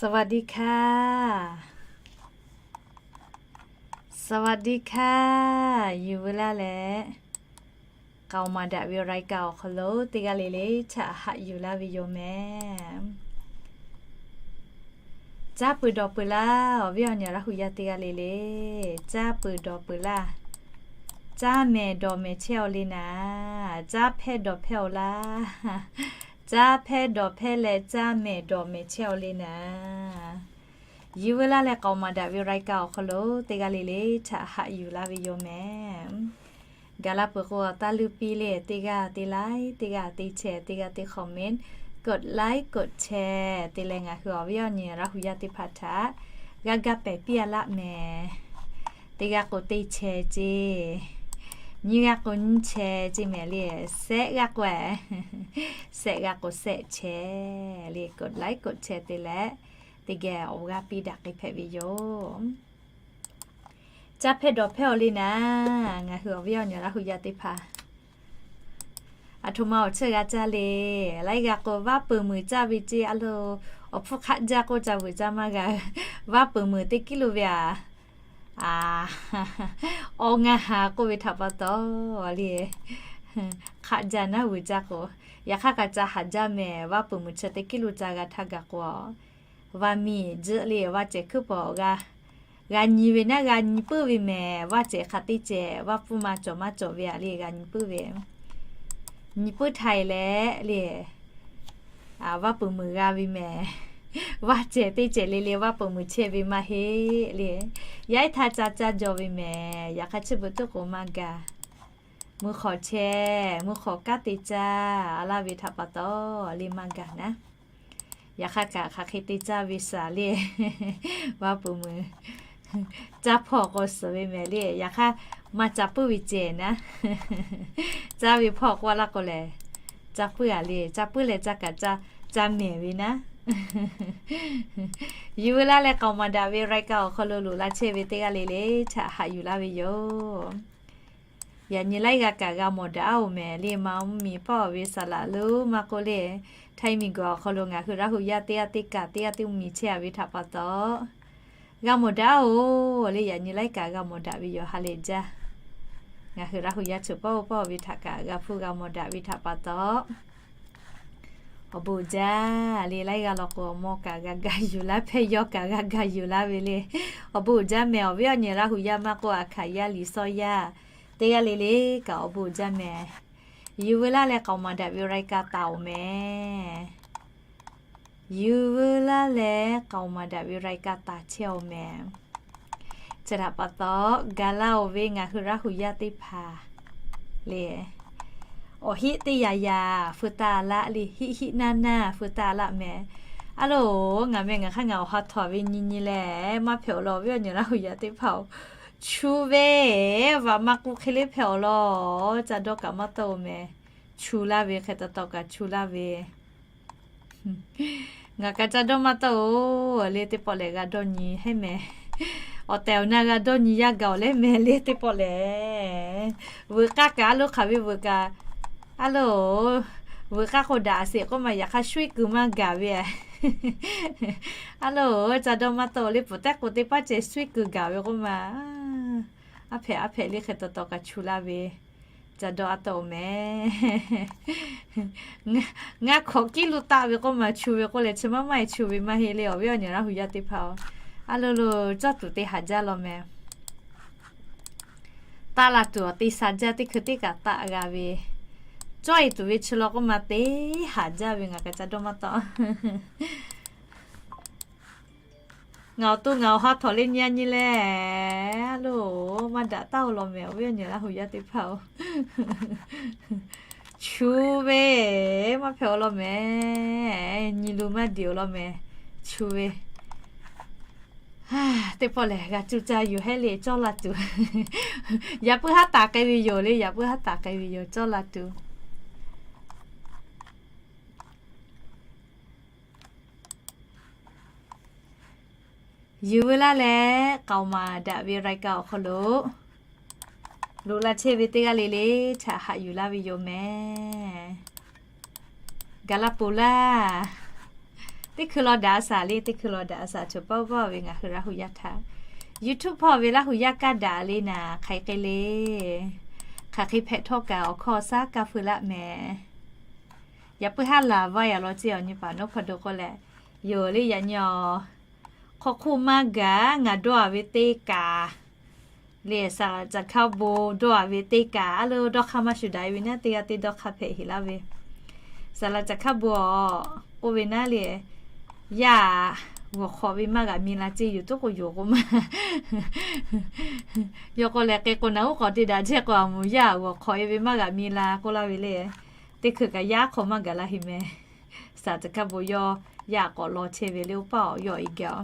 สวัสดีค่ะ สวัสดีค่ะ Yuˬ veu laˇ leh, k'aoˍ maˍ daꞈ ve รายการ awˬ hk'aw lo teˇ g'aˇ le le htaꞈ haꞈ yuˬ laˇ ve yoˬ mehˍ. Caˇ peuˬ dawˬ peuˬ laˇ, awˬ viˉ awˬ nyi Laˇ hu yaˇ teˇ g'aˇ le le. Caˇ peuˬ dawˬ peuˬ laˇ. Caˇ mehˍ dawˬ mehˍ chehˇ-aw le naˍ. Caˇ hpehˇ dawˬ hpehˇ-aw laˇ. Caˇ hpehˇ dawˬ hpehˇ leh caˇ mehˍ dawˬ mehˍ chehˇ-aw le naˍ. Yuˬ veu laˇ leh k'aoˍ maˍ daꞈ ve รายการ awˬ hk'aw lo teˇ g'aˇ le le htaꞈ haꞈ yuˬ laˇ ve yoˬ mehˍ. Gaˬ la peuˬ k'o, taˇ leuˇ piˇ le, teˇ g'aˇ te like, teˇ g'aˇ te share, teˇ g'aˇ te comment, กดไลค์ กดแชร์ te leh ngaˬ hui awˬ viˉ awˬ nyi Laˇ hu yaˇ teˇ hpaˍ htaꞈ g'a gaˇ pehˍ piˇ-a laˆ mehˍ. Teˇ g'aˇ k'o teˇ share ceˇ, nyiˇ g'aˇ k'o nyiˇ share ceˇ mehˍ le. Sehˆ g'aˇ k'o, sehˆ g'aˇ k'o sehˆ share le. กดไลค์ กดแชร์ te leh teˇ geh awˬ g'aˇ piˇ daꞈ k'ai hpehꞈ ve yoˬ. Caˇ hpehˇ dawˬ hpehˇ-aw le naˍ, ngaˬ hui awˬ viˉ awˬ nyi Laˇ hu yaˇ teˇ hpaˍ. Aˬ htoꞈ ma awˬ cheuˇ g'a caˇ le. Laiˉ g'aˇ k'o vaˇ peuˬ muiˬ caˇ ve ceˇ a lo, awˬ hpfuhˇ hk'aˆ jaˇ k'oˆ ca vuiˬ caˇ maˇ g'a. Vaˇ peuˬ muiˬ teˇ kiˇ lo ve aꞈ, awˬ ngaˬ haˍ k'oˆ ve htaꞈ pa taw le, hk'aˆ jaˇ naˉ vuiˬ caˇ k'o, yaꞈ hk'aˇ kaꞈ ca haˍ jaˇ mehˍ. Vaˇ peuˬ muiˬ chi teˇ kiˇ lo ca g'a htaˇ gaˬ k'o, vaˇ miˬ jeuˆ le vaˇ cehˬ hkuiˉ pawˍ g'a nyi ve naˉ g'a nyi puiˉ ve mehˍ. Vaˇ cehˬ hk'aˬ teˇ cehˬ vaˇ pfuhˇ ma cawˬ maˇ cawˬ ve aꞈ le g'a nyi puiˉ ve. Nyi puiˉ htaˇ e leh le, vaˇ peuˬ muiˬ g'a ve mehˍ. Vaˇ cehˬ teˇ cehˬ le le vaˇ peuˬ muiˬ chehˇ ve maˇ heˆ le. Yaˇ iˉ htaˇ ca caˇ jaw ve mehˍ. Yaꞈ hk'aˇ chi beuꞈ tuˉ k'o maˇ gaˬ. Mvuhˇ hk'awꞈ chehˇ, mvuhˇ hk'awꞈ kanˉ te caˇ laˇ ve htaꞈ pa taw le maˇ gaˬ naˉ. Yaꞈ hk'aˇ kaꞈ hk'aˬ hk'e te caˇ ve shaˍ le. Vaˇ peuˬ muiˬ caˇ hpawˇ k'o suhˍ ve mehˍ le. Yaꞈ hk'aˇ maˇ ca puiˉ ve cehˬ naˉ. Caˇ ve hpawˇ k'oˆ laˇ k'o lehˬ, ca puiˉ-a le. Ca puiˉ leh ca kaꞈ ca mehˍ ve naˉ. Yuˬ veu laˇ leh k'aoˍ maˍ daꞈ ve รายการ awˬ hk'aw lo loꞈ la chehˇ ve teˇ g'aˇ le le htaꞈ haꞈ yuˬ laˇ ve yoˬ. Yaꞈ nyi laiˉ g'aˇ kaꞈ g'a mawˬ daꞈ-oˬ mehˍ le. Ma mvuhˇ miˬ pawˆ ve saˍ laꞈ lo maˇ k'oˆ le, htaiˇ miˬ guiˬ awˬ hk'aw lo ngaˬ hui Laˇ hu yaˇ teˇ g'aˇ teˇ kaꞈ teˇ g'aˇ teˇ mvuhˇ miˬ chehˇ-a ve htaꞈ pa taw, g'a mawˬ daꞈ-oˬ le. Yaꞈ nyi laiˉ kaꞈ g'a mawˬ daꞈ ve yoˬ. Ha lehˬ jaˇ. Ngaˬ hui Laˇ hu yaˇ ceuˬ pawˆ-oˬ pawˆ ve htaꞈ kaꞈ g'a hpuˇ g'a mawˬ daꞈ ve htaꞈ pa taw, awˬ bon uiˍ jaˇ le. Laiˉ g'aˇ law k'o, awˬ mawˇ kaꞈ g'a gaˬ yuˬ laˇ, hpehˇ yawˇ kaꞈ g'a gaˬ yuˬ laˇ ve le. Awˬ bon uiˍ jaˇ mehˍ. Awˬ viˉ awˬ nyi Laˇ hu yaˇ maˇ k'oˆ, a hkaˍ yaˇ, liꞈ sawˇ yaˇ, teˇ g'aˇ le le kaꞈ awˬ bon uiˍ jaˇ mehˍ. Yuˬ veu laˇ leh k'aoˍ maˍ daꞈ ve รายการ taˍ-oˬ mehˍ. Yuˬ veu laˇ leh k'aoˍ maˍ daꞈ ve รายการ taˍ chehˇ-oˬ mehˍ. Chi htaꞈ pa taw, gaˬ laˇ-oˬ ve ngaˬ hui Laˇ hu yaˇ teˇ hpaˍ le, awˬ heˆ teˇ yaꞈ yaꞈ feu taˇ laˇ le, heˆ heˆ naˇ naˇ feu taˇ laˇ mehˍ. A loˬ, ngaˬ meh ngaˬ hk'aˇ ngaˬ awˬ ha htawꞈ ve nyi nyi leh maˇ hpehꞈ-aw law, awˬ viˉ awˬ nyi Laˇ hu yaˇ teˇ hpaˍ-oˬ. Chu ve, vaꞈ maˇ k'oˆ hk'e le hpehꞈ-aw law, ca dawˇ kaꞈ maˇ tawˆ-oˬ mehˍ. Chu laˇ ve hk'e taw taw kaꞈ chu laˇ ve. Ngaˬ kaꞈ ca dawˇ maˇ tawˆ-oˬ le, teˇ pawˆ lehˬ g'a dawˇ nyi heˉ mehˍ. Awˬ tehˬ awˬ na g'a dawˇ nyi yaˇ gaˬ-oˬ leh mehˍ le, teˇ pawˆ lehˬ. Veuꞈ k'aˇ kaꞈ a loˉ hk'aˬ ve veuꞈ kaꞈ, a loˬ, veuꞈ k'aˇ k'o daꞈ sheˍ k'oˆ ma, yaꞈ hk'aˇ shuiˉ kuiˬ maˇ gaˬ ve. A loˬ, ca dawˇ maˇ tawˆ le, pfuhˍ tehˉ k'o teˇ paˉ ceh shuiˉ kuiˬ gaˬ ve k'oˆ ma. A hpehꞈ a hpehꞈ le hk'e taw taw kaꞈ chu laˇ ve. Ca dawˇ a tawˆ-oˬ mehˍ. Ngaˇ hkawꞈ kiˉ lo taˆ ve k'oˆ ma, chu ve k'oˆ leh chi maˇ maˇ e chu ve maˇ heˆ le, awˬ viˉ awˬ nyi Laˇ hu yaˇ teˇ hpaˍ-oˬ. A loˬ loˬ, cawˇ tuˬ te haˍ jaˇ law mehˍ. Taˆ la tuˬ awˬ te sha jaˇ, teˇ hkui teˇ kaꞈ taˆ g'a ve. Cawˇ e tuˬ ve chi law k'oˆ ma te haˍ jaˇ ve, ngaˬ kaꞈ ca dawˇ maˇ tawˆ. Ngaˬ awˬ to ngaˬ awˬ ha htawꞈ le nyi a nyi leh, a loˬ, maˇ daꞈ taˉ-oˬ law mehˍ, awˬ viˉ awˬ nyi Laˇ hu yaˇ teˇ hpaˍ-oˬ. Chu ve, maˇ hpehꞈ-aw law mehˍ. Nyi lu maˇ diˬ-oˬ law mehˍ. Chu ve, teˇ pawˆ lehˬ g'a cuˇ caˇ yoˬ heˉ le, cawˇ la tuˬ. Yaꞈ puiˉ haˉ taˍ k'ai ve yoˬ le, yaꞈ puiˉ haˉ taˍ k'ai ve yoˬ, cawˇ la tuˬ. Yuˬ veu laˇ leh k'aoˍ maˍ daꞈ ve รายการ awˬ hk'aw lo loꞈ la chehˇ ve teˇ g'aˇ le le htaꞈ haꞈ yuˬ laˇ ve yoˬ mehˍ. Gaˬ la ponˬ laˇ. Teˇ hkui law daꞈ a shaˍ le, teˇ hkui law daꞈ a shaˍ, chaw paˇ paˇ ve ngaˬ hui Laˇ hu yaˇ htaꞈ YouTube hpawˇ ve Laˇ hu yaˇ kaˇ daꞈ le naˍ, hk'aˬ hk'e le, hk'aˬ hk'e hpehꞈ htawˇ kaꞈ awˬ hkawˇ shaˉ kaˇ feu laˆ mehˍ. Yaꞈ puiˉ haˉ laˬ vaˇ yaꞈ law ceˇ awˬ nyi paˍ nawˉ hpaw do k'oˆ leh, yoˬ le yaꞈ nyi awˬ hk'aw hk'oˆ maˇ gaˬ, ngaˬ dawˇ a ve teˇ kaꞈ le, saˍ laꞈ caˬ hkaˇ bon dawˇ a ve teˇ kaꞈ, a lo dawˇ hk'aˇ maˇ shuˍ daꞈ e ve naˉ, teˇ g'aˇ teˇ dawˇ hk'aˇ hpehꞈ heˍ laˇ ve. Saˍ laꞈ caˬ hkaˇ bon awˬ k'oˆ ve naˉ le, yaˇ g'awˬ hk'awꞈ ve maˇ g'a mi la ceˇ, yoˬ tuˉ k'o yoˬ k'o maˇ. Yawˇ k'o lehˬ k'e k'o naˬ uˉ k'awꞈ te daꞈ chehˇ k'o, a moˍ yaˇ g'awˬ hk'awꞈ e ve maˇ g'a mi la k'oˆ laˇ ve le. Teˇ hkui kaꞈ yaˇ hk'aw maˇ gaˬ laˇ heˍ mehˍ. Saˍ laꞈ caˬ hkaˇ bon yawˇ yaˇ k'awꞈ law chehˇ ve le, oˇ paˆ awˬ yawˇ e geh a.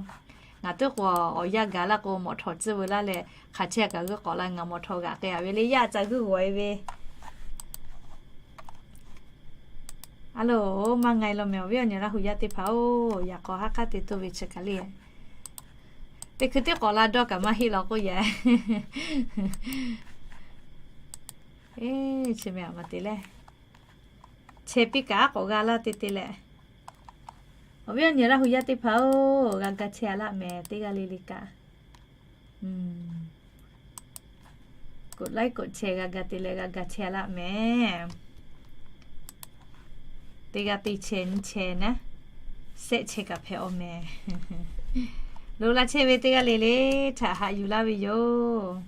Ngaˬ tuˉ k'o awˬ yaˇ gaˬ laˇ k'o mawꞈ htawˍ tcuhˇ ve laˇ leh, hk'aˬ chehˇ kaꞈ g'uiˇ k'awꞈ la, ngaˬ mawꞈ htawˍ g'aꞈ k'ai a ve le, yaˇ ca g'uiˇ g'awˬ e ve. A loˬ, maˇ nga e law mehˍ awˬ viˉ awˬ nyi Laˇ hu yaˇ teˇ hpaˍ-oˬ, yaꞈ k'aw haˉ k'aˉ te toˇ ve chi kaꞈ le. Teˇ hkui teˇ k'awꞈ la dawˇ kaꞈ maˇ heˆ law k'oˆ yaꞈ. Eˇ, chi mehˍ a ma te le. Chehˇ piˇ kaꞈ aˉ k'awꞈ g'a laˇ te te leh. Awˬ viˉ awˬ nyi Laˇ hu yaˇ teˇ hpaˍ-oˬ, g'a ga chehˇ a laˆ mehˍ teˇ g'aˇ le le kaꞈ. Koꞈ laiˉ koꞈ chehˇ g'a ga te leh g'a ga chehˇ a laˆ mehˍ. Teˇ g'aˇ teˇ chehˇ nyi chehˇ naˉ, sehˆ chehˇ kaꞈ hpehꞈ aw mehˍ. Loꞈ la chehˇ ve teˇ g'aˇ le le htaꞈ haꞈ yuˬ laˇ ve yoˬ.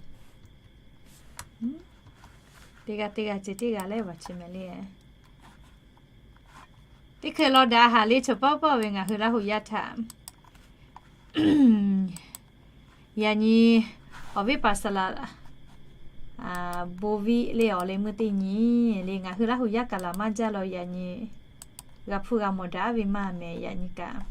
Teˇ g'aˇ teˇ g'aˇ ceh teˇ g'aˇ leh vaˬ chi mehˍ le. Teˇ hkui law daꞈ haꞈ le chaw paˇ paˇ ve ngaˬ hui Laˇ hu yaˇ htaꞈ. Yaꞈ nyi awˬ viˉ paˍ saˍ laꞈ bon viˆ le awˬ leh meuˇ teˇ nyi le ngaˬ hui Laˇ hu yaˇ kaꞈ laˬ maˇ jaˇ law yaꞈ nyi. G'a hpuˇ g'a mawˬ daꞈ ve maˇ mehˍ yaꞈ nyi kaꞈ.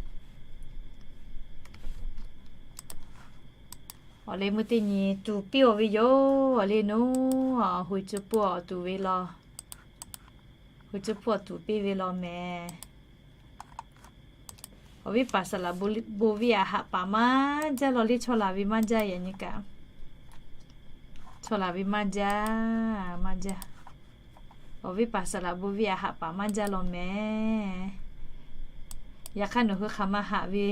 Awˬ leh meuˇ teˇ nyi tuˍ piˇ aw ve yoˬ. Awˬ leh naˉ, hui cuˇ pawˇ tuˍ ve law. Hui cuˇ pawˇ tuˍ piˇ ve law mehˍ. Awˬ viˉ paˍ saˍ laꞈ bon viˆ a haꞈ paˍ maˇ jaˇ law le chaw laˬ ve maˇ jaˇ yaꞈ nyi kaꞈ. Chaw laˬ ve maˇ jaˇ, maˇ jaˇ. Awˬ viˉ paˍ saˍ laꞈ bon viˆ a haꞈ paˍ maˇ jaˇ law mehˍ. Yaꞈ hk'aˇ nawˬ hui hk'aˬ ma haꞈ ve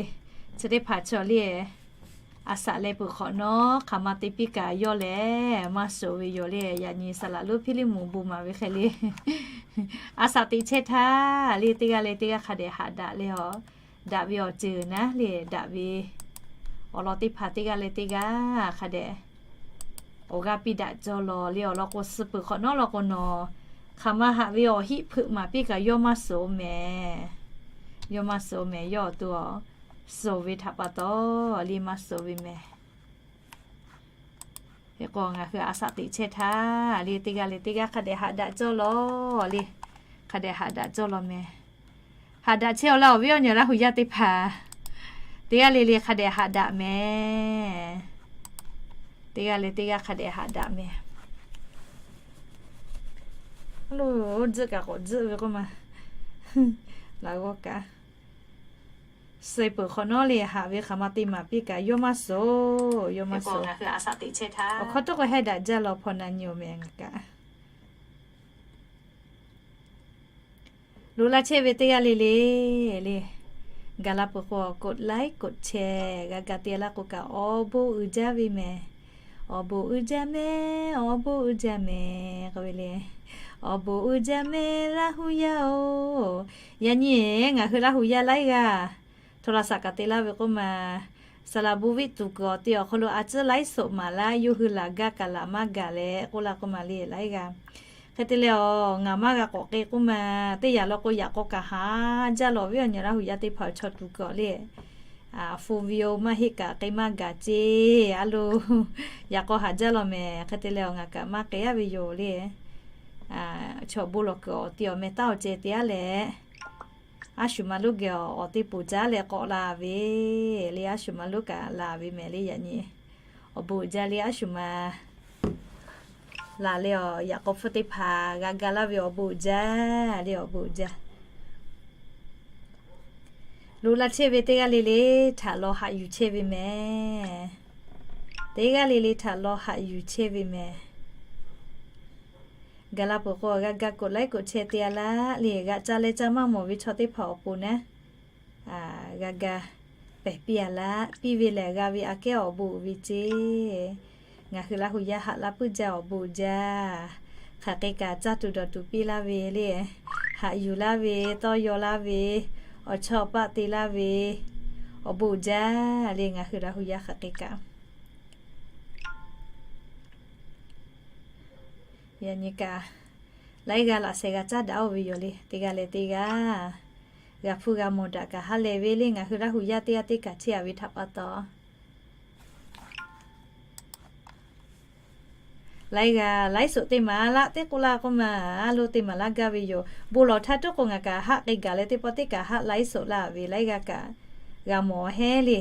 chi teˇ hpaˍ chaw le. A shaꞈ leh peuˬ hk'awꞈ nawˉ hk'aˬ ma te piˇ kaꞈ yawˇ lehˬ maˇ suhˍ ve yoˬ le. Yaꞈ nyi saˍ laꞈ lonˉ Hpiˇliˇ moˍ bon maˍ ve hk'e le. A shaꞈ teꞈ chehˇ htaˇ le teˇ g'aˇ leh teˇ g'aˇ hk'a dehꞈ haꞈ daꞈ leh awˬ, daꞈ ve awˬ ceuˬ naˉ le daꞈ ve awˬ lawn teˇ hpaˍ teˇ g'aˇ leh teˇ g'aˇ hk'a dehꞈ awˬ g'aˇ piˇ daꞈ cawˇ law le. Awˬ lawn k'o suh peuˬ hk'awꞈ nawˉ law k'o nawˬ hk'aˬ ma haꞈ ve awˬ hiˆ hpeuꞈ maˍ piˇ kaꞈ yawˇ maˇ suhˍ mehˍ. Yawˇ maˇ suhˍ mehˍ, yawˇ awˬ to suhˍ ve htaꞈ pa taw le maˇ suhˍ ve mehˍ. Hk'e k'o ngaˬ hui a shaꞈ teꞈ chehˇ htaˇ le teˇ g'aˇ leh teˇ g'aˇ hk'a dehꞈ haꞈ daꞈ cawˇ law le. Hk'a dehꞈ haꞈ daꞈ cawˇ law mehˍ. Haꞈ daꞈ chehˇ aw laˇ awˬ viˉ awˬ nyi Laˇ hu yaˇ teˇ hpaˍ. Teˇ g'aˇ le le hk'a dehꞈ haꞈ daꞈ mehˍ. Teˇ g'aˇ leh teˇ g'aˇ hk'a dehꞈ haꞈ daꞈ mehˍ. Tzuhˆ kaꞈ k'awꞈ tzuhˆ ve k'oˆ ma. Laꞈ g'awˇ kaꞈ suh peuˬ hk'awꞈ nawˉ le haꞈ ve hk'aˬ ma te maˍ piˇ kaꞈ yawˇ maˇ suhˍ, yawˇ maˇ suhˍ. Awˬ hkawˇ tawˇ k'o hehˉ daꞈ jaˇ law hpaw na nyi awˬ mehˍ ngaˬ kaꞈ. Loꞈ la chehˇ ve teˇ g'aˇ le le le. Gaˬ la peuˬ k'o กดไลค์ กดแชร์ g'a ga te laˇ k'o kaꞈ awˬ bon uiˍ jaˇ ve mehˍ. Awˬ bon uiˍ jaˇ mehˍ, awˬ bon uiˍ jaˇ mehˍ k'oˆ ve le. Awˬ bon uiˍ jaˇ mehˍ Laˇ hu yaˇ-oˬ. Yaꞈ nyi ngaˬ hui Laˇ hu yaˇ laiˉ g'aˇ โทรศัพท์ kaꞈ te laˇ ve k'oˆ ma, saˍ laꞈ bon viˆ tuˍ kuiˬ awˬ te awˬ hk'aw lo a tcuhˉ laiˉ soꞈ maˍ laˇ, yawˇ hui laˬ gaˇ kaꞈ laˬ maˇ gaˬ leh k'oˆ laˇ k'oˆ ma le laiˉ g'aˇ. Hk'e te leh awˬ ngaˬ maˇ g'a k'awꞈ k'e k'oˆ ma, teˇ yanˇ law k'o yaꞈ k'aw kaꞈ haˍ jaˇ law awˬ viˉ awˬ nyi Laˇ hu yaˇ teˇ hpaˍ chaw tuˍ kuiˬ le. Full view maˇ heˆ kaꞈ k'e maˇ gaˬ ceˇ a lo. Yaꞈ k'aw haˍ jaˇ law mehˍ. Hk'e te leh awˬ ngaˬ kaꞈ maˇ k'e-a ve yoˬ le. Chaw bon lawˬ kuiˬ awˬ te awˬ meh taˉ awˬ ceh te-a leh, a shu ma lonˉ geh awˬ te poˬ jaˇ leh k'awꞈ la ve le. A shu ma lonˉ kaꞈ la ve mehˍ le yaꞈ nyi. Awˬ bon uiˍ jaˇ le a shu ma laˬ leh awˬ yaꞈ k'aw hpfuhˇ teˇ hpaˍ g'a ga laˇ ve awˬ bon uiˍ jaˇ le awˬ bon uiˍ jaˇ. Loꞈ la chehˇ ve teˇ g'aˇ le le htaꞈ law haꞈ yuˬ chehˇ ve mehˍ. Teˇ g'aˇ le le htaꞈ law haꞈ yuˬ chehˇ ve mehˍ. Gaˬ la peuˬ k'o g'a ga กดไลค์ กดแชร์ te-a laˇ le. G'aꞈ ca leh ca maˇ mawˬ ve chaw teˇ hpaˍ awˬ pon naˉ g'a ga pehˬ piˇ a laˇ. Piˇ ve lehˬ g'a ve aꞈ kehˉ awˬ bon uiˍ ve ceˇ. Ngaˬ hui Laˇ hu yaˇ haꞈ laˇ puiˉ jaˇ awˬ bon jaˇ. Hk'aˬ hk'e kaꞈ caˇ tuˬ dawˬ tuˬ piˇ laˇ ve le, haꞈ yuˬ laˇ ve, tawˇ yaw laˇ ve, awˬ chawˇ paˆ te laˇ ve, awˬ bon jaˇ le. Ngaˬ hui Laˇ hu yaˇ hk'aˬ hk'e kaꞈ yaꞈ nyi kaꞈ laiˉ g'aˇ laꞈ sheh g'a caˉ daꞈ-oˬ ve yoˬ le. Teˇ g'aˇ leh teˇ g'aˇ g'a hpuˇ g'a mawˬ daꞈ kaꞈ ha lehˬ ve le. Ngaˬ hui Laˇ hu yaˇ teˇ g'aˇ teˇ kaꞈ chehˇ a ve htaꞈ pa taw, laiˉ g'aˇ laiˉ suhˍ teˇ maˍ laˇ teˇ k'oˆ laˇ k'oˆ ma, a lo teˇ maˍ laˇ gaˇ ve yoˬ. Bon lawˬ htaˇ tuˉ k'o ngaˬ kaꞈ haˆ k'ai gaˬ leh teˇ pawˆ teˇ kaꞈ haˆ laiˉ suhˍ laˇ ve laiˉ g'aˇ kaꞈ g'a mawˬ heˆ le.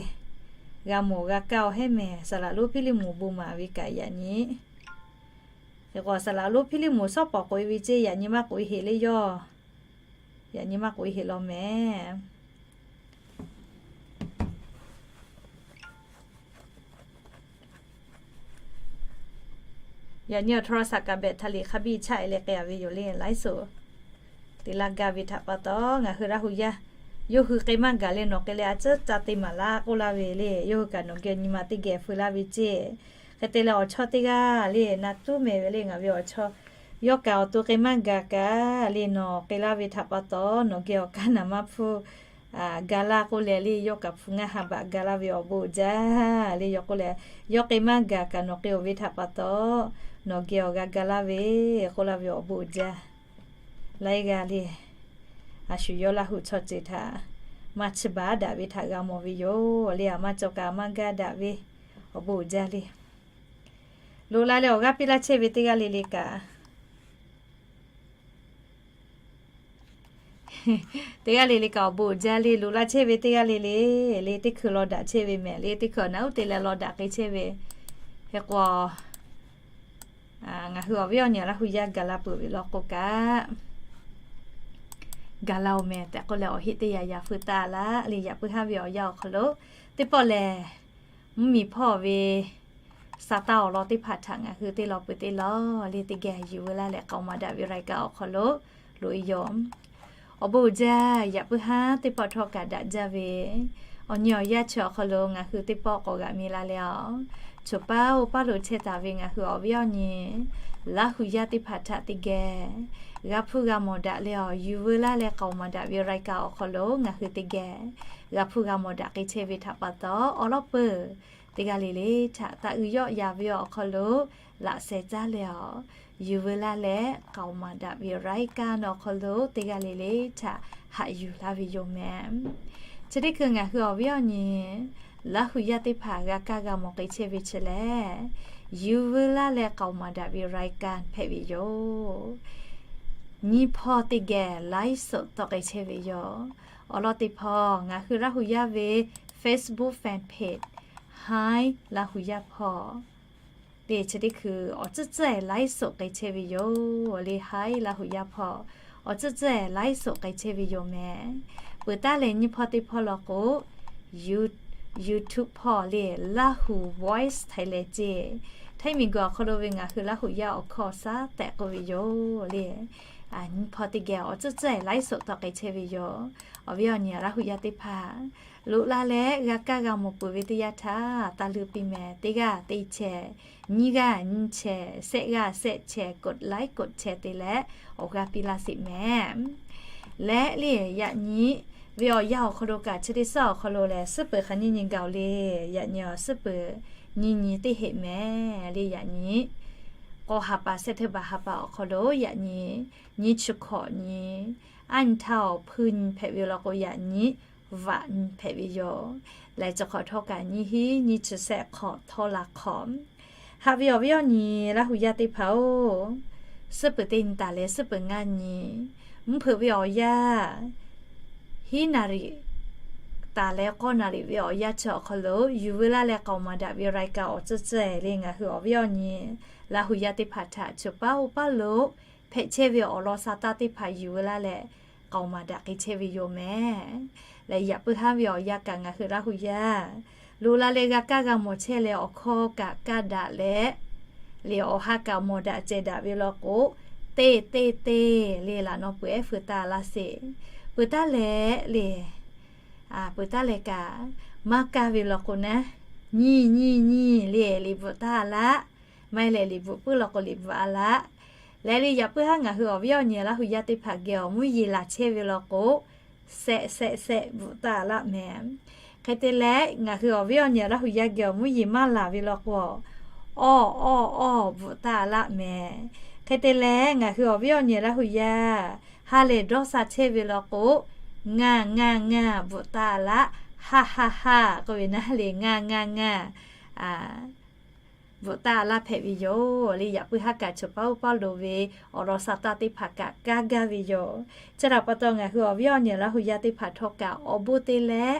G'a mawˬ g'a kaˇ-oˬ heˆ mehˍ. Saˍ laꞈ lonˉ Hpiˇliˇ moˍ bon maˍ ve kaꞈ yaꞈ nyi, hk'e k'o saˍ laꞈ lonˉ Hpiˇliˇ moˍ shawˉ pawˍ k'oꞈ-e ve ceˇ. Yaꞈ nyi maˇ k'oꞈ-e heˆ le yoˬ. Yaꞈ nyi maˇ k'oꞈ-e heˆ law mehˍ. Yaꞈ nyi awˬ htaw la saˍ kaˍ behꞈ htaꞈ liꞈ hk'a biˇ chaˆ-e leh k'ai-a ve yoˬ le. Laiˉ suhˍ te laˇ gaˇ ve htaꞈ pa taw ngaˬ hui Laˇ hu yaˇ yawˇ hui k'ai maˇ gaˬ leh nawˬ k'ai leh a ciˉ ca te maˍ laˇ k'oˆ laˇ ve le. Yawˇ hui kaꞈ nawˬ geh nyi ma teˇ geh feu laˇ ve ceˇ. Hk'e te leh awˬ chawˇ teˇ g'aˇ le na tuˉ mehˍ ve le. Ngaˬ ve awˬ chawˇ yawˇ kaꞈ awˬ to k'ai maˇ gaˬ kaꞈ le nawˬ k'ai laˇ ve htaꞈ pa taw nawˬ geh awˬ kaˇ naˍ maˇ hpuˇ ga laˇ k'oˆ leh le, yawˇ kaꞈ hpu ngaˇ ha baꞈ ga laˇ ve awˬ bon jaˇ le. Yawˇ k'oˆ leh, yawˇ k'ai maˇ gaˬ kaꞈ nawˬ k'ai-oˬ ve htaꞈ pa taw nawˬ geh awˬ g'a ga laˇ ve k'oˆ laˇ ve awˬ bon jaˇ. Laiˉ g'aˇ le, a shu yawˇ Laˇ hu chaw ceuˬ htaꞈ maˇ chiˇ baˬ daꞈ ve htaꞈ g'a mawˬ ve yoˬ le. A maˇ cawˬ kaꞈ maˇ gaˇ daꞈ ve awˬ bon jaˇ le. Loꞈ la leh awˬ g'aˇ piˇ laˇ chehˇ ve teˇ g'aˇ le le kaꞈ, teˇ g'aˇ le le kaꞈ awˬ bon jaˇ le. Loꞈ la chehˇ ve teˇ g'aˇ le le, le teˇ hkui law daꞈ chehˇ ve mehˍ. Le teˇ hkui awˬ naˉ uˉ te leh law daꞈ k'ai chehˇ ve. Hk'e k'o, ngaˬ hui awˬ viˉ awˬ nyi Laˇ hu yaˇ gaˬ la peuˬ ve law k'o kaꞈ, gaˬ la-oˬ mehˍ tehꞈ k'oˆ leh awˬ heˆ teˇ yanˇ yanˇ feu taˍ laˇ le. Yaꞈ puiˉ haˉ ve awˬ yanˇ awˬ hk'aw lo teˇ pawˆ lehˬ, mvuhˇmiˬ hpawˇ ve sa taˇ awˬ lawn teˇ hpaˍ htaꞈ ngaˬ hui teˇ lawn peuˬ teˇ lawn le teˇ geh yuˬ veu laˇ leh k'aoˍ maˍ daꞈ ve raiˍ kaꞈ awˬ hk'aw lo loꞈ-e yoˬ. Awˬ bon uiˍ jaˇ. Yaꞈ puiˉ haˉ teˇ pawˆ htawˇ kaꞈ daꞈ jaˇ ve awˬ nyi awˬ yanˇ chi awˬ hk'aw lo ngaˬ hui teˇ pawˆ k'awꞈ g'aꞈ mi la leh a, choˬ paˉ oˇ paˉ lo chehˇ taˍ ve ngaˬ hui awˬ viˉ awˬ nyi Laˇ hu yaˇ teˇ hpaˍ htaꞈ teˇ geh g'a hpuˇ g'a mawˬ daꞈ leh a, yuˬ veu laˇ leh k'aoˍ maˍ daꞈ ve raiˍ kaꞈ awˬ hk'aw lo ngaˬ hui teˇ geh g'a hpuˇ g'a mawˬ daꞈ k'ai chehˇ ve htaꞈ pa taw, awˬ lawn peuˬ teˇ g'aˇ le le htaꞈ taˇ uiˍ yawˆ yan ve awˬ hk'aw lo laꞈ sheh caˇ leh a, yuˬ veu laˇ leh k'aoˍ maˍ daꞈ ve raiˍ kaꞈ nawˬ awˬ hk'aw lo teˇ g'aˇ le le htaꞈ haꞈ yuˬ laˇ ve yoˬ mehˍ. Chi teˇ hkui ngaˬ hui awˬ viˉ awˬ nyi Laˇ hu yaˇ teˇ hpaˍ g'a kaˇ g'a mawˬ k'ai chehˇ ve chi lehˬ, yuˬ veu laˇ leh k'aoˍ maˍ daꞈ ve raiˍ kaꞈ hpehꞈ ve yoˬ. Nyiˇ hpawˇ teˇ geh laiˉ suhˍ tawˆ k'ai chehˇ ve yoˬ. Awˬ lawn teˇ hpawˇ ngaˬ hui Laˇ hu yaˇ ve Facebook fan page Hi Laˇ hu yaˇ hpawˇ le chi teˇ hkui awˬ tcuhˉ tcuhˉ-ehˍ laiˉ suhˍ k'ai chehˇ ve yoˬ le. Hi Laˇ hu yaˇ hpawˇ awˬ tcuhˉ tcuhˉ-ehˍ laiˉ suhˍ k'ai chehˇ ve yoˬ mehˍ. Peuˬ taˉ leh nyiˇ hpawˇ teˇ hpawˇ law k'o, You- YouTube hpawˇ le Laˇ hu Voice Thailand ceˇ, Htaiˇ miˬguiˬ awˬ hk'aw lo ve ngaˬ hui Laˇ hu yaˇ awˬ hkawˇ shaˉ tehꞈ k'oˆ ve yoˬ le. Nyiˇ hpawˇ teˇ geh awˬ tcuhˉ tcuhˉ-ehˍ laiˉ suhˍ tawˆ k'ai chehˇ ve yoˬ. Awˬ viˉ awˬ nyi Laˇ hu yaˇ teˇ hpaˍ loꞈ la leh g'a kaˇ g'a mawˬ peuˬ ve teˇ yanˇ htaˇ taˇ luˇ piˇ mehˍ. Teˇ g'aˇ teˇ chehˍ, nyiˇ g'aˇ nyiˇ chehˍ, shehˆ g'aˇ shehˆ chehˍ กดไลค์ กดแชร์ te leh awˬ g'aˇ piˇ laˇ sheˍ mehˍ. Leh le yaꞈ nyi ve awˬ yanˇ awˬ hk'aw lo kaꞈ chi teˇ suhˉ awˬ hk'aw lo lehˬ suhˉ peuˬ hk'aˬ nyiˇ nyi gaˬ-oˬ le. Yaꞈ nyi awˬ suhˉ peuˬ nyiˇ nyi teˇ heˆ mehˍ le. Yaꞈ nyi k'aw ha pa shehˆ teˇ ba ha pa awˬ hk'aw lo yaꞈ nyi nyiˇ chi hkawꞈ nyi, aˉ nyi htaˇ awˬ hpuiˇ nyi hpehꞈ ve law k'o yaꞈ nyi vaꞈ nyi hpehꞈ ve yoˬ. Leh chi hk'awꞈ htawˇ kaꞈ nyiˇ hinˉ nyiˇ chi shehˆ hk'awꞈ htawˇ la hk'awꞈ. Haꞈ ve awˬ viˉ awˬ nyi Laˇ hu yaˇ teˇ hpaˍ-oˬ, suhˉ peuˬ teˇ nyi taˍ leh suhˉ peuˬ ngaˇ nyi, mvuhˇ hpeuꞈ ve awˬ yanˇ hinˉ naˍ riˍ taˍ leh k'awˇ naˍ riˍ ve awˬ yanˇ chi awˬ hk'aw lo yuˬ veu laˇ leh k'aoˍ maˍ daꞈ ve รายการ awˬ tcuhˉ tcuhˉ-ehˍ le ngaˬ hui awˬ viˉ awˬ nyi Laˇ hu yaˇ teˇ hpaˍ htaꞈ choˬ paˉ oˇ paˉ lo hpehꞈ chehˇ ve awˬ lawn sa taˇ teˇ hpaˍ yuˬ veu laˇ leh k'aoˍ maˍ daꞈ k'ai chehˇ ve yoˬ mehˍ. Leh yaꞈ puiˉ haˉ ve awˬ yanˇ kaꞈ ngaˬ hui Laˇ hu yaˇ loꞈ la leh g'a kaˇ g'a mawˬ chehˇ leh awˬ hkawˇ kaꞈ kaˇ daꞈ leh, le awˬ ha kaꞈ mawˬ daꞈ cehˬ daꞈ ve law k'o, teˇ teˇ teˇ le laꞈ naw peuˬ ehˉ feu taˍ laˇ sheˍ. Peuˬ taˉ leh le Peuˬ taˇ leh kaꞈ, maˇ kaˇ ve law k'o naˉ, nyiˇ nyiˇ nyiˇ le, liꞈ bvuhꞈ taˇ a laˆ. Maˇ heˆ leh liꞈ bvuhꞈ puiˉ law k'o liꞈ bvuhꞈ a laˆ. Leh le yaꞈ puiˉ haˉ ngaˬ hui awˬ viˉ awˬ nyi Laˇ hu yaˇ teˇ hpaˍ geh awˬ mvuhˇ yeˬ laˬ chehˇ ve law k'o, sehꞈ sehꞈ sehꞈ bvuhꞈ taˇ a laˆ mehˍ. Hk'e te leh ngaˬ hui awˬ viˉ awˬ nyi Laˇ hu yaˇ geh awˬ mvuhˇ yeˬ maˇ laˬ ve law k'o, awˇ awˇ awˇ bvuhꞈ taˇ a laˆ mehˍ. Hk'e te leh ngaˬ hui awˬ viˉ awˬ nyi Laˇ hu yaˇ ha lehˬ dawˇ sha chehˇ ve law k'o, ngaˇ ngaˇ ngaˇ bvuhꞈ taˇ a laˆ. Haˇ haˇ haˇ k'oˆ ve naˉ le, ngaˇ ngaˇ ngaˇ bvuhꞈ taˇ a laˇ hpehꞈ ve yoˬ. Le yaꞈ puiˉ haˉ kaꞈ chaw paˉ oˇ paˉ lo ve awˬ lawn sa taˇ teˇ hpaˍ kaꞈ kaˇ gaˇ ve yoˬ. Chi htaꞈ pa taw ngaˬ hui awˬ viˉ awˬ nyi Laˇ hu yaˇ teˇ hpaˍ htawˇ kaꞈ awˬ bon te leh,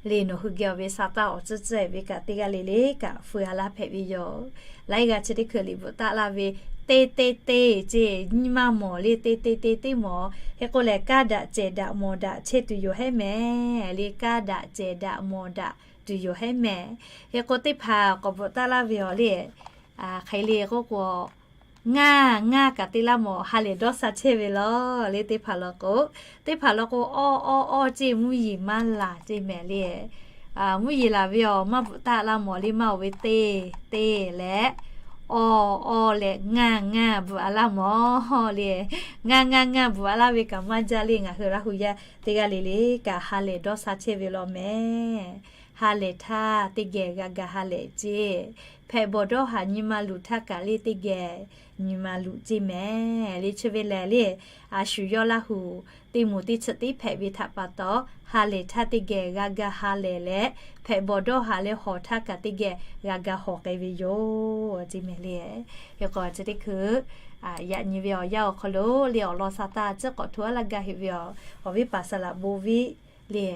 le nawˬ hui geh awˬ ve sa taˇ awˬ tcuhˉ tcuhˉ ve kaꞈ teˇ g'aˇ le le kaꞈ feu a laˇ hpehꞈ ve yoˬ. Laiˉ g'aˇ chi teˇ hkui liꞈ bvuhꞈ taˆ laˇ ve, te te te ceˇ nyiˇ maˇ mawˬ le, te te te teˇ mawˬ. Hk'e k'o lehˬ, kaˇ daꞈ cehˬ daꞈ mawˬ daꞈ chehˇ tuˬ yoˬ hehˉ mehˍ. Le kaˇ daꞈ cehˬ daꞈ mawˬ daꞈ tuˬ yoˬ hehˉ mehˍ. Hk'e k'o teˇ hpaˍ k'awꞈ bvuhꞈ taˆ laˇ ve awˬ le, hk'e le k'oˆ k'o, ngaˇ ngaˇ kaꞈ te laˇ mawˬ, ha lehˬ dawˇ sha chehˇ ve law. Le teˇ hpaˍ law k'o, teˇ hpaˍ law k'o, awˇ awˇ awˇ ceˇ mvuhˇ yeˬ maˇ laˬ ceˇ mehˍ le. Mvuhˇ yeˬ laˬ ve awˬ maˇ bvuhꞈ taˆ laˇ mawˬ le, maˇ oˬ ve te te leh, awˇ awˇ leh ngaˇ ngaˇ bvuhꞈ a laˇ mawˬ le. Ngaˇ ngaˇ ngaˇ bvuhꞈ a laˇ ve kaꞈ maˇ jaˇ le. Ngaˬ hui Laˇ hu yaˇ teˇ g'aˇ le le kaꞈ ha lehˬ dawˇ sha chehˇ ve law mehˍ. Ha lehˬ htaˇ teˇ geh g'a ga ha lehˬ ceˇ. Hpehꞈ bawˬ dawˇ haˍ nyi ma luˬ htaˇ kaꞈ le teˇ geh nyi ma luˬ ceˇ mehˍ. Le chi ve lehˬ le, a shu yawˇ Laˇ hu teˇ moˍ teˇ chi teˇ hpehꞈ ve htaꞈ pa taw, ha lehˬ htaˇ teˇ geh g'a ga ha lehˬ leh, hpehꞈ bawˬ dawˇ haˍ leh hawˬ htaˇ kaꞈ teˇ geh g'a ga hawˬ k'ai ve yoˬ ceˇ mehˍ le. Hk'e k'o chi teˇ hkui yaꞈ nyi ve awˬ yanˇ awˬ hk'aw lo le awˬ lawn sa taˇ ciˉ k'awꞈ hto a laˇ gaˇ heꞈ ve awˬ, awˬ viˉ paˍ saˍ laꞈ bon viˉ le,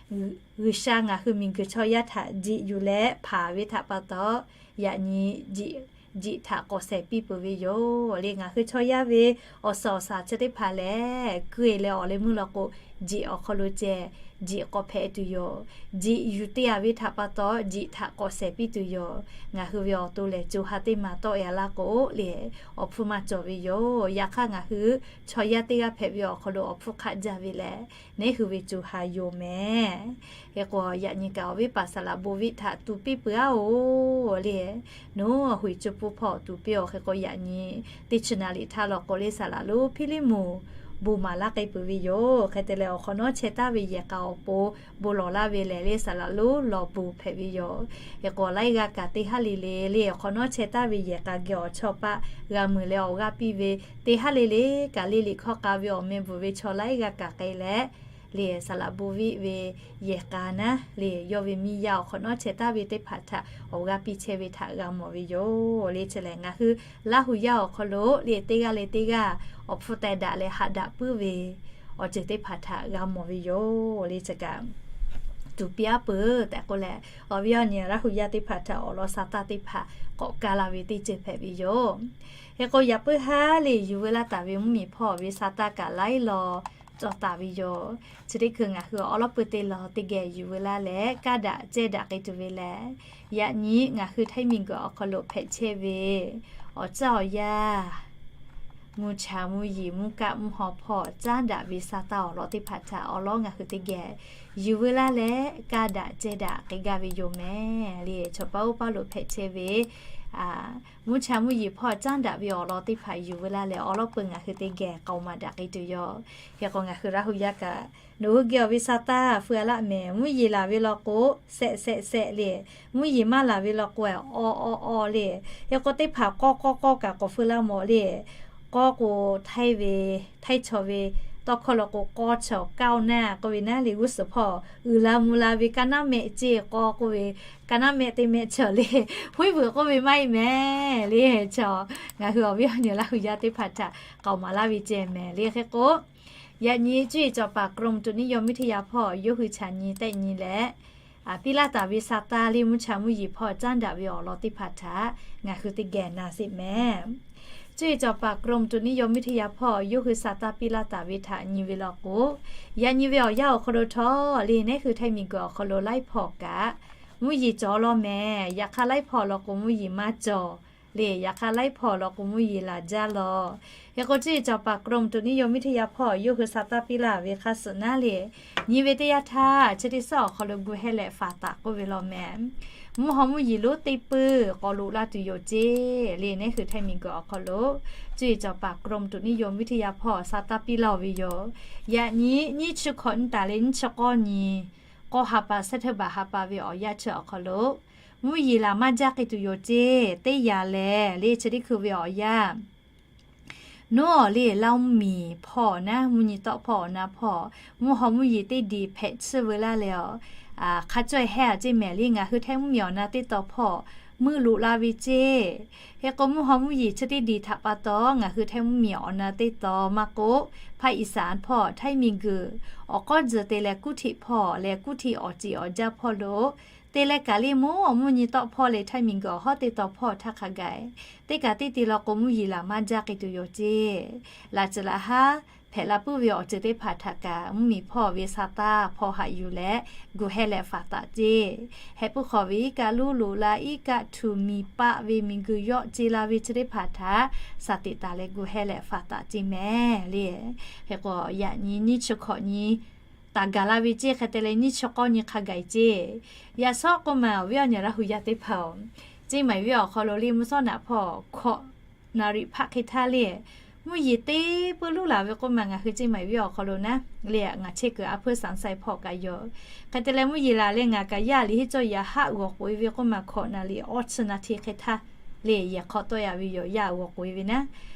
G'uiˬsha ngaˬ hui miˬguiˬ chaw yaˇ htaꞈ jiꞈ yuˬ leh hpanˍ ve htaꞈ pa taw, yaꞈ nyi jiꞈ htaꞈ k'awꞈ shehˍ piˇ peuˬ ve yoˬ. Le ngaˬ hui chaw yaˇ ve awˬ suhˍ awˬ shaˍ chi teˇ hpaˍ lehˬ, keu-eˬ leh awˬ leh meuˇ law k'o, jiꞈ awˬ hk'aw lo ceh jiꞈ k'awꞈ hpehꞈ tuˬ yoˬ. Jiꞈ yuˬ te a ve htaꞈ pa taw, jiꞈ htaꞈ k'awꞈ shehˍ piˇ tuˬ yoˬ. Ngaˬ hui ve awˬ to lehˬ co ha teˇ ma tawˆ e a laˇ k'o le, awˬ hpfuhˇ maˇ cawˬ ve yoˬ. Yaꞈ hk'aˇ ngaˬ hui chaw yaˇ teˇ g'aˇ hpehꞈ ve awˬ hk'aw lo awˬ hpfuhˇ hk'aˆ jaˇ ve lehˬ, neˉ hui ve co ha yoˬ mehˍ. Hk'e k'o yaꞈ nyi kaꞈ awˬ viˉ paˍ saˍ laꞈ bon viˉ htaꞈ tuˍ piˇ peuˬ a oˬ le. Nawˬ hui co pun hpawˇ tuˍ piˇ-oˬ. Hk'e k'o yaꞈ nyi teˇ chi naˍ riˍ htaˇ law k'o le saˍ laꞈ lonˉ Hpiˇliˇmuˍ bon maˍ laˇ k'ai peuˬ ve yoˬ. Hk'e te leh awˬ hk'awꞈ nawˉ chehˇ taˍ ve yehˬ k'a awˬ pon bon lawˬ laˇ ve lehˬ le saˍ laꞈ lonˉ lawˬ bon hpehꞈ ve yoˬ. Hk'e k'o laiˉ g'aˇ kaꞈ teˇ haˉ le le le awˬ hk'awꞈ nawˉ chehˇ taˍ ve yehˬ k'a geh awˬ chawˇ paˆ g'a mui leh awˬ g'aˇ piˇ ve teˇ haˉ le le kaꞈ le liꞈ hkawˇ k'a ve awˬ meh bvuhˬ ve chaw laiˉ g'aˇ kaꞈ k'ai leh, le saˍ laꞈ bon viˉ ve yehˬ k'a naˉ le yawˇ ve miˇ yaˇ awˬ hk'awꞈ nawˉ chehˇ taˍ ve teˇ hpaˍ htaꞈ awˬ g'aˇ piˇ chehˇ ve htaꞈ g'a mawˬ ve yoˬ. Le chi lehˬ ngaˬ hui Laˇ hu yaˇ awˬ hk'aw lo le teˇ g'aˇ leh teˇ g'aˇ awˬ hpfuhˇ teh daꞈ leh haꞈ daꞈ puiˉ ve awˬ ceuˬ teˇ hpaˍ htaꞈ g'a mawˬ ve yoˬ. Le chi kaꞈ tuˍ piˇ aˉ peuˬ tehꞈ k'oˆ leh, awˬ viˉ awˬ nyi Laˇ hu yaˇ teˇ hpaˍ htaꞈ awˬ lawn sa taˇ teˇ hpaˍ k'awꞈ kaˇ la ve teˇ ceuˬ hpehꞈ ve yoˬ. Hk'e k'o yaꞈ puiˉ haˉ le yuˬ veu laˇ taˍ ve mvuhˇmiˬ hpawˇ ve sa taˇ kaꞈ laiˉ law cawˬ taˍ ve yoˬ. Chi teˇ hkui ngaˬ hui awˉ lawˉ pui teˇ law teˇ geh yuˬ veu laˇ leh kaˇ daꞈ cehˇ daꞈ k'ai tuˬ ve lehˬ, yaꞈ nyi ngaˬ hui Htaiˇ miˬguiˬ awˬ hk'aw lo hpehꞈ chehˇ ve awˬ caˇ awˬ yaˇ mvuhˇ cha mvuhˇ yeˬ mvuhˇ kaˆ mvuhˇ haw hpawˇ caˉ daꞈ ve sa taˇ awˬ lawn teˇ hpaˍ htaꞈ awˬ lawn ngaˬ hui teˇ geh yuˬ veu laˇ leh kaˇ daꞈ cehˇ daꞈ k'ai gaˇ ve yoˬ mehˍ. Le chaw paˉ oˇ paˉ lo hpehꞈ chehˇ ve mvuhˇ cha mvuhˇ yeˬ hpawˇ caˉ daꞈ ve awˬ lawn teˇ hpaˍ yuˬ veu laˇ leh awˉ lawˉ pui ngaˬ hui teˇ geh k'aoˍ maˍ daꞈ k'ai tuˬ yoˬ. Hk'e k'o ngaˬ hui Laˇ hu yaˇ kaꞈ nawˬ hui geh awˬ ve sa taˇ feu a laˆ mehˍ. Mvuhˇ yeˬ laˬ ve law k'o, sehꞈ sehꞈ sehꞈ le. Mvuhˇ yeˬ maˇ laˬ ve law k'o, awˇ awˇ awˇ le. Hk'e k'o teˇ hpaˍ k'awˇ k'awˇ k'awˇ kaꞈ k'awꞈ feu laˇ mawˬ le. K'awˇ k'o htaiˇ ve, htaiˇ chaw ve tawˇ hkawˇ law k'o k'awˇ chaw kaoˇ naˇ k'oˆ ve naˉ le g'uˇ suhˍ hpawˇ uiˍ la mvuh la ve ka naˉ mehˆ ceˇ k'awˇ k'oˆ ve, ka naˉ mehˆ teˇ mehˆ chaw le. Huiˉ vuiˬ k'oˆ ve maˇ heˆ mehˍ le. Chaw ngaˬ hui awˬ viˉ awˬ nyi Laˇ hu yaˇ teˇ hpaˍ htaꞈ k'aoˍ maˍ laˇ ve ceh mehˍ le. Hk'e k'o yaꞈ nyi cuˇ yiˍ cawˬ paˍ กรมอุตุนิยมวิทยา hpawˇ yawˇ hui chaꞈ nyi tehˆ nyi leh, piˇ laˇ taˍ ve sa taˇ le mvuhˇ cha mvuhˇ yeˬ hpawˇ caˉ daꞈ ve awˬ lawn teˇ hpaˍ htaꞈ ngaˬ hui teˇ geh na sheˍ mehˍ. Cuˇ yiˍ cawˬ paˍ กรมอุตุนิยมวิทยา hpawˇ yawˇ hui sa taˇ piˇ laˇ taˍ ve htaꞈ nyi ve law k'o, yaꞈ nyi ve awˬ yanˇ awˬ hk'aw lo htawˇ le neˉ hui Htaiˇ miˬguiˬ awˬ hk'aw lo laiˉ hpawˇ kaꞈ mvuhˇ yeˬ cawˬ law mehˍ. Yaꞈ hk'aˇ laiˉ hpawˇ law k'o mvuhˇ yeˬ maˇ cawˬ le. Yaꞈ hk'aˇ laiˉ hpawˇ law k'o mvuhˇ yeˬ laˬ jaˇ law. Hk'e k'o, cuˇ yiˍ cawˬ paˍ กรมอุตุนิยมวิทยา hpawˇ yawˇ hui sa taˇ piˇ laˇ ve hk'a suhˍ naˉ le, nyi ve teˇ yanˇ htaˇ chi teˇ suhˉ awˬ hk'aw lo gu heh leh faˍ taˍ k'oˆ ve law mehˍ. Mvuhˇ haw mvuhˇ yeˬ lonˉ teˇ peuˇ k'awꞈ loꞈ la tuˬ yoˬ ceˇ le. Neˉ hui Htaiˇ miˬguiˬ awˬ hk'aw lo cuˇ yiˍ cawˬ paˍ กรมอุตุนิยมวิทยา hpawˇ sa taˇ piˇ laˇ ve yoˬ. Yaꞈ nyi nyiˇ chi hkawꞈ nyi taˍ leh nyiˇ chi k'awˇ nyi, k'awˇ ha pa September ha pa ve awˬ yanˇ chi awˬ hk'aw lo mvuhˇ yeˬ laˬ maˇ jaˇ k'ai tuˬ yoˬ ceˇ. Teˇ yanˇ lehˬ le, chi teˇ hkui ve awˬ yanˇ, noˉ awˬ le Laˇ oˇ miˬ hpawˇ awˬ naˉ, mvuhˇ nyi tawˆ hpawˇ awˬ na hpawˇ, mvuhˇ haw mvuhˇ yeˬ teˇ diˬ hpehꞈ tsuhˇ veu laˇ leh, hk'a caweh heh a ceˇ mehˍ le. Ngaˬ hui Htaiˇ mvuhˇ miˬ awˬ na teˇ taw hpawˇ meuˆ loꞈ la ve ceˇ. Hk'e k'o, mvuhˇ haw mvuhˇ yeˬ chi teˇ diˬ htaꞈ pa taw ngaˬ hui Htaiˇ mvuhˇ miˬ awˬ na teˇ taw maˇ k'oˆ, ภาคอีสาน hpawˇ Htaiˇ miˬguiˬ awˬ k'awˉ tzuhˬ te leh kuˇ htiꞈ hpawˇ leh kuˇ htiꞈ awˬ ceˬ awˬ jaˇ hpawˇ lo te leh kaˬ le mvuhˇ haw mvuhˇ nyi tawˆ hpawˇ leh Htaiˇ miˬguiˬ awˬ hawˉ teˇ taw hpawˇ htaˇ hk'a gaˬ teˇ kaˬ teˇ te law k'o mvuhˇ yeˬ laˬ maˇ jaˇ k'ai tuˬ yoˬ ceˇ. Laꞈ ceuˬ laꞈ haˉ hpehꞈ la puiˉ ve awˬ ceuˬ teˇ hpaˍ htaꞈ kaꞈ mvuhˇ miˬ hpawˇ ve sa taˇ hpawˇ haꞈ yuˬ leh gu heh leh faˍ taˍ ceˇ. Heh puiˉ hk'awꞈ ve iˉ kaˆ luˉ loꞈ la, iˉ kaˆ htuꞈ miˬ paˆ ve miˬguiˬ yawˆ ce la ve chi teˇ hpaˍ htaꞈ saˍ teꞈ taˍ leh gu heh leh faˍ taˍ ceˇ mehˍ le. Hk'e k'o, yaꞈ nyi nyiˇ chi hkawꞈ nyi taˍ gaˬ la ve ceˇ. Hk'e te leh nyiˇ chi k'awˇ nyi hk'a gaˬ ceˇ. Yaꞈ shawˉ k'oˆ ma awˬ viˉ awˬ nyi Laˇ hu yaˇ teˇ hpaˍ-oˬ, Ceˇ maiˍ venˇ awˬ hk'aw lo le mvuhˇ shawˉ naꞈ hpawˇ hkawꞈ naˍ riˍ hpaˆ hk'e htaˇ le, mvuhˇ yeˬ teˇ peuˇ luˉ laˬ ve k'oˆ ma ngaˬ hui Ceˇ maiˍ venˇ awˬ hk'aw lo naˉ le, ngaˬ chehˇ kuiˬ a hpuiˇ Saˍnˍ saiˍ hpawˇ kaꞈ yoˬ. Hk'e te leh mvuhˇ yeˬ laˬ leh ngaˬ kaꞈ yaˇ liꞈ henˇ cawˇ yaꞈ haˆ g'awˬ k'oꞈ e ve k'oˆ ma hkawꞈ naˍ riˍ awˇ chi naˍ hti hk'e htaˇ le yehˬ hk'aw tawˆ yaꞈ ve yoˬ. Yaˇ g'awˬ k'oꞈ e ve naˉ,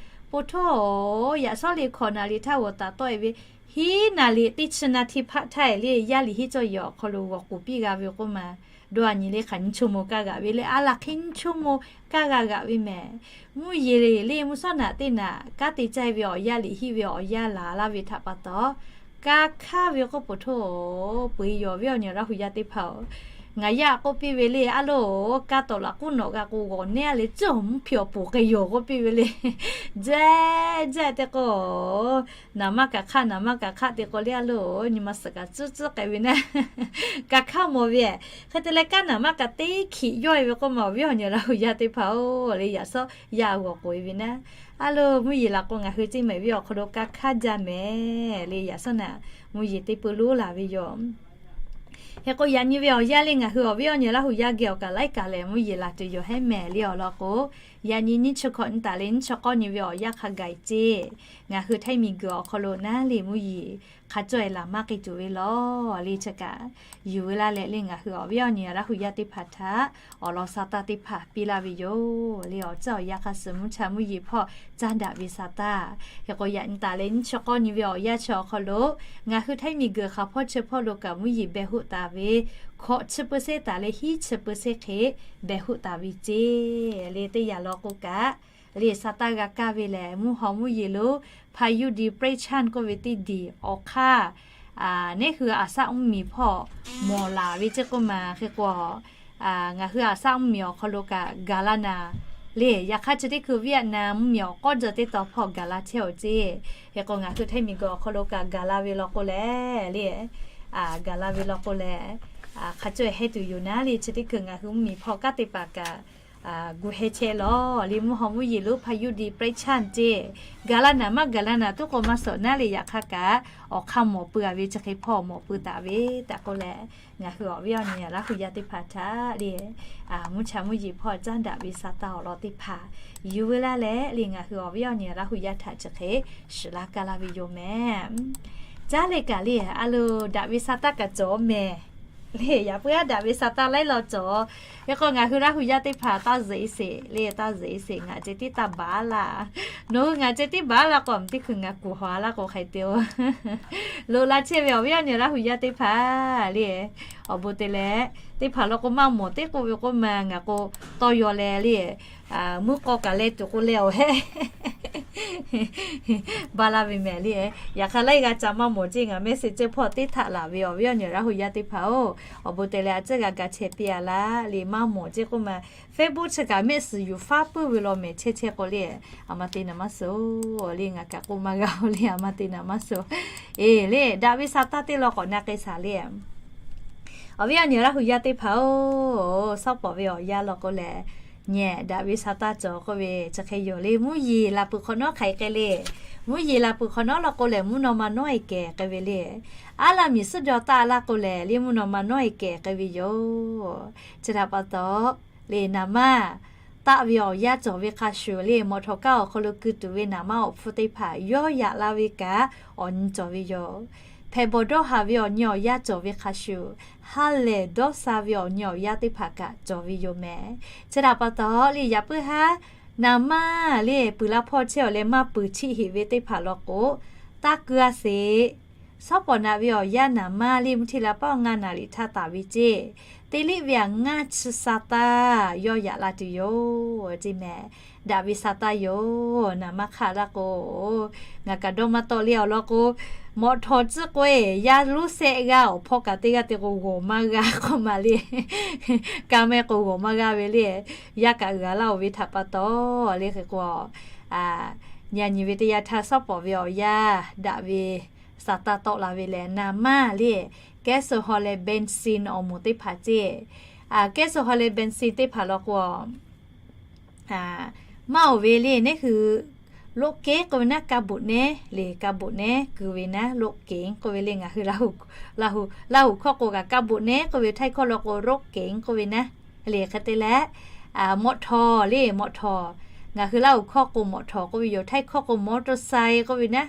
po htoˇ-oˬ, yaꞈ shawˉ le hkawꞈ naˍ riˍ htaˇ g'awˬ taˍ tawˆ e ve, hiˉ naˍ riˍ teˇ chi naˍ hti hpaˆ htaˇ le yaˇ liꞈ henˇ cawˇ yaꞈ awˬ hk'aw lo g'awˬ k'oꞈ piˇ g'a ve k'oˆ ma, dawˇ a nyi le hk'aˬ nyiˇ chawˇ maw kaˇ g'aꞈ ve le, a laˬ hk'e nyiˇ chawˇ maw kaˇ g'a g'aꞈ ve mehˍ. Mvuhˇ yeˬ le mvuhˇ shawˉ naꞈ teˇ naꞈ kanˉ te caˇ ve awˬ yaˇ liꞈ henˇ ve awˬ yaˇ laˬ laˇ ve htaꞈ pa taw, kaˇ hk'aˇ ve k'oˆ po htoˇ-oˬ, peu eˬ yoˬ awˬ viˉ awˬ nyi Laˇ hu yaˇ teˇ hpaˍ-oˬ, ngaˬ yaˇ k'oˆ piˇ ve le, a loˬ, kaˇ tawˍ laꞈ k'uˉ nawꞈ g'a k'o g'awˬ neˉ a le, cawˇ mvuhˇ hpiꞈ awˬ poˬ k'ai yoˬ k'oˆ piˇ ve le. Jaˇ jaˇ te k'o, naˍ maˇ kaꞈ hk'aˇ, naˍ maˇ kaꞈ hk'aˇ te k'o le, a loˬ, nyi ma suhˍ kaꞈ tcuhˉ tcuhˉ k'ai ve naˉ, kaˇ hk'aˇ mawˬ ve. Hk'e te leh kaˇ naˍ maˇ kaꞈ teˇ hkiꞈ yawˇ e ve k'oˆ ma awˬ viˉ awˬ nyi Laˇ hu yaˇ teˇ hpaˍ-oˬ le, yaꞈ shawˉ yaˇ g'awˬ k'oꞈ e ve naˉ, a loˬ, mvuhˇ yeˬ laˬ k'o ngaˬ hui Ceˇ maiˍ venˇ awˬ hk'aw lo kaˇ hk'aˇ jaˇ mehˍ le, yaꞈ shawˉ naꞈ mvuhˇ yeˬ teˇ peuˇ luˉ laˬ ve yoˬ. Hk'e k'o, yaꞈ nyi ve awˬ yanˇ le ngaˬ hui awˬ viˉ awˬ nyi Laˇ hu yaˇ geh awˬ kaꞈ laiˉ kaꞈ lehˬ mvuhˇ yeˬ laˬ tuˬ yoˬ hehˉ mehˍ le awˬ lawn k'o, yaꞈ nyi nyiˇ chi hkawꞈ nyi taˍ leh nyiˇ chi k'awˇ nyi ve awˬ yanˇ hk'a gaˬ e ceˇ. Ngaˬ hui Htaiˇ miˬguiˬ awˬ hk'aw lo naˉ le mvuhˇ yeˬ hk'a cawˇ e laˬ maˇ k'ai tuˬ ve law le chi kaꞈ, yuˬ ve laˇ leh le ngaˬ hui awˬ viˉ awˬ nyi Laˇ hu yaˇ teˇ hpaˍ htaꞈ awˬ lawn sa taˇ teˇ hpaˍ piˇ laˇ ve yoˬ le. Awˬ ceuˬ awˬ yanˇ hk'a suh mvuhˇ cha mvuhˇ yeˬ hpawˇ caˇ daꞈ ve sa taˇ. Hk'e k'o, yaꞈ nyi taˍ leh nyiˇ chi k'awˇ nyi ve awˬ yanˇ chi awˬ hk'aw lo ngaˬ hui Htaiˇ miˬguiˬ hk'aˬ hpawˇ chi hpawˇ lo kaꞈ mvuhˇ yeˬ beh hoˆ taˍ ve, hkawꞈ chi เปอร์เซ็นต์ taˍ leh hiˉ chi เปอร์เซ็นต์ hk'e beh hoˆ taˍ ve ceˇ le. Teˇ yanˇ law k'o kaꞈ le sa taˇ g'a kaˇ ve lehˬ mvuhˇ haw mvuhˇ yeˬ lo พายุ depression k'oˆ ve teˇ diˬ awˬ hk'aˇ, neˉ hui aˬ saˆ mvuhˇ miˬ hpawˇ mawˬ laˬ ve ceˇ k'oˆ ma. Hk'e k'o, ngaˬ hui aˬ saˆ mvuhˇ miˬ awˬ hk'aw lo kaꞈ gaˬ la naˍ le. Yaꞈ hk'aˇ chi teˇ hkui Vietnam mvuhˇ miˬ awˬ k'awˉ jaw teˇ taw hpawˇ gaˬ la chehˇ-oˬ ceˇ. Hk'e k'o, ngaˬ hui Htaiˇ miˬguiˬ awˬ hk'aw lo kaꞈ gaˬ la ve law k'o lehˬ le, gaˬ la ve law k'o lehˬ, hk'a cawˇ e heh tuˬ yoˬ naˉ le. Chi teˇ hkui ngaˬ hui mvuhˇ miˬ hpawˇ kanˉ teˇ hpaˍ kaꞈ gu heh chehˇ law le. Mvuhˇ haw mvuhˇ yeˬ lo พายุ depression ceˇ, gaˬ la naˍ maˇ gaˬ la naˍ tuˉ k'o maˇ suhˍ naˉ le. Yaꞈ hk'aˇ kaꞈ awˬ hk'aˇ mawˬ pui a ve chi hk'e hpawˇ mawˬ pui taˍ ve tehꞈ k'oˆ leh, ngaˬ hui awˬ viˉ awˬ nyi Laˇ hu yaˇ teˇ hpaˍ htaꞈ le, mvuhˇ cha mvuhˇ yeˬ hpawˇ caˇ daꞈ ve sa taˇ awˬ lawn teˇ hpaˍ yuˬ ve laˇ leh le ngaˬ hui awˬ viˉ awˬ nyi Laˇ hu yaˇ htaꞈ chi hk'e shiˍ laˇ kaˇ laˇ ve yoˬ mehˍ. Caˉ leh kaꞈ le, a loˬ, daꞈ ve sa taˇ kaꞈ cawˬ mehˍ le. Yaꞈ puiˉ aˉ daꞈ ve sa taˇ laiˉ law cawˬ. Hk'e k'o, ngaˬ hui Laˇ hu yaˇ teˇ hpaˍ taˇ zuhꞈ e sheˍ le, taˇ zuhꞈ e sheˍ. Ngaˬ ceh tiˉ taˇ baˬ laˇ. Nawˬ hui ngaˬ ceh tiˉ baˬ laˇ k'o, teˇ hkui ngaˬ kuˬ haw laˇ k'o hk'e te-o. Loꞈ la chehˇ ve awˬ viˉ awˬ nyi Laˇ hu yaˇ teˇ hpaˍ le, awˬ bon te leh, teˇ hpaˍ law k'o maˇ mawˬ teˇ k'oˆ ve k'oˆ ma ngaˬ k'o, tawˇ yaw leh le, mvuhˇ k'aw kaꞈ leh tuˬ k'o leh awˬ hehˉ ba laˇ ve mehˍ le. Yaꞈ hk'aˇ laiˉ g'aˇ ca maˇ mawˬ ceˇ, ngaˬ mehˆ seˍ ceuˇ hpawˇ teˇ htaꞈ laˬ ve awˬ viˉ awˬ nyi Laˇ hu yaˇ teˇ hpaˍ-oˬ, awˬ bon te leh a tcuhˉ g'a ga chehˇ piˇ a laˇ le. Maˇ mawˬ ceˇ k'oˆ ma, Facebook chi kaꞈ mehˆ suhˍ yuˬ faˉ puiˉ ve law mehˍ chehˇ chehˇ k'o le, a ma te naˍ maˇ suhˍ le. Ngaˬ kaꞈ k'oˆ maˇ g'a-o le, a ma te naˍ maˇ suhˍ. Eˬ le, daꞈ ve sa taˇ teˇ law k'awꞈ na k'ai shaˍ le. Awˬ viˉ awˬ nyi Laˇ hu yaˇ teˇ hpaˍ-oˬ, sawˉ pawˍ ve awˬ yanˇ law k'o lehˬ, nyehˬ daꞈ ve sa taˇ cawˬ k'oˆ ve chi hk'e yoˬ le. Mvuhˇ yeˬ laˬ peuˬ hk'awꞈ nawˉ hk'aˬ hk'e k'ai le. Mvuhˇ yeˬ laˬ peuˬ hk'awꞈ nawˉ law k'o lehˬ, mvuhˇ naw ma nawˉ e kehˬ k'ai ve le. Aˉ laˇ miˬ suhˉ jaw taˇ laˇ k'o lehˬ, le mvuhˇ naw ma nawˉ e kehˬ k'ai ve yoˬ. Chi htaꞈ pa taw, le naˍ manˇ taˆ ve awˬ yanˇ cawˬ ve hk'a shuˍ le, mawꞈ htawˍ kaˇ awˬ hk'aw lo keu tuˬ ve naˍ manˇ awˬ hpfuhˇ teˇ hpaˍ yawˇ yaꞈ la ve kaꞈ awˬ nyi cawˬ ve yoˬ. Hpehꞈ bawˬ dawˇ haˍ ve awˬ nyi awˬ yanˇ cawˬ ve hk'a shuˍ, ha lehˬ dawˇ sha ve awˬ nyi awˬ yanˇ teˇ hpaˍ kaꞈ cawˬ ve yoˬ mehˍ. Chi htaꞈ pa taw le, yaꞈ puiˉ haˉ naˍ manˇ le peuˬ la hpawˇ chehˇ awˬ leh maˇ peuˬ chiˆ heꞈ ve teˇ hpaˍ law k'o, taˇ keu a sheˍ. Shawˉ pawˍ naꞈ ve awˬ yanˇ naˍ manˇ le mvuhˇ htiˇ la paˆ awˬ ngaˇ naˍ riˍ htaˇ taˍ ve ceˇ. Teˇ liˇ ve aꞈ ngaˇ chi sa taˇ yawˇ yaꞈ la tuˬ yoˬ ceˇ mehˍ. Daꞈ ve sa taˇ yoˬ. Naˍ manˇ hk'aˆ laˇ k'o, ngaˬ kaꞈ dawˇ maˇ tawˆ le awˬ lawn k'o, mawꞈ htawˍ tcuhˉ k'o e, yaˇ lonˉ sehˆ g'aˇ awˬ hpawˇ kaꞈ teˇ g'aˇ te k'o g'awˬ maˇ g'a k'oˆ ma le. Ka meh k'o g'awˬ maˇ g'a ve le. Yaˇ kaꞈ g'a laˇ oˬ ve htaꞈ pa taw le hk'e k'o, yaꞈ nyi ve teˇ yanˇ htaˇ shawˉ pawˍ ve awˬ yanˇ daꞈ ve sa taˇ tawˆ la ve lehˬ, naˍ manˇ le kehˉ suh haw leh bensin awˬ moˍ teˇ hpaˍ ceˇ. Kehˉ suh haw leh bensin teˇ hpaˍ law k'o, maˇ oˬ ve le neˉ hui, loˆ keˉ k'oˆ ve naˉ ka boꞈ neˉ le, ka boꞈ neˉ keu ve naˉ loˆ keˉ k'oˆ ve le. Ngaˬ hui Laˇ huˍ hkawˇ k'o kaꞈ ka boꞈ neˉ k'oˆ ve, Htaiˇ hkawˇ law k'o รถเก๋ง k'oˆ ve naˉ le. Hk'e te leh, mawꞈ htawˍ le, mawꞈ htawˍ. Ngaˬ hui Laˇ huˍ hkawˇ k'o mawꞈ htawˍ k'oˆ ve yoˬ. Htaiˇ hkawˇ k'o มอเตอร์ไซค์ k'oˆ ve naˉ.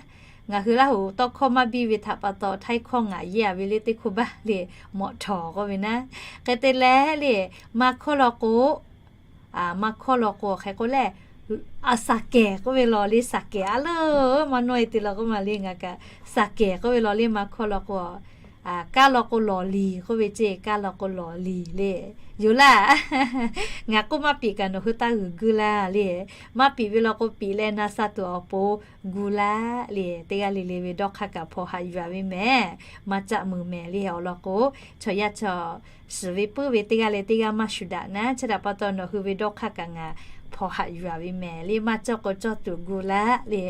Ngaˬ hui Laˇ huˍ tawˇ hkawˇ maˇ biˇ ve htaꞈ pa taw Htaiˇ hkawˇ ngaˬ yeˇ a ve le teˇ hk'oˆ baˬ le, mawꞈ htawˍ k'oˆ ve naˉ. Hk'e te leh le, maˇ hkawˇ law k'o, maˇ hkawˇ law k'o hk'e k'o leh, saˍ kehˍ k'oˆ ve law le, saˍ kehˍ a leuˉ maˇ nawˇ e te law k'oˆ ma le. Ngaˬ kaꞈ saˍ kehˍ k'oˆ ve law le, maˇ hkawˇ law k'o, kaˇ law k'o lawˬ liˬ k'oˆ ve ceˇ, kaˇ law k'o lawˬ liˬ le. Yoˬ laˇ. Ngaˬ k'oˆ maˇ piˍ kaꞈ nawˬ hui taˇ g'uiˬ guˇ laˇ le. Maˇ piˍ ve law k'o piˍ leh na sha tuˬ awˬ pon gu laˇ le. Teˇ g'aˇ le le ve dawˇ hk'aˇ kaꞈ hpawnˬ haꞈ yuˬ a ve mehˍ. Maˇ caˆ mui mehˍ le awˬ lawn k'o, chaw yaˇ chaw shiˍ ve puiˉ ve teˇ g'aˇ leh teˇ g'aˇ maˇ shuˍ daꞈ naˉ. Chi htaꞈ pa taw nawˬ hui ve dawˇ hk'aˇ kaꞈ ngaˬ hpawnˬ haꞈ yuˬ a ve mehˍ le. Maˇ cawˇ k'o cawˇ tuˬ gu laˇ le.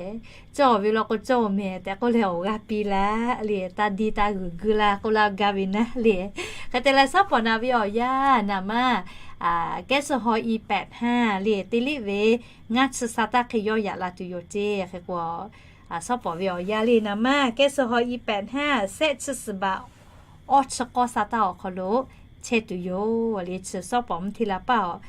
Cawˇ ve law k'o cawˇ mehˍ tehꞈ k'oˆ leh awˬ g'aˇ piˇ laˇ le. Taˇ diˇ taˇ g'uiˬ guˇ laˇ k'oˆ laˇ gaˇ ve naˉ le. Hk'e te leh shawˉ pawˍ naꞈ ve awˬ yanˇ naˍ manˇ kehˉ suh haw i แปดห้า le teˇ liˇ ve ngaˇ chi sa taˇ hk'e yawˇ yaꞈ la tuˬ yoˬ ceˇ. Hk'e k'o, shawˉ pawˍ ve awˬ yanˇ le naˍ manˇ kehˉ suh haw i แปดห้า sehˆ chi suhˍ baꞈ awˇ chi k'awˇ sa taˇ awˬ hk'aw lo chehˇ tuˬ yoˬ le. Chi shawˉ pawˍ mvuhˇ htiˇ la paˆ awˬ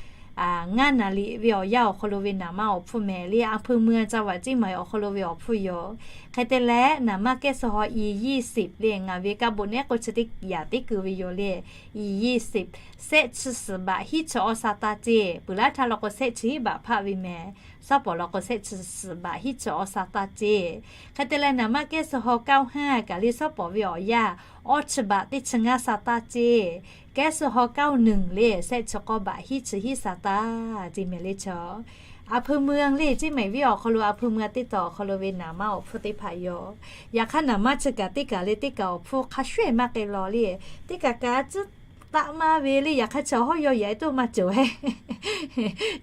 ngaˇ naˍ riˍ ve awˬ yanˇ awˬ hk'aw lo ve naˍ manˇ awˬ hpfuhˇ mehˍ le. อำเภอเมือง จังหวัดเชียงใหม่ awˬ hk'aw lo ve awˬ hpfuhˇ yoˬ. Hk'e te leh naˍ manˇ kehˉ suh haw i ยี่สิบ le ngaˬ ve ka boꞈ neˉ k'o chi teˇ yaꞈ teˉ keu ve yoˬ le. I ยี่สิบ sehˆ chi suhˍ baꞈ hiˉ chi awˇ sa taˇ ceˇ. Peuˬ laˇ htaˇ law k'o sehˆ chi hiˉ baꞈ hpaˆ ve mehˍ. Shawˉ pawˍ law k'o sehˆ chi suhˍ baꞈ hiˉ chi awˇ sa taˇ ceˇ. Hk'e te leh naˍ manˇ kehˉ suh haw เก้าห้า kaꞈ le shawˉ pawˍ ve awˬ yanˇ awˇ chi baꞈ teˇ chi ngaˇ sa taˇ ceˇ. Kehˉ suh haw เก้าหนึ่ง le sehˆ chi k'awˇ baꞈ hiˉ chi hiˉ sa taˇ ceˇ mehˍ le chaw. อำเภอเมือง le ceˇ mehˍ viˉ awˬ hk'aw lo อำเภอเมือง teˇ taw awˬ hk'aw lo ve naˍ manˇ awˬ hpfuhˇ teˇ hpaˍ yoˬ. Yaꞈ hk'aˇ naˍ manˇ chi kaꞈ teˇ kaꞈ le teˇ kaꞈ awˬ hpfuhˇ hk'a shuˍ maˇ k'ai law le. Teˇ kaꞈ kaꞈ tcuhˉ taˆ maˇ ve le. Yaꞈ hk'aˇ chi hawˉ yawˇ yaꞈ e toˆ maˇ cawˬ he.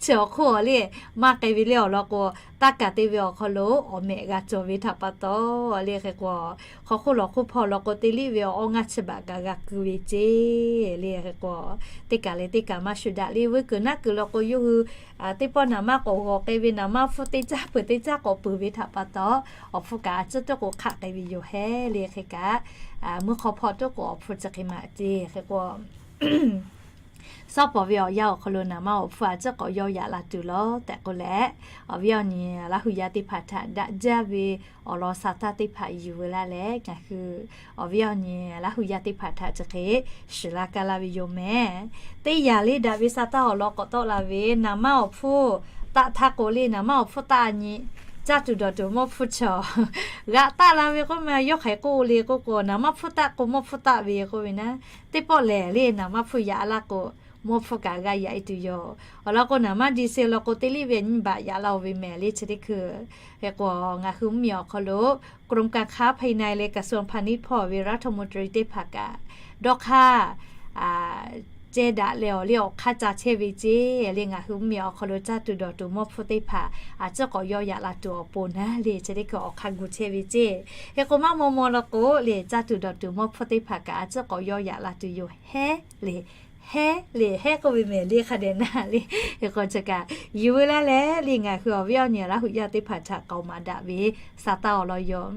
Chi awˬ hk'oˆ le maˇ k'ai ve le awˬ lawn k'o, taˇ kaˬ te ve awˬ hk'aw lo awˬ mehꞈ g'a cawˬ ve htaꞈ pa taw le hk'e k'o, hk'aw hk'oˆ lawˬ hk'oˆ hpawˇ law k'o teˇ liˇ ve awˬ awˇ ngaˇ chi baꞈ kaꞈ g'a keu ve ceˇ le hk'e k'o, teˇ kaˬ leh teˇ kaꞈ maˇ shuˍ daꞈ le. Veuˇ kuiˬ naˆ kuiˬ law k'o yawˇ hui teˇ pawˆ naˍ manˇ k'awꞈ g'awˬ k'ai ve, naˍ manˇ hpfuhˇ teˇ caˇ peuˬ teˇ caˇ k'awꞈ peuˬ ve htaꞈ pa taw, awˬ hpfuhˇ kaꞈ a ciˉ tuˉ k'o hk'aˆ k'ai ve yoˬ hehˉ le hk'e kaꞈ, mvuhˇ hk'aw hpawˇ tuˉ k'o awˬ hpfuhˇ chi hk'e maꞈ ceˇ hk'e k'o, shawˉ pawˍ ve awˬ yanˇ awˬ hk'aw lo naˍ manˇ awˬ hpfuhˇ a ciˉ k'awꞈ yawˇ yaꞈ la tuˬ lawˬ tehꞈ k'oˆ leh, awˬ viˉ awˬ nyi Laˇ huˍ yaˇ teˇ hpaˍ htaꞈ daꞈ jaˇ ve awˬ lawn sa taˇ teˇ hpaˍ yuˬ veu laˇ leh, ngaˬ hui awˬ viˉ awˬ nyi Laˇ huˍ yaˇ teˇ hpaˍ htaꞈ chi hk'e shiˍ laˇ kaˇ laˇ ve yoˬ mehˍ. Teˇ yanˇ le daꞈ ve sa taˇ awˬ lawn k'awꞈ tawˆ la ve, naˍ manˇ awˬ hpfuhˇ taˆ htaˇ k'o le, naˍ manˇ awˬ hpfuhˇ taˆ a nyi, caˇ tuˬ dawˬ tuˬ mawˇ hpfuhˇ chaw g'aꞈ taˆ la ve k'oˆ ma, yawˇ hk'aˬ hk'e k'oˆ le k'oˆ k'o, naˍ manˇ hpfuhˇ taˆ k'o mawˇ hpfuhˇ taˆ ve k'oˆ ve naˉ, teˇ pawˆ lehˬ le naˍ manˇ hpfuhˇ yaꞈ laˇ k'o, mawˇ hpfuhˇ kaꞈ g'a yaꞈ e tuˬ yoˬ. Awˬ lawn k'o naˍ manˇ ดีเซล law k'o teˇ liˇ ve nyiˇ baꞈ yaꞈ la oˬ ve mehˍ le chi teˇ hkui. Hk'e k'o ngaˬ hui mvuhˇmiˬ awˬ hk'aw lo กรมการค้าภายใน leh กระทรวงพาณิชย์ hpawˇ ve รัฐมนตรี teˇ hpaˍ kaꞈ dawˇ hk'aˇ ceh daꞈ leh awˬ le awˬ hk'aˇ ca chehˇ ve ceˇ le. Ngaˬ hui mvuhˇmiˬ awˬ hk'aw lo caˇ tuˬ dawˬ tuˬ mawˇ hpfuhˇ teˇ hpaˍ a ciˉ k'awꞈ yawˇ yaꞈ la tuˬ awˬ pon naˉ le chi teˇ hkui awˬ hk'aˇ gu chehˇ ve ceˇ. Hk'e k'o maˇ maw maw law k'o le caˇ tuˬ dawˬ tuˬ mawˇ hpfuhˇ teˇ hpaˍ kaꞈ a ciˉ k'awꞈ yawˇ yaꞈ la tuˬ yoˬ hehˉ le. Hehˉ le, hehˉ k'oˆ ve mehˍ le hk'a dehꞈ na le. Hk'e k'o chi kaꞈ yuˬ veu laˇ leh le, ngaˬ hui awˬ viˉ awˬ nyi Laˇ huˍ yaˇ teˇ hpaˍ htaꞈ k'aoˍ maˍ daꞈ ve saˍ taˇ awˬ lawn yoˬ.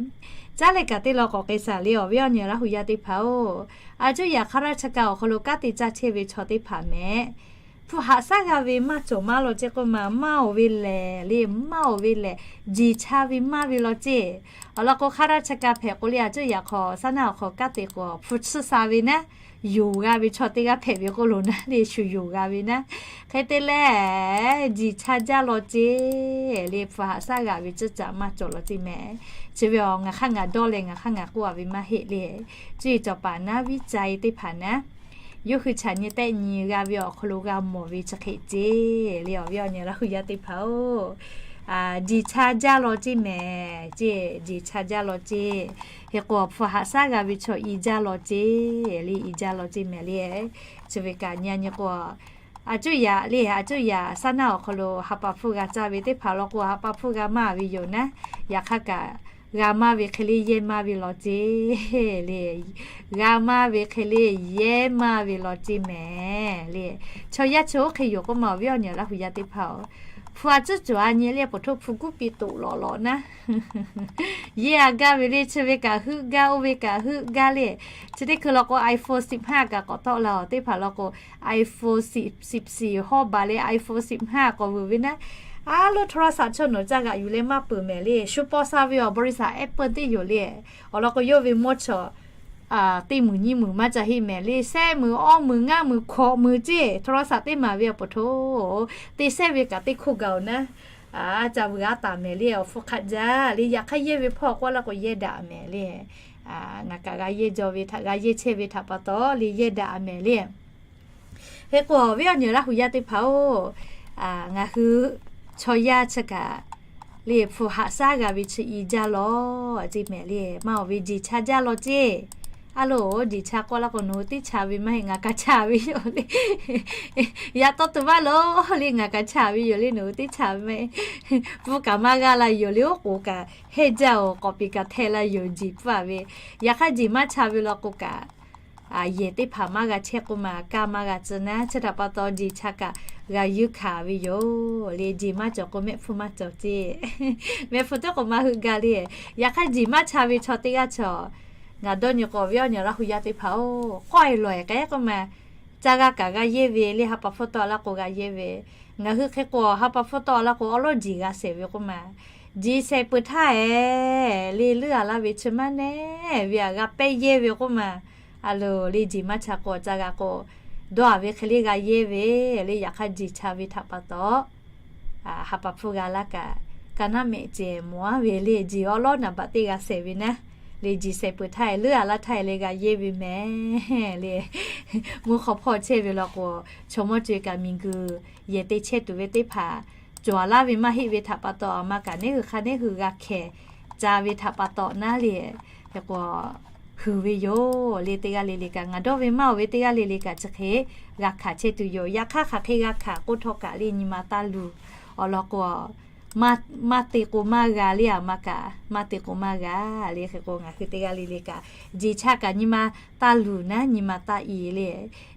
Caˉ leh kaꞈ teˇ lawn k'awꞈ k'ai shaˍ le, awˬ viˉ awˬ nyi Laˇ huˍ yaˇ teˇ hpaˍ-oˬ, a cuˇ yaꞈ hk'a laˇ chi kaꞈ awˬ hk'aw lo kanˉ te caˇ chehˇ ve chaw teˇ hpaˍ mehˍ, hpu haꞈ shaˉ g'a ve maˇ cawˬ maˇ law ceˇ k'oˆ ma, maˇ oˬ ve lehˬ le, maˇ oˬ ve lehˬ, jeˬ cha ve maˇ ve law ceˇ. Awˬ lawn k'o, hk'a laˇ chi kaꞈ hpehꞈ k'o le, a cuˇ yaꞈ hk'aw shaˉ naˆ awˬ hk'aw kanˉ te k'o, hpu tsuhˇ sha ve naˉ, yonˍ g'a ve chaw teˇ g'aˇ hpehꞈ ve k'oˆ lo naˉ le, shu yonˍ g'a ve naˉ. Hk'e te leh, jeˬ cha jaˇ law ceˇ le, hpu haꞈ shaˉ g'a ve cuˇ caꞈ maˇ cawˬ law ceˇ mehˍ. Chi ve awˬ ngaˬ hk'aˇ ngaˬ dawˇ leh ngaˬ hk'aˇ ngaˬ k'oˆ a ve maˇ heˆ le. Cuˇ yiˍ cawˬ paˍ naˉ viˉ ca-e teˇ hpaˍ naˉ, yawˇ hui chaꞈ nyi tehˆ nyi g'a ve awˬ hk'aw lo g'a mawˬ ve chi hk'e ceˇ le, awˬ viˉ awˬ nyi Laˇ huˍ yaˇ teˇ hpaˍ-oˬ, jeˬ cha jaˇ law ceˇ mehˍ ceˇ, jeˬ cha jaˇ law ceˇ. Hk'e k'o, hpu haꞈ shaˉ g'a ve chaw i jaˇ law ceˇ le, i jaˇ law ceˇ mehˍ le. Chi ve kaꞈ nyi a nyi k'o, a cuˇ yaꞈ le, a cuˇ yaꞈ shaˉ naˆ awˬ hk'aw lo ha pa hpfuhˇ g'a caˇ ve teˇ hpaˍ law k'o, ha pa hpfuhˇ g'a maˇ ve yoˬ naˉ, yaꞈ hk'aˇ kaꞈ g'a maˇ ve hk'e le yehˇ maˇ ve law ceˇ le. G'a maˇ ve hk'e le yehˇ maˇ ve law ceˇ mehˍ le. Chaw yaˇ chi oˇ hk'e yoˬ k'oˆ ma, awˬ viˉ awˬ nyi Laˇ huˍ yaˇ teˇ hpaˍ-oˬ, hpu a cuˉ cawˬ a nyi le, poˬ htoˇ hpu guˉ piˇ toꞈ lawꞈ lawꞈ naˉ, yehˇ a gaˇ ve le. Chi ve kaꞈ heuˆ gaˇ, oˇ ve kaꞈ heuˆ gaˇ le. Chi teˇ hkui law k'o, iPhone siˍ haˉ kaꞈ k'awꞈ tawˆ la, awˬ teˇ hpaˍ law k'o, iPhone siˍ siˍ hawˉ baˬ le, iPhone siˍ haˉ k'awꞈ vuiˬ ve naˉ, a loˉ โทรศัพท์ chaw nawˬ caˇ g'aꞈ yuˬ leh maˇ peuˬ mehˍ le. Shu paw sha ve awˬ บริษัท Apple teˇ yoˬ le. Awˬ lawn k'o, yawˇ ve mawˇ chaw teˇ muiˬ nyiˇ muiˬ maˇ ca heˆ mehˍ le. Sehˉ muiˬ, awˇ muiˬ, ngaˇ muiˬ, hkawꞈ muiˬ ceˇ โทรศัพท์ teˇ maˬ ve awˬ poˬ htoˬ, te sehˉ ve kaꞈ teˇ hkoˇ gaˬ-oˬ naˉ, ca vuiˬ a taˍ mehˍ le. Awˬ hpfuhˇ hk'aˆ jaˇ le. Yaꞈ hk'aˇ yehˇ ve hpawˇ k'oˆ laˇ k'o, yehˇ daꞈ mehˍ le. Ngaˬ kaꞈ g'a yehˇ jaw ve htaꞈ g'a yehˇ chehˇ ve htaꞈ pa taw le, yehˇ daꞈ mehˍ le. Hk'e k'o, awˬ viˉ awˬ nyi Laˇ huˍ yaˇ teˇ hpaˍ-oˬ, ngaˬ hui chaw yaˇ chi kaꞈ le, hpu haꞈ shaˉ g'a ve chi i jaˇ law ceˇ mehˍ le. Maˇ oˬ ve jeˬ cha jaˇ law ceˇ. A loˬ, jeˬ cha k'oˆ laˇ k'o, nawˬ hui teˇ cha ve maˇ heˆ, ngaˬ kaꞈ cha ve yoˬ le. Yaꞈ taw tuˬ maˇ loˬ le, ngaˬ kaꞈ cha ve yoˬ le, nawˬ hui teˇ cha ve maˇ heˆ. Pfuhˇ kaꞈ maˇ g'a la yoˬ le, oˉ k'oˍ kaꞈ hehnˇ jaˇ-oˬ, k'awꞈ piˍ kaꞈ hteh la yoˬ, jeˬ pfuhˇ a ve. Yaꞈ hk'aˇ jeˬ maˇ cha ve law k'o kaꞈ, yehˬ teˇ hpaˍ maˇ g'a chehˇ k'oˆ ma, kaˇ maˇ g'a tcuh naˉ, chi htaꞈ pa taw jeˬ cha kaꞈ g'a yuˇ hkanˍ ve yoˬ le. Jeˬ maˇ cawˬ k'o, mehˆ hpfuhˇ maˇ cawˬ ceˇ. Mehˆ hpfuhˇ teˇ k'o maˇ heuˆ gaˇ le. Yaꞈ hk'aˇ jeˬ maˇ cha ve chaw teˇ g'aˇ chaw, ngaˬ dawˇ nyi k'o, awˬ viˉ awˬ nyi Laˇ huˍ yaˇ teˇ hpaˍ-oˬ, k'awehˬ lawˬ-eˬ k'ai k'oˆ ma, ca g'a kaꞈ g'a yehˇ ve le, ha pa hpfuhˇ tawˆ laˇ k'o g'a yehˇ ve. Ngaˬ hui hk'e k'o, ha pa hpfuhˇ tawˆ laˇ k'o, awˉ lawˉ jeˬ g'a shehˍ ve k'oˆ ma, jeˬ shehˍ peuˬ htaˇ-eˬ le, leuˉ a laˇ ve chi maˇ nehˉ ve aꞈ g'a pehˇ yehˇ ve k'oˆ ma. A loˬ le, jeˬ maˇ cha k'o ca g'a k'o, dawˇ a ve hk'e le g'a yehˇ ve le. Yaꞈ hk'aˇ jeˬ cha ve htaꞈ pa taw, ha pa hpfuhˇ g'a laˇ kaꞈ, ka naˉ mehˆ cehˬ mawˬ a ve le. Jeˬ awˉ lawˉ naˍ baꞈ teˇ g'a shehˍ ve naˉ le, jeˬ shehˍ peuˬ htaˇ-eˬ, leuˉ a laˇ htaˇ-eˬ le g'a yehˇ ve mehˍ le. Mvuhˇ hk'aw hpawˇ chehˇ ve law k'o, chaw mawˇ co-e kaꞈ miˬguiˬ yehˬ te chehˇ tuˬ ve teˇ hpaˍ cawˬ a laˇ ve maˇ heˆ ve htaꞈ pa taw, aˬ ma kaꞈ neˉ hui hk'a neˉ hui g'a hkehˍ ca ve htaꞈ pa taw naˉ le. Hk'e k'o, huiˬ ve yoˬ le. Teˇ g'aˇ le le kaꞈ, ngaˬ dawˇ ve maˇ oˬ ve teˇ g'aˇ le le kaꞈ chi hk'e g'a hkanˍ chehˇ tuˬ yoˬ. Yaꞈ hk'aˇ hk'aˬ hk'e g'a hkanˍ k'oˆ htawˇ kaꞈ le, nyi ma taˇ luˬ. Awˬ lawn k'o, maˇ te k'o maˇ g'a le, aˬ ma kaꞈ maˇ te k'o maˇ g'a le. Hk'e k'o, ngaˬ hui teˇ g'aˇ le le kaꞈ, jeˬ cha kaꞈ nyi ma taˇ luˬ naˉ, nyi ma taˇ i le.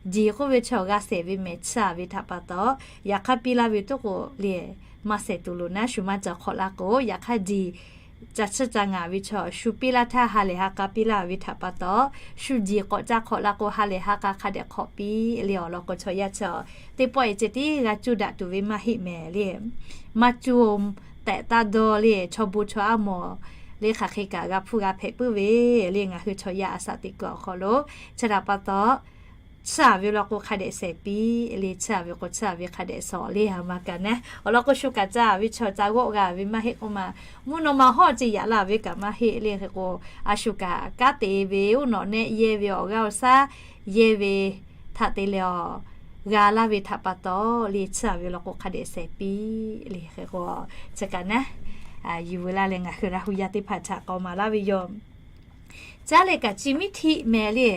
Jeˬ k'oˆ ve chaw g'a shehˍ ve mehˍ, tsuhˇ a ve htaꞈ pa taw, yaꞈ hk'aˇ piˇ laˇ ve toˉ k'o le, maˇ shehˍ tuˬ loˬ naˉ, shu maˇ ca hk'awꞈ laˇ k'o, yaꞈ hk'aˇ jeˬ ca tsuhˇ ca ngaˬ ve chaw shu piˇ laˇ htaˇ ha lehˬ ha k'a piˇ laˇ ve htaꞈ pa taw, shu jeˬ k'awꞈ ca hk'awꞈ la k'o, ha lehˬ ha k'a hk'a dehꞈ hk'awꞈ piˇ le. Awˬ lawn k'o, chaw yaˇ chi teˇ pawˆ-e ceh tiˉ g'a cuˇ daꞈ tuˬ ve maˇ heˆ mehˍ le. Maˇ cuˇ tehꞈ taˇ dawˇ le, chaw bon chaw aˉ mawˬ le, hk'aˬ hk'e kaꞈ g'a hpfuhˇ g'a hpehꞈ puiˉ ve le. Ngaˬ hui chaw yaˇ a shaꞈ teꞈ kuiˬ awˬ hk'aw lo chi htaꞈ pa taw, tsuhˇ a ve law k'o hk'a dehꞈ shehˍ piˇ le, tsuhˇ a ve k'o tsuhˇ a ve hk'a dehꞈ shawˍ le, aˬ ma kaꞈ naˉ. Awˬ lawn k'o, shu kaꞈ ca ve chaw ca g'awˆ g'a ve maˇ heˆ k'oˆ ma, mvuhˇ naw ma hawˇ ce yaꞈ la ve kaꞈ maˇ heˆ le. Hk'e k'o, a shu kaꞈ kanˉ te ve, uˉ nawꞈ nehˆ yehˇ ve, awˬ g'aˇ awˬ shaˉ yehˇ ve htaꞈ te leh awˬ g'a laˇ ve htaꞈ pa taw le, tsuhˇ a ve law k'o hk'a dehꞈ shehˍ piˇ le. Hk'e k'o, chi kaꞈ naˉ, yuˬ veu laˇ leh ngaˬ hui Laˇ huˍ yaˇ teˇ hpaˍ htaꞈ k'awꞈ maˍ laˇ ve yoˬ. Caˉ leh kaꞈ, chi miˉ htiˆ mehˍ le.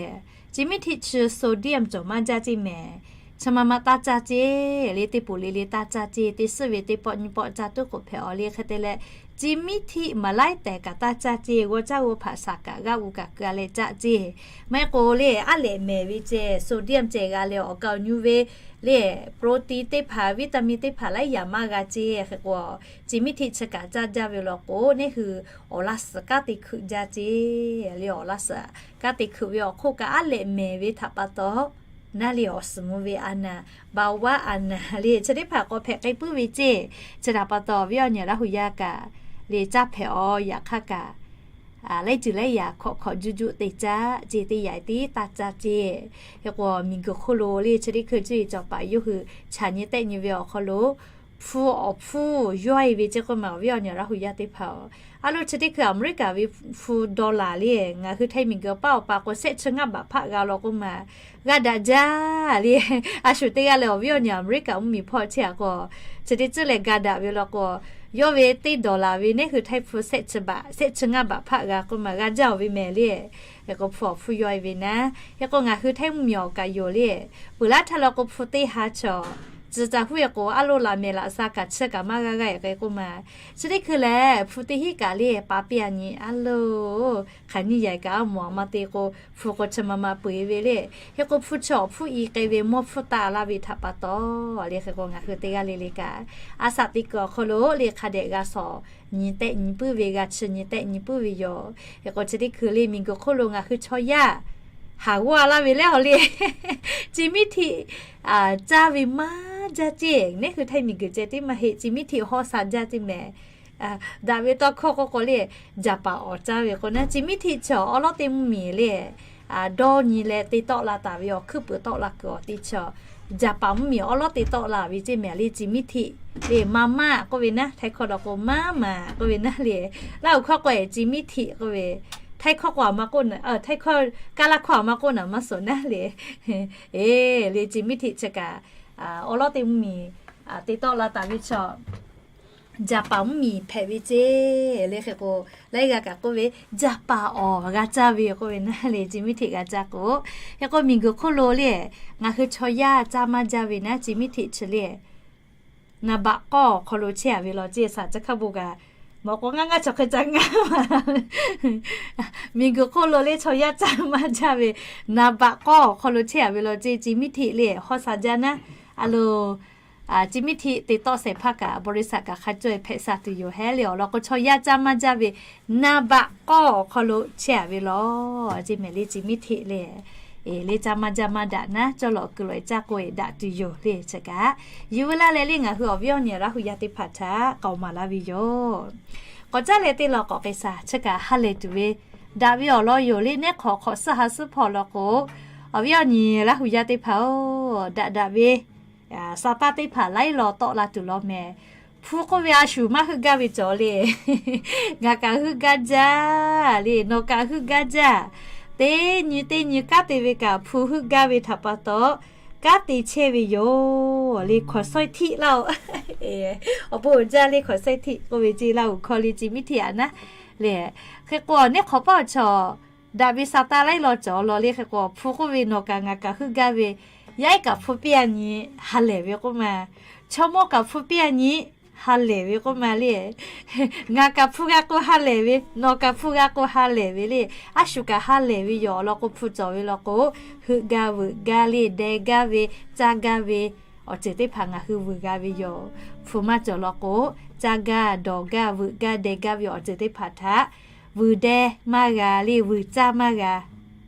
Chi miˉ htiˆ chi sodium cawˬ maˇ jaˇ ceˇ mehˍ. Chi ma ma taˇ caˇ ceˇ le, teˇ poˬ le le taˇ caˇ ceˇ. Teˇ suhˉ ve teˇ pawˆ nyiˇ pawˆ caˇ tuˉ k'oꞈ hpehꞈ-aw le. Hk'e te leh, Ci miˉ htiˆ maˍ laiˉ tehˬ kaꞈ taˇ caˇ ceˇ. G'aw caˇ g'aw hpaꞈ shaˍ kaꞈ g'aˇ u kaꞈ keu a leh caˆ ceˇ. Maˇ heˆ k'o le, aˉ lehꞈ mehˍ ve ceh, sodium ceh g'a leh awˬ ka awˬ nyu ve le, protein teˇ hpaˍ, vitamin teˇ hpaˍ laiˉ yaꞈ maˇ g'a ceˇ. Hk'e k'o, ci miˉ htiˆ chi kaꞈ caˇ jaˇ ve law k'o, neˇ hui awˬ laˇ suhˍ kanˉ te hkeuꞈ jaˇ ceˇ. Le awˬ laˇ suhˍ kanˉ te hkeuꞈ ve awˬ hk'oˆ kaꞈ aˉ lehꞈ mehˍ ve htaꞈ pa taw, naˇ le awˬ suhˍ mvuh ve a naˍ, เบาหวาน a naˍ le chi teˇ hpaˍ k'awꞈ hpehꞈ k'ai puiˉ ve ceˇ. Chi htaꞈ pa taw, awˬ viˉ awˬ nyi Laˇ hu yaˇ kaꞈ le caˇ hpehꞈ awˬ yaꞈ hk'aˇ kaꞈ, laiˉ ceuˬ laiˉ yaꞈ hkawꞈ hkawꞈ juˇ juˇ te caˆ ceˇ, teˇ yaꞈ tiˉ taˇ caˇ ceˇ. Hk'e k'o, miˬguiˬ hk'oˆ lo le chi teˇ hkui cuˇ yiˍ cawˬ paˍ yawˇ hui chaꞈ nyi tehˆ nyi ve awˬ hk'aw lo hpu awˬ hpfuhˇ yawˇ e ve ceˇ k'oˆ ma, awˬ viˉ awˬ nyi Laˇ hu yaˇ teˇ hpaˍ-oˬ. A lo chi teˇ hkui Aˍmeˍriˆkaˍ ve hpu dollar le, ngaˬ hui htaiˇ miˬguiˬ paˉ awˬ pa k'o shehˆ chi ngaˇ baꞈ hpaˆ g'a law k'oˆ ma, g'a daꞈ jaˇ le. A shu teˇ g'aˇ leh awˬ viˉ awˬ nyi Aˍmeˍriˆkaˍ mvuhˇmiˬ hpawˇ chehˇ a k'o, chi teˇ tcuhˉ leh ga daꞈ ve law k'o, yawˇ ve teˇ dollar ve neˇ hui htaiˇ hpu shehˆ chi baꞈ, shehˆ chi ngaˇ baꞈ hpaˆ g'a k'oˆ ma, g'a jaˇ-oˬ ve mehˍ le. Hk'e k'o, hpu awˬ hpfuhˇ yawˇ e ve naˉ. Hk'e k'o, ngaˬ hui htaiˇ mvuhˇmiˬ awˬ kaꞈ yoˬ le. Peuˬ laˇ htaˇ law k'o, hpu teˇ ha chaw, tcuh ca huˉ e k'o, a lo laꞈ mehˍ laꞈ sha kaꞈ chi kaꞈ maˇ g'a g'a e k'oˆ ma. Chi teˇ hkui lehˬ, hpu teˇ hinˉ kaꞈ le paˍ piˇ a nyi a lo, hk'aˬ nyi yaꞈ kaꞈ a mawˬ a ma te k'o, hpu k'o chi ma ma peu eˬ ve le. Hk'e k'o, hpu chi awˬ hpfuhˇ i k'ai ve mawˇ hpfuhˇ taˆ laˇ ve htaꞈ pa taw le. Hk'e k'o, ngaˬ hui teˇ g'aˇ le le kaꞈ, a shaꞈ teꞈ kuiˬ awˬ hk'aw lo le hk'a dehꞈ g'a shawˍ nyi tehˆ nyi puiˉ ve, g'a chi nyi tehˆ nyi puiˉ ve yoˬ. Hk'e k'o, chi teˇ hkui le miˬguiˬ hk'oˆ lo ngaˬ hui chaw yaˇ haˍ g'awˇ a laˇ ve lehˬ awˬ le, ci miˉ htiˆ caˇ ve maˇ jaˇ ceˇ. Neˇ hui htaiˇ miˬguiˬ ceh tiˉ maˇ heˆ, ci miˉ htiˆ hawˉ sha jaˇ ceˇ mehˍ. Daꞈ ve tawˇ hkawˇ k'oˆ k'o le, jaˍ paˍ awˬ caˇ ve k'o naˉ, ci miˉ htiˆ chi awˬ lawˉ teˇ mvuhˇmiˬ le, dawˇ nyi leh te tawˆ la taˍ ve awˬ hkuiˉ puiˍ tawˆ la kuiˬ awˬ te chaw, jaˍ paˍ mvuhˇmiˬ awˬ lawˉ te tawˆ la ve ceˇ mehˍ le, ci miˉ htiˆ le, maˇ maˇ k'oˆ ve naˉ, htaiˇ hkawˇ law k'o maˇ maˍ k'oˆ ve naˉ le. Laˇ huˍ hkawˇ k'o e ci miˉ htiˆ k'oˆ ve, htaiˇ hkawˇ k'o a ma k'oˆ, htaiˇ hkawˇ kaˇ laˇ hkawˇ a ma k'oˆ naˍ maˇ suhˍ naˉ le. E, le ci miˉ htiˆ chi kaꞈ awˬ lawˉ teˇ mvuhˇmiˬ te tawˆ la taˍ ve chaw, jaˍ paˍ mvuhˇmiˬ hpehꞈ ve ceˇ le. Hk'e k'o, laiˉ g'aˇ kaꞈ k'oˆ ve, jaˍ paˍ awˬ g'a caˇ ve k'oˆ ve naˉ le, ci miˉ htiˆ g'a caˇ k'o. Hk'e k'o, miˬguiˬ hk'oˆ lo le, ngaˬ hui chaw yaˇ caˇ maˇ jaˇ ve naˉ, ci miˉ htiˆ chi le, naˍ baꞈ k'awˇ awˬ hk'aw lo chehˇ a ve law ceˇ, shaˍ ca hkaˇ bon kaꞈ mawꞈ k'o ngaˇ ngaˇ chaw hk'e ca ngaˇ ma. Miˬguiˬ hk'oˆ lo le chaw yaˇ caˇ maˇ jaˇ ve, naˍ baꞈ k'awˇ awˬ hk'aw lo chehˇ a ve law ceˇ, ci miˉ htiˆ le hawˉ sha jaˇ naˉ. A lo, ci miˉ htiˆ te tawˆ shehˍ hpaˇ kaꞈ บริษัท kaꞈ hk'a caweh hpehꞈ sha tuˬ yoˬ hehˉ le awˬ lawn k'o, chaw yaˇ caˇ maˇ jaˇ ve naˍ baꞈ k'awˇ awˬ hk'aw lo chehˇ a ve law ceˇ mehˍ le, ci miˉ htiˆ le. E, le caˇ maˇ jaˇ maˇ daꞈ naˉ, cawˇ lawꞈ kuiˬ lawꞈ e caˇ k'oˆ e daꞈ tuˬ yoˬ le chi kaꞈ, yuˬ veu laˇ leh le ngaˬ hui awˬ viˉ awˬ nyi Laˇ huˍ yaˇ teˇ hpaˍ htaꞈ k'aoˍ maˍ laˇ ve yoˬ. K'awꞈ caˉ leh teˇ law k'awꞈ k'ai sha chi kaꞈ ha lehˬ tuˬ ve, daꞈ ve awˬ lawn yoˬ le. Neˉ hk'awꞈ hk'awꞈ suhˉ ha suhˉ hpawˇ law k'o, awˬ viˉ awˬ nyi Laˇ huˍ yaˇ teˇ hpaˍ-oˬ, daꞈ daꞈ ve sa taˇ teˇ hpaˍ laiˉ law tawˆ la tuˬ law mehˍ. Hpu k'oˆ ve a shu maˇ heuˆ gaˇ ve cawˬ le. Ngaˬ kaꞈ heuˆ gaˇ jaˇ le, nawˬ kaꞈ heuˆ gaˇ jaˇ. Teˇ nyi teˇ nyi kanˉ te ve kaꞈ hpu heuˆ gaˇ ve htaꞈ pa taw, kanˉ te chehˇ ve yoˬ le. Hkawˍ sawehˇ htiˆ laˇ-oˬ, awˬ bon uiˍ jaˇ le. Hkawˍ sawehˇ htiˆ k'oˆ ve ceˇ Laˇ huˍ hkawˇ le, ci miˉ htiˆ a naˉ le. Hk'e k'o, neˉ hk'awꞈ paˆ awˬ chaw daꞈ ve sa taˇ laiˉ law cawˬ law le. Hk'e k'o, hpu k'oˆ ve nawˬ kaꞈ ngaˬ kaꞈ heuˆ gaˇ ve, yaˇ iˉ kaꞈ hpu piˇ a nyi ha lehˬ ve k'oˆ ma, chaw mawˇ kaꞈ hpu piˇ a nyi ha lehˬ ve k'oˆ ma le. Ngaˬ kaꞈ hpu g'a k'o ha lehˬ ve, nawˬ kaꞈ hpu g'a k'o ha lehˬ ve le. A shu kaꞈ ha lehˬ ve yoˬ. Awˬ lawn k'o, hpu cawˬ ve law k'o, heuˆ gaˇ veuꞈ gaˇ le, deh gaˇ ve, caˇ gaˇ ve, awˬ ceuˬ teˇ hpaˍ ngaˬ hui vuiˬ g'a ve yoˬ. Hpu maˇ cawˬ law k'o, caˇ gaˇ, dawˬ gaˇ, veuꞈ gaˇ, deh gaˇ ve awˬ ceuˬ teˇ hpaˍ htaꞈ vuiˬ deh maˇ g'a le, vuiˬ caˇ maˇ g'a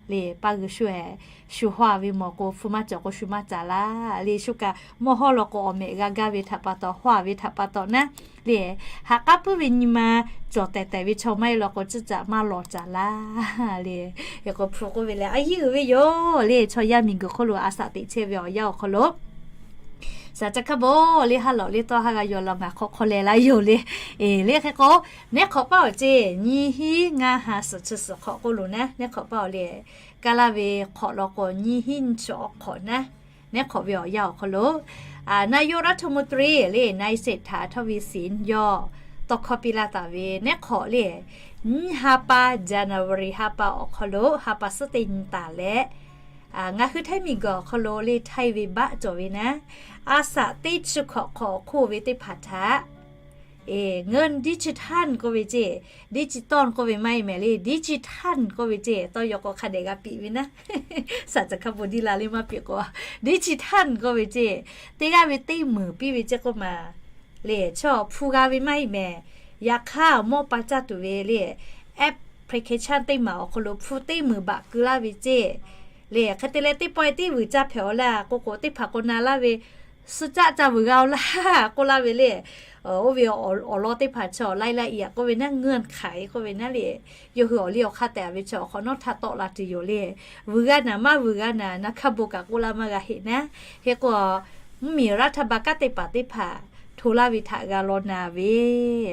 le. Paˇ g'uiˬ shu-ehˍ, shu hawˇ a ve mawˬ k'o, hpu maˇ cawˬ k'o shu maˇ caˍ laˇ le. Shu kaꞈ mawˇ hawˇ law k'o, awˬ mehꞈ g'a gaˇ ve htaꞈ pa taw, hawˇ a ve htaꞈ pa taw naˉ le, ha k'aˉ puiˉ ve nyi ma cawˬ tehˬ tehˬ ve chaw maˇ heˆ law k'o, ciˇ caꞈ maˇ lawˬ caˍ laˇ le. Hk'e k'o, hpu k'oˆ ve lehˬ a yiˉ uiˍ ve yoˬ le. Chaw yaˇ miˬguiˬ hk'oˆ lo a shaꞈ teꞈ chehˇ ve awˬ yanˇ awˬ hk'aw lo, shaˍ ca hkaˇ bon le, ha lawꞈ le tawˇ ha g'a yaw law ngaˬ hk'awꞈ hk'aw leh laˇ yoˬ le. E, le hk'e k'o, neˉ hk'awꞈ paˆ awˬ ceˇ nyiˇ hinˉ ngaˇ ha suhˍ chi suhˍ hk'awꞈ k'oˆ lo naˉ, neˉ hk'awꞈ paˆ awˬ le, kaˇ laˇ ve hk'awꞈ law k'o nyiˇ hinˉ nyiˇ chi awˬ hk'awꞈ naˉ, neˉ hk'awꞈ ve awˬ yanˇ awˬ hk'aw lo, a, นายกรัฐมนตรี le, นายเศรษฐา ทวีสิน yawˇ tawˇ hkawˇ piˇ laˇ taˍ ve neˉ hk'awꞈ le, nyiˇ ha pa, January ha pa awˬ hk'aw lo ha pa suhˉ teˇ nyi taˍ leh, ngaˬ hui htaiˇ miˬguiˬ awˬ hk'aw lo le htaiˇ ve baˆ cawˬ ve naˉ, a shaꞈ teˇ chi hkawꞈ hk'awꞈ awˬ hk'oˆ ve teˇ hpaˍ htaꞈ เงินดิจิทัล k'oˆ ve ceˇ, digital k'oˆ ve maˇ heˆ mehˍ le, digital k'oˆ ve ceˇ. Tawˇ yaw k'o hk'a dehꞈ g'a piꞈ ve naˉ. Saˍ caˬ hkaˇ bon diˇ la le maˇ piꞈ k'o, digital k'oˆ ve ceˇ. Teˇ g'aˇ ve teˇ meunˍ piˇ ve ceˇ k'oˆ ma le, chaw hpu g'a ve maˇ heˆ mehˍ. Yaꞈ hk'aˇ mawˇ pa caˇ tuˬ ve le, application teˇ maˬ awˬ hk'aw lo hpu teˇ meunˍ baꞈ keu laˇ ve ceˇ. Le hk'e te leh teˇ pawehˇ teˇ vuiˬ ca hpehꞈ-aw laˇ k'oˆ k'o, teˇ hpaˍ k'o na laˇ ve, suh caˆ ca vuiˬ g'a-aw laˇ k'oˆ laˇ ve le. Oˇ ve awˬ lawn teˇ hpaˍ chaw laiˉ laiˉ-a k'oˆ ve naˉ, เงื่อนไข k'oˆ ve naˉ le, yawˇ hui awˬ liˇ awˬ hk'aˇ tehꞈ ve chaw awˬ hk'awꞈ nawˉ htaˇ tawˆ la tuˬ yoˬ le. Vuiˬ g'a naˍ maˇ vuiˬ g'a naˍ, na hkaˇ bon kaꞈ k'oˆ laˇ maˇ g'a heˆ naˉ. Hk'e k'o, mvuhˇmiˬ รัฐบาล kanˉ te paˍ teˇ hpaˍ hto laˇ ve htaꞈ g'a law na ve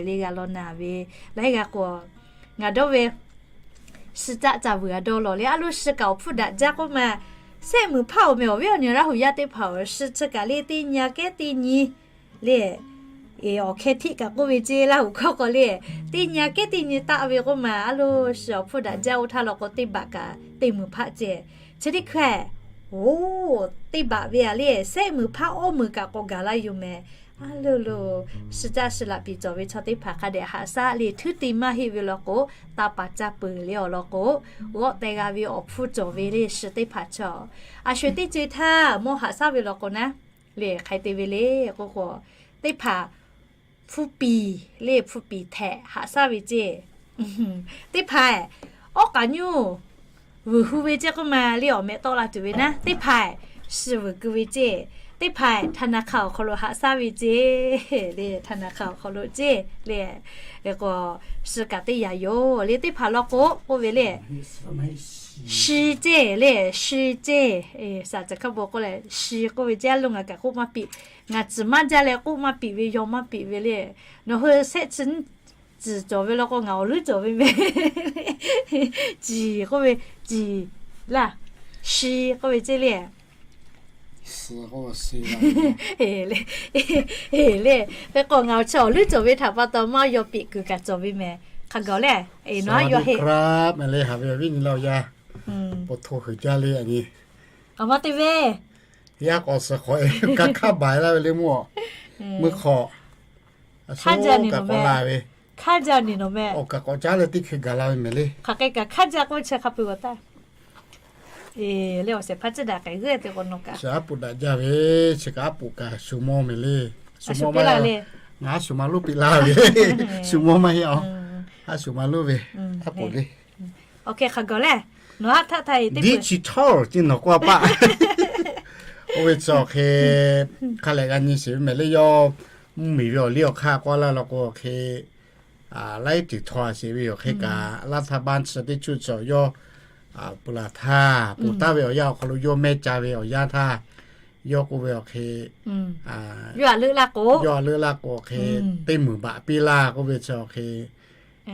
le, g'a law na ve. Laiˉ g'a k'o, ngaˬ dawˇ ve suh caˆ ca vuiˬ g'a dawˇ law le. A lo suh kaꞈ awˬ hpfuhˇ daꞈ jaˇ k'oˆ ma, sehˆ meunˍ hpaˇ awˬ meh awˬ viˉ awˬ nyi Laˇ huˍ yaˇ teˇ hpaˍ-oˬ, suh chi kaꞈ le teˇ nyi a kehˉ teˇ nyi le, awˬ hkeh htiˆ kaꞈ k'oˆ ve ceˇ, Laˇ huˍ hkawˇ k'aw le, teˇ nyi a kehˉ teˇ nyi taˆ ve k'oˆ ma, a lo suh awˬ hpfuhˇ daꞈ jaˇ oˇ htaˇ law k'o teˇ baꞈ kaꞈ teˇ meunˍ hpaˆ ceˇ. Chi teˇ hkui-a, oˬ, teˇ baꞈ ve-a le, sehˆ meunˍ hpaˇ awˇ meunˍ kaꞈ k'awꞈ gaˬ laˇ yoˬ mehˍ. A lo lo, suh caˆ suh laꞈ piˍ cawˬ ve chaw teˇ hpaˍ hk'a dehꞈ haꞈ shaˉ le, htuˉ te maˇ heˆ ve law k'o, taˇ pa caˇ peuˬ le awˬ lawn k'o, g'awˆ teh g'a ve awˬ hpfuhˇ cawˬ ve le, suh teˇ hpaˍ chaw. A sho-eˬ teˇ ceuˬ htaˇ mawˇ haꞈ shaˉ ve law k'o naˉ, le hk'ai te ve le k'oˆ k'o, teˇ hpaˍ hpu piˍ le, hpu piˍ htehꞈ haꞈ shaˉ ve ceˇ. Teˇ hpaˍ awˉ k'aꞈ nyuˇ vuiˬ hu ve ceˇ k'oˆ ma le, awˬ meh tawˆ la tuˬ ve naˉ, teˇ hpaˍ suh vuiˬ keu ve ceˇ. Teˇ hpaˍ ธนาคาร awˬ hk'aw lo haꞈ shaˉ ve ceˇ le, ธนาคาร awˬ hk'aw lo ceˇ le. K'o, suh kaꞈ teˇ yanˇ yoˬ le, teˇ hpaˍ law k'o k'oˆ ve le, shi ceˇ le, shi ceˇ. Saˍ caˬ hkaˇ bon k'oˆ leh shi k'oˆ ve ceˇ, a lo ngaˬ kaꞈ k'oˆ maˇ piꞈ. Ngaˬ tcuhˍ maˇ jaˇ leh k'oˆ maˇ piꞈ ve, yaw maˇ piꞈ ve le. Nawˬ hui shehˆ chi tcuhˍ cawˬ ve law k'o, ngaˬ awˬ leuˉ cawˬ ve mehˍ. Ciˍ k'oˆ ve, ciˍ laˇ, shi k'oˆ ve ceˇ le. Eˬ le, hk'e k'o ngaˬ awˬ chi awˬ leuˉ cawˬ ve htaꞈ pa taw maˇ yaw piꞈ kuiˬ kaꞈ cawˬ ve mehˍ. Hk'a gawˬ le, nawˬ a yaw heˆ. Mehˍ le, haꞈ ve awˬ viˉ nyi laˇ awˬ yaˇ, po hto huiˍ jaˇ le a nyi. Awˬ ma te ve, yaˇ k'awꞈ suhˍ hk'awꞈ-e, ka hkaˇ baˬ-e laˇ ve le mvuhˇ-aw. Meuˇ hk'awꞈ, a shu kaꞈ k'awꞈ la ve, hk'aˇ jaˇ ni nawˬ meh. Awˬ kaꞈ k'awꞈ caˉ leh teˇ hkui gaˬ la ve mehˍ le. Hk'aˬ hk'e kaꞈ hk'aˇ jaˇ k'oˆ chi hk'a peu-eˬ g'awˬ taˇ. Eˬ le, awˬ shehˍ hpaˇ ciˇ daꞈ k'ai g'euˆ te k'o nawˬ kaꞈ. Chi aˉ poꞈ daꞈ jaˇ ve, chi kaꞈ aˉ poꞈ kaꞈ shu mawˇ mehˍ le. Shu mawˇ maˇ heˆ. Ngaˬ aˉ shu ma loˇ piˇ laˇ ve. Shu mawˇ maˇ heˆ-a. Aˉ shu ma loˇ ve, aˉ poꞈ le. Digital ceˇ nawˬ k'oˆ a paˆ. Oˇ ve chi awˬ hk'e hk'a lehꞈ g'a nyi sheˍ ve mehˍ le, yawˇ mvuhˇmiˬ ve awˬ liˇ awˬ hk'aˇ k'oˆ laˇ law k'o, awˬ hk'e laiˉ ceuˬ htawˇ a sheˍ ve yoˬ. Hk'e kaꞈ รัฐบาล chi teˇ cuˇ chi awˬ yawˇ ponˬ laˬ htaˇ, ponˬ taˍ ve awˬ yanˇ awˬ hk'aw lo yawˇ mehˇ ca ve awˬ yanˇ htaˇ, yawˇ k'oˆ ve awˬ hk'e, yawˇ a leuˆ laˇ k'o, yawˇ a leuˆ laˇ k'o, awˬ hk'e teˇ meunˍ baꞈ piˇ laˇ k'oˆ ve chi awˬ hk'e,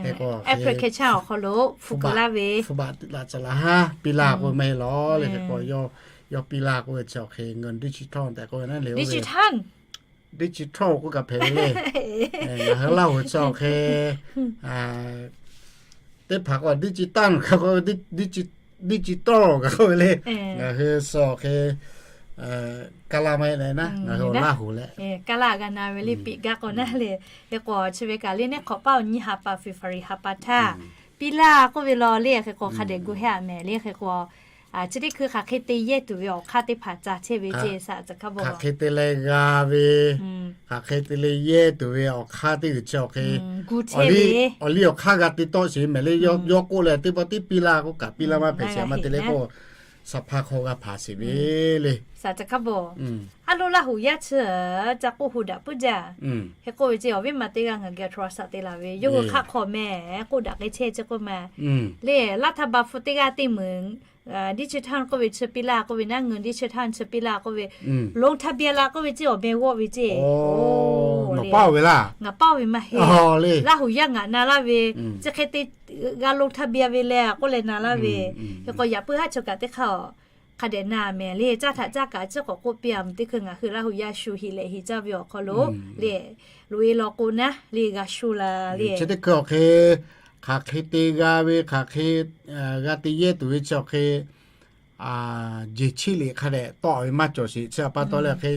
hk'e k'o, application awˬ hk'aw lo hpu keu laˇ ve, hpu baꞈ laꞈ caˬ laꞈ haˉ piˇ laˇ k'oˆ ve maˇ heˆ lawˬ le. Hk'e k'o yawˇ, yawˇ piˇ laˇ k'oˆ ve chi awˬ hk'e เงินดิจิทัล tehꞈ k'oˆ ve naˉ le, digital, digital k'oˆ kaꞈ hpehꞈ ve le. Ngaˬ hui Laˇ huˍ chi awˬ hk'e teˇ hpaˍ k'o digital kaꞈ k'oˆ ve, digital kaꞈ k'oˆ ve le. Ngaˬ hui chi awˬ hk'e ka laˇ maˇ heˆ le naˉ, ngaˬ hui Laˇ huˍ leh ka laˇ g'a na ve le, piꞈ gaˇ k'o naˉ le. Hk'e k'o chi ve kaꞈ le neˇ hk'awꞈ paˇ awˬ nyi ha pa February ha pa htaˇ piˇ laˇ k'oˆ ve law le. Hk'e k'o hk'a dehꞈ gu hehˉ-a mehˍ le. Hk'e k'o chi teˇ hkui hk'aˬ hk'e te yehˇ tuˬ ve awˬ hk'aˇ teˇ hpaˍ ca chehˇ ve ceˇ, saˍ caˬ hkaˇ bon, hk'aˬ hk'e te leh g'a ve, hk'aˬ hk'e te leh yehˇ tuˬ ve awˬ hk'aˇ teˇ g'uiˬ chi awˬ hk'e gu chehˇ ve, awˬ liˇ awˬ hk'aˇ g'a te tawˆ sheˍ mehˍ le. Yawˇ k'oˆ leh teˇ pawˆ tiˉ piˇ laˇ k'oˆ kaꞈ piˇ laˇ maˇ hpehꞈ sheˍ, a ma te leh k'o, saˍ hpaˇ hk'aw g'a hpanˍ sheˍ ve le. Saˍ caˬ hkaˇ bon, a lo Laˇ huˍ yaˇ chi ca k'oˆ hu daꞈ puiˉ jaˇ. Hk'e k'oˆ ve ceˇ, awˬ viˉ ma teˇ g'aˇ ngaˬ hui a htoꞈ ma saꞈ te laˬ ve, yawˇ hui hk'aˆ hk'aw meh k'oˆ daꞈ k'ai chehˇ ceˇ k'oˆ ma le. Laˇ htaˇ ba hpu teˇ g'aˇ teˇ meunˍ digital k'oˆ ve chi piˇ laˇ k'oˆ ve naˉ, เงินดิจิทัล chi piˇ laˇ k'oˆ ve, ลงทะเบียน laˇ k'oˆ ve ceˇ, awˬ meh g'awˆ ve ceˇ. Ngaˬ paˇ ve laˇ, ngaˬ paˇ ve maˇ heˆ. Laˇ huˍ yaˇ ngaˬ na laˇ ve, chi hk'e te g'a ลงทะเบียน ve leh k'oˆ leh na laˇ ve. Hk'e k'o yaꞈ puiˉ haˉ chaw kaꞈ teˇ hk'aˇ hk'a dehꞈ na mehˍ le. Caˇ htaꞈ caˇ kaꞈ chi k'awꞈ k'oˆ piˇ-a mehˍ. Teˇ hkui ngaˬ hui Laˇ huˍ yaˇ shu heꞈ leh heꞈ caˇ ve awˬ hk'aw lo le, loꞈ-e law k'o naˉ le g'a shu la le. Chi teˇ hkui awˬ hk'e hk'aˬ hk'e te g'a ve, hk'aˬ hk'e g'a te yehˇ tuˬ ve chi awˬ hk'e jeˬ chiˆ liꞈ hk'a dehꞈ tawˆ ve maˇ cawˬ sheˍ. Chi pa taw leh awˬ hk'e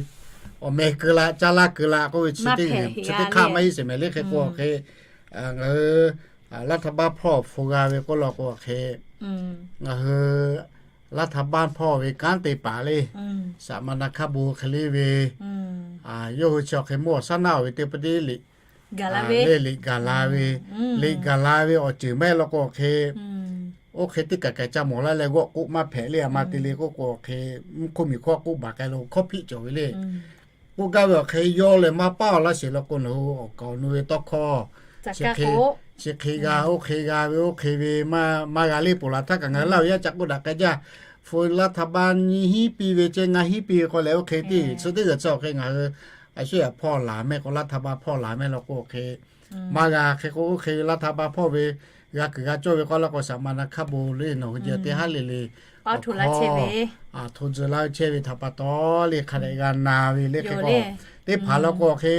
awˬ meh keu la, caˇ laˇ keu la k'oˆ ve chi teˇ g'uiˬ chi teˇ hk'aˇ maˇ heˆ sheˍ meh le. Hk'e k'o hk'e, ngaˬ hui รัฐบาล hpawˇ hpu g'a ve k'oˆ law k'o hk'e, ngaˬ hui รัฐบาล hpawˇ ve kanˉ te paˍ le, สหมณคบดี hk'e le ve, yawˇ hui chi awˬ hk'e mawˇ awˬ shaˉ naˆ ve teˇ pa teˇ liꞈ le liꞈ gaˬ la ve, liꞈ gaˬ la ve awˬ ceuˬ maˇ heˆ law k'o hk'e, oˇ hk'e teˇ kaˬ kaˬ ca mawˬ laˇ leh g'awˆ k'oˆ maˇ hpehꞈ le. A ma te le k'oˆ k'o hk'e, mvuhˇ hk'oˆ miˬ hk'oˆ k'oˆ baˬ k'ai lo hkawˇ hpiˆ cawˬ ve le. K'oˆ gaˇ ve awˬ hk'e yawˇ lehˬ maˇ paˉ awˬ laˇ sheˍ law k'o, nawˬ hui awˬ kaˍ awˬ nu ve tawˇ hkawˇ chi hk'e g'a, oˇ hk'e g'a ve, oˇ hk'e ve maˇ g'a le. Ponˬ laˬ htaˇ kaꞈ ngaˬ hui Laˇ huˍ yaˇ ca k'oˆ daꞈ k'ai jaˇ. Hpu รัฐบาล nyiˇ hinˉ piˇ ve ceh ngaˇ hinˉ piˇ ve k'o lehˬ, oˇ hk'e tiˉ chi teˇ g'uiˬ chi awˬ hk'e ngaˬ hui a shu yaꞈ hpawˇ laˬ meh k'o, รัฐบาล hpawˇ laˬ meh law k'o hk'e, maˇ g'a. Hk'e k'o oˇ hk'e ve รัฐบาล hpawˇ ve g'a kuiˬ g'a cawˇ ve k'oˆ law k'o, สหมณคบดี le nawˬ hui jeh teˇ haˉ le le awˬ hkawˇ hto tcuh laˇ chehˇ ve htaꞈ pa taw le hk'a dehꞈ g'a na ve le. Hk'e k'o teˇ hpaˍ law k'o hk'e,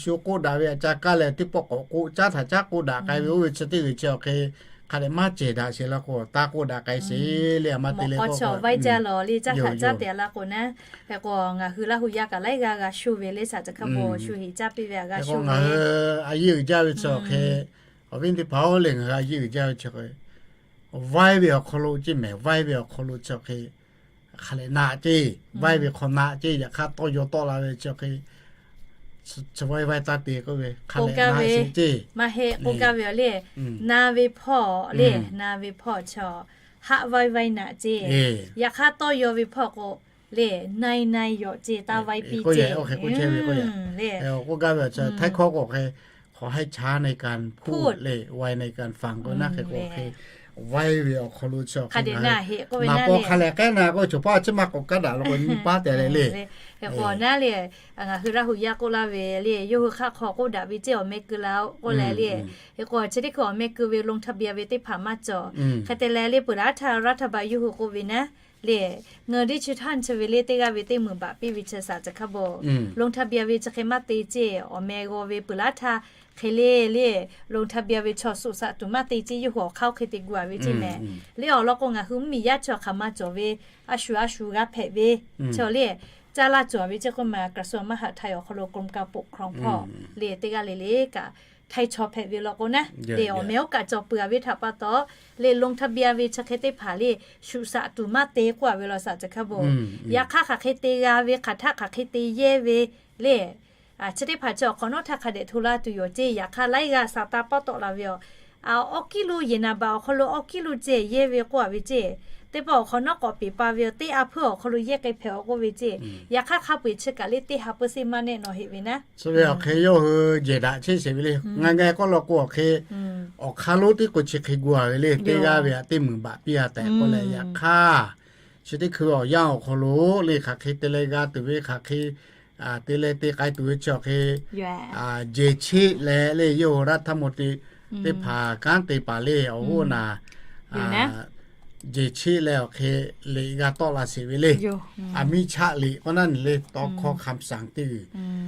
shu k'oˆ daꞈ ve aꞈ ca kaˇ leh teˇ pawˆ k'awꞈ k'oˆ caˉ htaꞈ caˉ k'oˆ daꞈ k'ai ve oˇ ve chi teˇ g'uiˬ chi awˬ hk'e, hk'a dehꞈ maˇ cehˬ daꞈ sheˍ law k'o, taˇ k'oˆ daꞈ k'ai sheˍ le. A ma te le k'o, vaiˇ jaˇ lawˬ le, caˉ htaꞈ caˉ te laˇ k'o naˉ. Hk'e k'o ngaˬ hui Laˇ huˍ yaˇ kaꞈ laiˉ g'aˇ g'a shu ve le, saꞈ ca hk'a bo shu heˍ caˇ piˇ ve aꞈ g'a shu ve. Ngaˬ hui a yeˇ uiˍ jaˇ ve chi awˬ hk'e, awˬ viˉ teˇ hpaˍ-oˬ le, ngaˬ hui a yeˇ uiˍ jaˇ ve chi hk'e, vaiˇ ve awˬ hk'aw lo ceˇ mehˍ, vaiˇ ve awˬ hk'aw lo chi awˬ hk'e hk'a lehꞈ naꞈ ceˇ, vaiˇ ve hk'aw naꞈ ceˇ, yaꞈ hk'aˇ tawˇ yaw tawˆ la ve chi awˬ hk'e, chi vaiˇ vaiˇ taˇ te k'oˆ ve hk'a lehꞈ naꞈ sheˍ ceˇ. Maˇ heˆ k'oˆ gaˇ ve le, na ve hpawˇ le, na ve hpawˇ chi haˆ vaiˇ vaiˇ naꞈ ceˇ. Yaꞈ hk'aˇ tawˇ yaw ve hpawˇ k'o le, naiˇ naiˇ yawꞈ ceˇ, taˇ vaiˇ piˇ ceˇ. K'oˆ gaˇ ve chi htaiˇ hkawˇ k'o hk'e, ขอให้ช้าในการพูด le ไวในการฟัง k'o naˉ. Hk'e k'o hk'e, vaiˇ ve awˬ hk'aw lo chi awˬ hk'e, na paw hk'a lehꞈ k'ehˉ na k'o, choˬ paˇ chi maˇ k'awꞈ kaˉ daꞈ law k'o nyi paˉ te leh le. Hk'e k'o naˉ le, ngaˬ hui Laˇ huˍ yaˇ k'oˆ laˇ ve le, yawˇ hui hk'aˆ hk'aw k'oˆ daꞈ ve ceˇ, awˬ meh keu la-o k'oˆ leh le. Hk'e k'o chi teˇ hkui awˬ meh keu ve ลงทะเบียน ve teˇ hpaˍ maˇ cawˬ. Hk'e te leh le peuˬ laˇ htaˇ รัฐบาล yawˇ hui k'oˆ ve naˉ le, เงินดิจิทัล chi ve le teˇ g'aˇ ve teˇ meunˍ baꞈ piˇ ve chi saꞈ ca hk'a bo ลงทะเบียน ve chi hk'e maˇ te ceˇ, awˬ meh g'aw ve peuˬ laˇ htaˇ hk'e le le, ลงทะเบียน ve chaw suꞈ saꞈ tuˬ maˇ te ceˇ, yawˇ hui awˬ hk'aˇ oˇ hk'e te gu-a ve ceˇ mehˍ. Le awˬ lawn k'o ngaˬ hui mvuhˇmiˬ yaˇ chi awˬ hk'aˬ ma cawˬ ve, a shu a shu g'a hpehꞈ ve chi le, caˇ laˇ cawˬ ve ceˇ k'oˆ ma, กระทรวงมหาดไทย awˬ hk'aw lo กรมการปกครอง hpawˇ le teˇ g'aˇ le le kaꞈ htaiˇ chaw hpehꞈ ve law k'o naˉ, le awˬ meh oˇ kaꞈ cawˬ peuˬ-a ve htaꞈ pa taw le ลงทะเบียน ve chi hk'e teˇ hpaˍ le, shuꞈ saꞈ tuˬ maˇ te k'oˆ-a ve law saꞈ ca hk'a bo. Yaꞈ hk'aˇ hk'aˬ hk'e te g'a ve hk'aˬ htaˆ hk'aˬ hk'e te yehˇ ve le, chi teˇ hpaˍ chi awˬ hk'awꞈ nawˉ htaˇ hk'a dehꞈ hto laˇ tuˬ yoˬ ceˇ. Yaꞈ hk'aˇ laiˉ g'aˇ sa taˇ pawˆ tawˆ la ve aˬ, awˇ kiˉ lo yehˬ naˍ baˬ awˬ hk'aw lo awˇ kiˉ lo ceh yehˇ ve k'oˆ-a ve ceˇ. Teˇ pawˆ awˬ hk'awꞈ nawˉ k'awꞈ peˍ pa ve aˬ, teˇ a hpuiˇ awˬ hk'aw lo yehˇ k'ai hpehꞈ-a k'oˆ ve ceˇ. Yaꞈ hk'aˇ hk'a peu-eˬ chi kaꞈ le teˇ ha เปอร์เซ็นต์ maˇ nehˆ nawˬ heꞈ ve naˉ. Chi ve awˬ hk'e yawˇ hui jehˬ daꞈ chehˇ sheˍ ve le. Ngaˬ ngaˬ k'oˆ law k'o awˬ hk'e, awˬ hk'aˇ lonˉ teˇ k'o chi hk'e gu-a ve le, teˇ g'aˇ ve aꞈ teˇ meunˍ baꞈ piˇ-a tehꞈ k'oˆ leh, yaꞈ hk'aˇ chi teˇ hkui awˬ yanˇ awˬ hk'aw lo le hk'aˬ hk'e te leh g'a tuˬ ve, hk'aˬ hk'e te leh te k'ai tuˬ ve chi awˬ hk'e, jehˬ cheˆ leh le yawˇ hui รัฐมนตรี teˇ hpaˍ kanˉ te paˍ le awˬ g'oˇ naˍ jehˬ cheˆ leh awˬ hk'e liꞈ g'a tawˆ la sheˍ ve le. Aˬ miˇ chaˆ liꞈ k'oˆ naˉ ni le, tawˇ hkawˇ คำสั่ง teˇ g'uiˬ.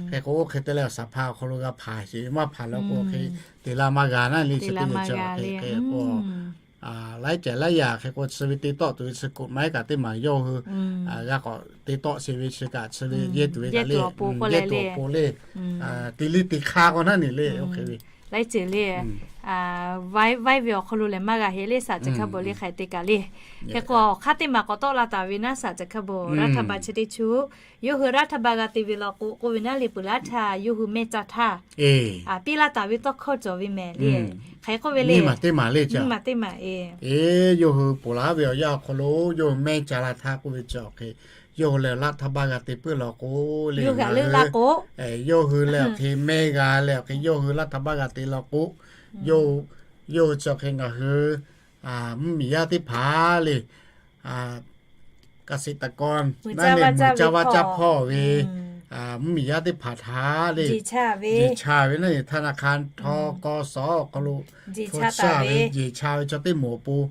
Hk'e k'o oˇ hk'e te leh awˬ saˍ hpa awˬ hk'aw lo g'a hpanˍ sheˍ ve, maˇ hpanˍ law k'o hk'e te laˇ maˇ g'a naˉ le. Chi teˇ g'uiˬ chi hk'e k'o laiˉ cehˬ laiˉ yaꞈ hk'e k'o chi ve te tawˆ tuˬ ve chi กฎหมาย kaꞈ teˇ maˬ yawˇ hui g'a k'awꞈ te tawˆ sheˍ ve chi kaꞈ chi ve yehˇ tuˬ ve kaꞈ le, yehˇ tuˬ awˬ pon le, te liˇ te hk'aˇ k'o naˉ ni le, oˇ hk'e ve laiˉ ceuˬ le, vaiˇ vaiˇ ve awˬ hk'aw lo lehˬ maˇ g'a heˆ le saꞈ ca hk'a bo le hk'aˬ hk'e te kaꞈ le. Hk'e k'o awˬ hk'aˇ teˇ maˬ k'awꞈ tawˆ la taˍ ve naˉ saꞈ ca hk'a bo รัฐบาล chi teˇ chu, yawˇ hui รัฐบาล g'a te ve law k'o k'oˆ ve naˉ le peuˬ laˇ htaˇ yawˇ hui mehˇ caˇ htaˇ piˇ laˇ taˍ ve tawˇ hkawˇ cawˬ ve mehˍ le. Hk'aˬ hk'e k'oˆ ve le, nyiˇ maˬ teˇ maˬ le, nyiˇ maˬ teˇ maˬ e, yawˇ hui ponˬ laˬ ve awˬ yanˇ awˬ hk'aw lo yawˇ hui mehˇ caˇ la htaˇ k'oˆ ve chi awˬ hk'e, yawˇ hui lehˬ รัฐบาล g'a te puiˉ law k'o le, yawˇ hui lehˬ awˬ hk'e mehˇ g'a leh awˬ hk'e yawˇ hui รัฐบาล g'a te law k'o, yawˇ hui chi awˬ hk'e ngaˬ hui mvuhˇmiˬ yaˇ teˇ hpaˍ le, เกษตรกร naˉ le, mui caˇ vaˇ caˇ hpawˇ ve mvuhˇmiˬ yaˇ teˇ hpaˍ htaꞈ le, jeˬ cha ve naˉ le, ธนาคาร ทกส awˬ hk'aw lo jeˬ cha ve, jeˬ cha ve chaw teˇ moˍ awˬ pon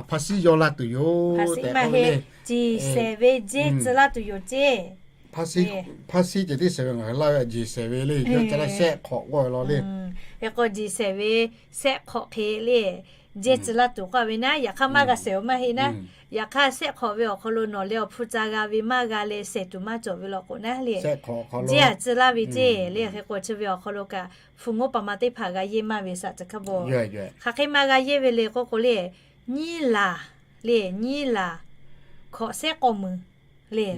hpaˇ siˉ yaw laˇ tuˬ yoˬ tehꞈ k'oˆ ve le. Jeˬ shehˍ ve jeˇ tcuh laˇ tuˬ yoˬ ceˇ. Hpaˇ siˉ ceh tiˉ shehˍ ve ngaˬ hui laˇ ve jeˬ shehˍ ve le, yawˇ ca laˇ shehˆ hk'awꞈ g'awˇ ve law le. Hk'e k'o jeˬ shehˍ ve shehˆ hk'awꞈ hk'e le, jehˇ tcuh laˇ tuˬ k'oˆ ve naˉ. Yaꞈ hk'aˇ maˇ g'a shehˍ-oˬ maˇ heˆ naˉ. Yaꞈ hk'aˇ shehˆ hk'awꞈ ve awˬ hk'aw lo nawˬ leh awˬ hpu ca g'a ve maˇ g'a leh shehˍ tuˬ maˇ cawˬ ve law k'o naˉ le, jehˇ aꞈ tcuh laˇ ve ceˇ le. Hk'e k'o chi ve awˬ hk'aw lo kaꞈ hpu ngoˉ pa ma teˇ hpaˍ g'a yehˇ maˇ ve shaꞈ teꞈ hk'a bawˬ. Hk'aˬ hk'e maˇ g'a yehˇ ve le k'oˆ k'o le, nyiˇ laˬ le, nyiˇ laˬ hkawꞈ shehˆ k'awˇ mui le.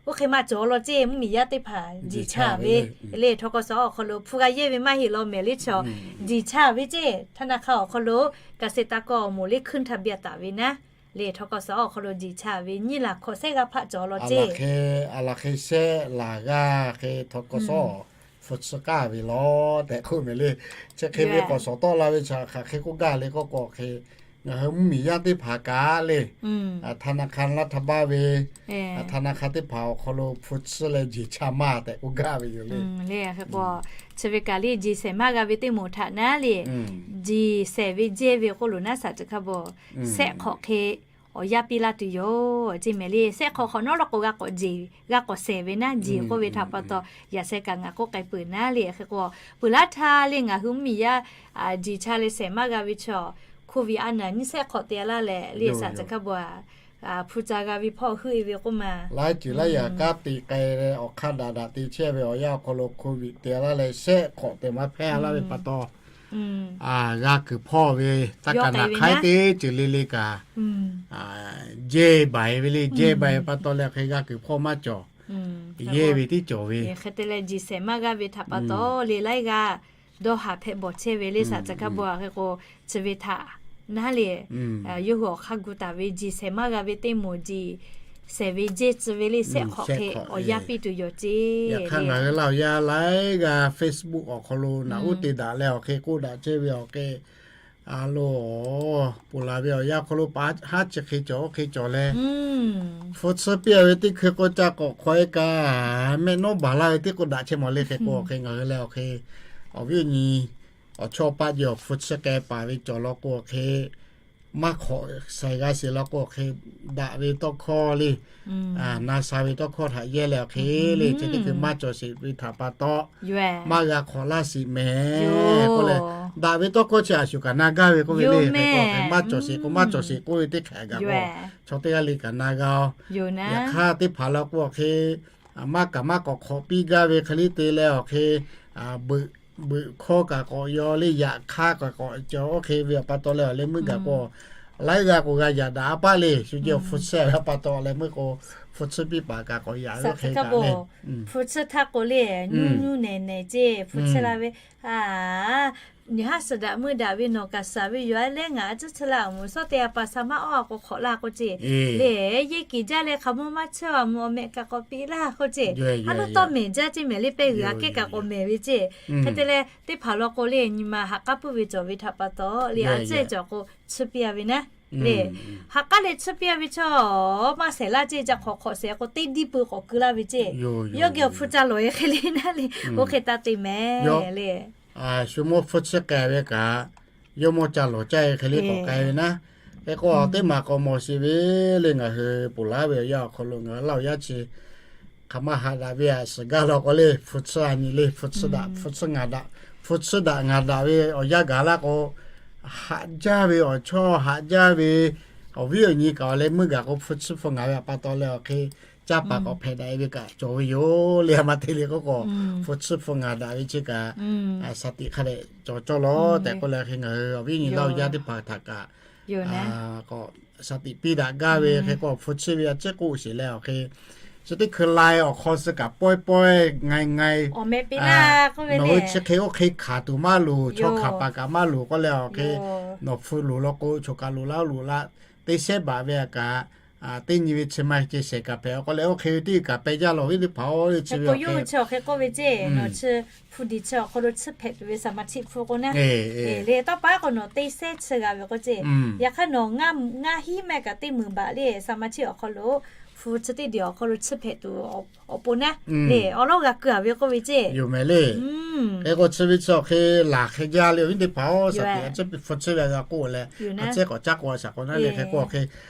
Oˇ hk'e maˇ cawˬ law ceˇ, mvuhˇmiˬ yaˇ teˇ hpaˍ jiˬ chaˇ ve le. Htaw k'aw suhˍ awˬ hk'aw lo hpu g'a yehˇ ve maˇ heˆ law mehˍ le chaw, jiˬ chaˇ ve ceˇ. Htaˇ na hk'a awˬ hk'aw lo kaꞈ sheˍ taˍ kawˇ awˬ moˍ le hkunˇ htaˇ biˇ taˍ ve naˉ le. Htaw k'aw suhˍ awˬ hk'aw lo jiˬ chaˇ ve nyiˇ laˬ hkawꞈ shehˆ g'aˇ hpaˆ cawˬ law ceˇ. Aˬ hk'e shehˆ laˬ g'aˇ hk'e htaw k'aw suhˍ hpu tsuhˇ k'aˇ ve law tehꞈ k'oˆ mehˍ le. Chi hk'e ve k'awꞈ shawˍ tawˆ la ve chi hk'aˬ hk'e k'oˆ gaˇ le k'oˆ k'o hk'e, ngaˬ hui mvuhˇmiˬ yaˇ teˇ hpaˍ kaꞈ le, ธนาคาร laˇ htaˇ baˇ ve ธนาคาร teˇ hpaˍ awˬ hk'aw lo hpu tsuhˇ leh jiˬ chaˇ maˇ tehꞈ k'oˆ gaˇ ve yoˬ le. Chi ve kaꞈ le jiˬ shehˍ maˇ g'a ve teˇ moˍ htaꞈ naˉ le, jiˬ shehˍ ve jehˇ ve k'oˆ loˬ naˉ shaꞈ teꞈ hk'a bawˬ, shehˆ hk'awꞈ hk'e awˬ yanˇ piˇ laˇ tuˬ yoˬ ceˇ mehˍ le. Shehˆ hk'awꞈ hk'awꞈ nawˉ law k'o g'a k'awꞈ jeˬ, g'a k'awꞈ shehˍ ve naˉ, jiˬ k'oˆ ve htaꞈ pa taw yaꞈ sheh kaꞈ ngaˬ k'oˆ k'ai peuˬ naˉ le. Hk'e k'o peuˬ laˇ htaˇ le ngaˬ hui mvuhˇmiˬ yaˇ jiˬ chaˇ leh shehˍ maˇ g'a ve chaw, โควิด a naˬ nyiˇ shehˆ hk'awꞈ te laˇ leh le shaꞈ teꞈ hk'a bawˬ, hpu ca g'a ve hpawˇ heuˆ e ve k'oˆ ma, laiˉ ceuˬ laiˉ yaꞈ kanˉ te k'ai leh awˬ hk'aˇ daꞈ daꞈ te chehˇ ve awˬ yanˇ awˬ hk'aw lo โควิด te laˇ leh shehˆ hk'awꞈ te maˇ hpehˇ laˇ ve pa taw, g'a kuiˬ hpawˇ ve taˇ kaꞈ naˬ hk'aiˉ teˇ ceuˬ le le kaꞈ jehˇ baiˬ ve le. Jehˇ baiˬ ve pa taw leh hk'e g'a kuiˬ hpawˇ maˇ cawˬ, yehˇ ve tiˉ cawˬ ve. Hk'e te leh jiˬ shehˍ maˇ g'a ve htaꞈ pa taw le laiˉ g'aˇ dawˇ haˍ hpehꞈ bawˬ chehˇ ve le shaꞈ teꞈ hk'a bawˬ. Hk'e k'o chi ve htaꞈ naˉ le, yawˇ hui awˬ hk'aˇ gu taˍ ve jiˬ shehˍ maˇ g'a ve teˇ moˍ jiˬ shehˍ ve jehˇ tcuh ve le shehˆ hk'awꞈ hk'e awˬ yanˇ piˇ tuˬ yoˬ ceˇ. Yaꞈ hk'aˇ ngaˬ hui laˇ awˬ yanˇ laiˉ g'aˇ Facebook awˬ hk'aw lo naꞈ uˉ te daꞈ leh awˬ hk'e k'oˆ daꞈ chehˇ ve awˬ hk'e, a lo, ponˬ laˬ ve awˬ yanˇ hk'aw lo pa haˉ chi hk'e cawˬ oˇ hk'e cawˬ leh, hpu tsuhˇ piˇ a ve teˇ hkui k'o ca k'awꞈ hk'awꞈ e kaꞈ mehˆ nawˉ baˬ laˇ ve teˇ k'oˆ daꞈ chehˇ mawˬ le. Hk'e k'o awˬ hk'e ngaˬ hui leh awˬ hk'e awˬ viˉ awˬ nyi awˬ chawˇ paˆ jehˬ awˬ hpu tsuhˇ k'ai paˍ ve cawˬ law k'o awˬ hk'e maˇ hk'awꞈ shaiˍ g'a sheˍ law k'o awˬ hk'e daꞈ ve tawˇ hkawˇ le, na sha ve tawˇ hkawˇ htaꞈ yehˇ leh awˬ hk'e le chi teˇ hkui maˇ cawˬ sheˍ ve htaꞈ pa taw maˇ g'a hk'awꞈ laˇ sheˍ mehˍ k'oˆ leh, daꞈ ve tawˇ hkawˇ chi a shuˍ kaꞈ na gaˇ ve k'oˆ ve le. Hk'e k'o awˬ hk'e maˇ cawˬ sheˍ k'o maˇ cawˬ sheˍ k'oˆ ve teˇ hk'e gaˬ k'o, chaw teˇ g'aˇ le kaꞈ na g'a oˬ. Yaꞈ hk'aˇ teˇ hpaˍ law k'o awˬ hk'e maˇ kaꞈ maˇ k'awꞈ hk'awꞈ piˇ gaˇ ve hk'e le te leh awˬ hk'e beuꞈ hkawˇ kaꞈ k'awꞈ yaw le, yaꞈ hk'aˇ kaꞈ k'awꞈ cawˬ oˇ hk'e ve awˬ pa taw leh awˬ leh meuˇ gaˬ k'o, laiˉ g'aˇ k'o g'a yaꞈ daꞈ a paˆ le. Shu jehˇ awˬ hpu tsuhˇ ve awˬ pa taw leh meuˇ k'o, hpu tsuhˇ piˇ paˍ kaꞈ k'awꞈ yaꞈ ve oˇ hk'e kaꞈ le. Hpu tsuhˇ htaˇ k'o le, nuˇ nuˇ nehˬ nehˬ ceˇ hpu tsuhˇ la ve, a, nyi haˉ suhˍ daꞈ meuˇ daꞈ ve nawˬ kaꞈ shaˍ ve yoˬ a leh ngaˬ a tcuhˉ tsuhˇ la awˬ moˍ shawˉ te a pa sha maˇ awˇ a k'o hk'awꞈ laˇ k'oˆ ceˇ le. Yehˇ kiˍ jaˇ leh hk'aˬ mawˇ maˇ tsuhˇ awˬ moˍ awˬ mehꞈ kaꞈ k'awꞈ piˇ laˇ k'oˆ ceˇ. A lawˉ tawˇ mehˍ jaˇ ceˇ mehˍ le pehˇ g'uiˬ a kehˉ kaꞈ k'awꞈ mehˍ ve ceˇ. Hk'e te leh teˇ hpaˍ law k'o le nyi ma ha k'aˉ puiˉ ve cawˬ ve htaꞈ pa taw le a tcuhˉ cawˬ k'o tsuhˇ piˇ a ve naˉ le. Ha k'aˉ leh tsuhˇ piˇ a ve chaw maˇ shehˍ laˇ ceˇ. Ca hk'awꞈ hk'awꞈ shehˍ k'o teˇ diˇ pui k'awꞈ keu laˇ ve ceˇ. Yawˇ geh awˬ hpu ca lawˬ e hk'e le naˉ le, oˇ hk'e taˇ te mehˍ le. Shu mawˇ hpu tsuhˇ k'ai ve kaꞈ, yawˇ mawˇ ca lawˬ caˇ e hk'e le k'awꞈ k'ai ve naˉ. Hk'e k'o teˇ maˬ k'awꞈ mawˬ sheˍ ve le ngaˬ hui ponˬ laˬ ve awˬ yanˇ awˬ hk'aw lo ngaˬ hui laˇ awˬ yanˇ chi hk'aˬ ma haꞈ daꞈ ve a suhˍ gaˇ law k'o le hpu tsuhˇ a nyi le, hpu tsuhˇ daꞈ, hpu tsuhˇ ngaˬ daꞈ, hpu tsuhˇ daꞈ ngaˬ daꞈ ve awˬ yanˇ gaˬ laˇ k'o, haꞈ jaˇ ve awˬ chawˇ haꞈ jaˇ ve awˬ viˉ awˬ nyi kaꞈ awˬ leh meuˇ gaˬ k'o hpu tsuhˇ hpu ngaˬ ve a pa taw leh awˬ hk'e caˇ paˍ k'awꞈ hpehꞈ daꞈ e ve kaꞈ cawˬ ve yoˬ le. A ma te le k'oˆ k'o, hpu tsuhˇ hpu ngaˬ daꞈ ve chi kaꞈ shaˍ tiꞈ hk'a dehꞈ cawˬ cawˇ lawˬ tehꞈ k'oˆ leh hk'e ngaˬ hui awˬ viˉ awˬ nyi laˇ awˬ yanˇ teˇ hpaˍ htaꞈ kaꞈ k'awꞈ shaˍ tiꞈ piˇ daꞈ gaˇ ve hk'e k'o hpu tsuhˇ ve a ciˉ k'oˆ sheˍ leh awˬ hk'e, chi teˇ hkui lai awˬ hk'aw suh kaꞈ pawehˇ pawehˇ ngaiˬ ngaiˬ, nawˬ hui chi hk'e oˇ hk'e hkanˍ tuˬ maˇ loˍ, chaw hkanˍ paˍ kaꞈ maˇ loˍ k'oˆ leh awˬ hk'e, nawˬ hpu loˍ law k'o choˬ kaꞈ loˍ laˇ oˇ loˍ la, teˇ shehˉ baꞈ ve a kaꞈ teˇ nyi ve chi ma ceh shehˍ kaꞈ hpehꞈ k'oˆ leh oˇ hk'e ve teˇ kaꞈ peh jaˇ lawˬ ve teˇ hpaˍ oˇ ve chi ve awˬ hk'e, chi awˬ hk'e k'oˆ ve ceˇ, nawˬ chi hpu diˬ chi awˬ hk'aw lo tsuhˇ hpehꞈ tuˬ ve saˍ ma chiˆ hpu k'o naˉ, le tawˇ pa k'o nawˬ teˇ shehˉ tsuhˇ g'a ve k'oˆ ceˇ. Yaꞈ hk'aˇ nawˬ ngaˇ hiˉ mehˆ kaꞈ teˇ meunˍ baꞈ le saˍ ma chiˆ awˬ hk'aw lo hpu chi teˇ diˬ awˬ hk'aw lo tsuhˇ hpehꞈ tuˬ awˬ pon naˉ, le awˬ lawˉ g'a keu a ve k'oˆ ve ceˇ. Yoˬ mehˍ le. Hk'e k'o chi ve chi awˬ hk'e laˬ hk'e jaˇ le awˬ viˉ teˇ hpaˍ oˇ, saˍ tiꞈ a ciˉ hpu tsuhˇ ve a g'a k'oˆ leh, a ciˉ k'awꞈ caˉ k'o a shaˍ k'o naˉ le hk'e k'o awˬ hk'e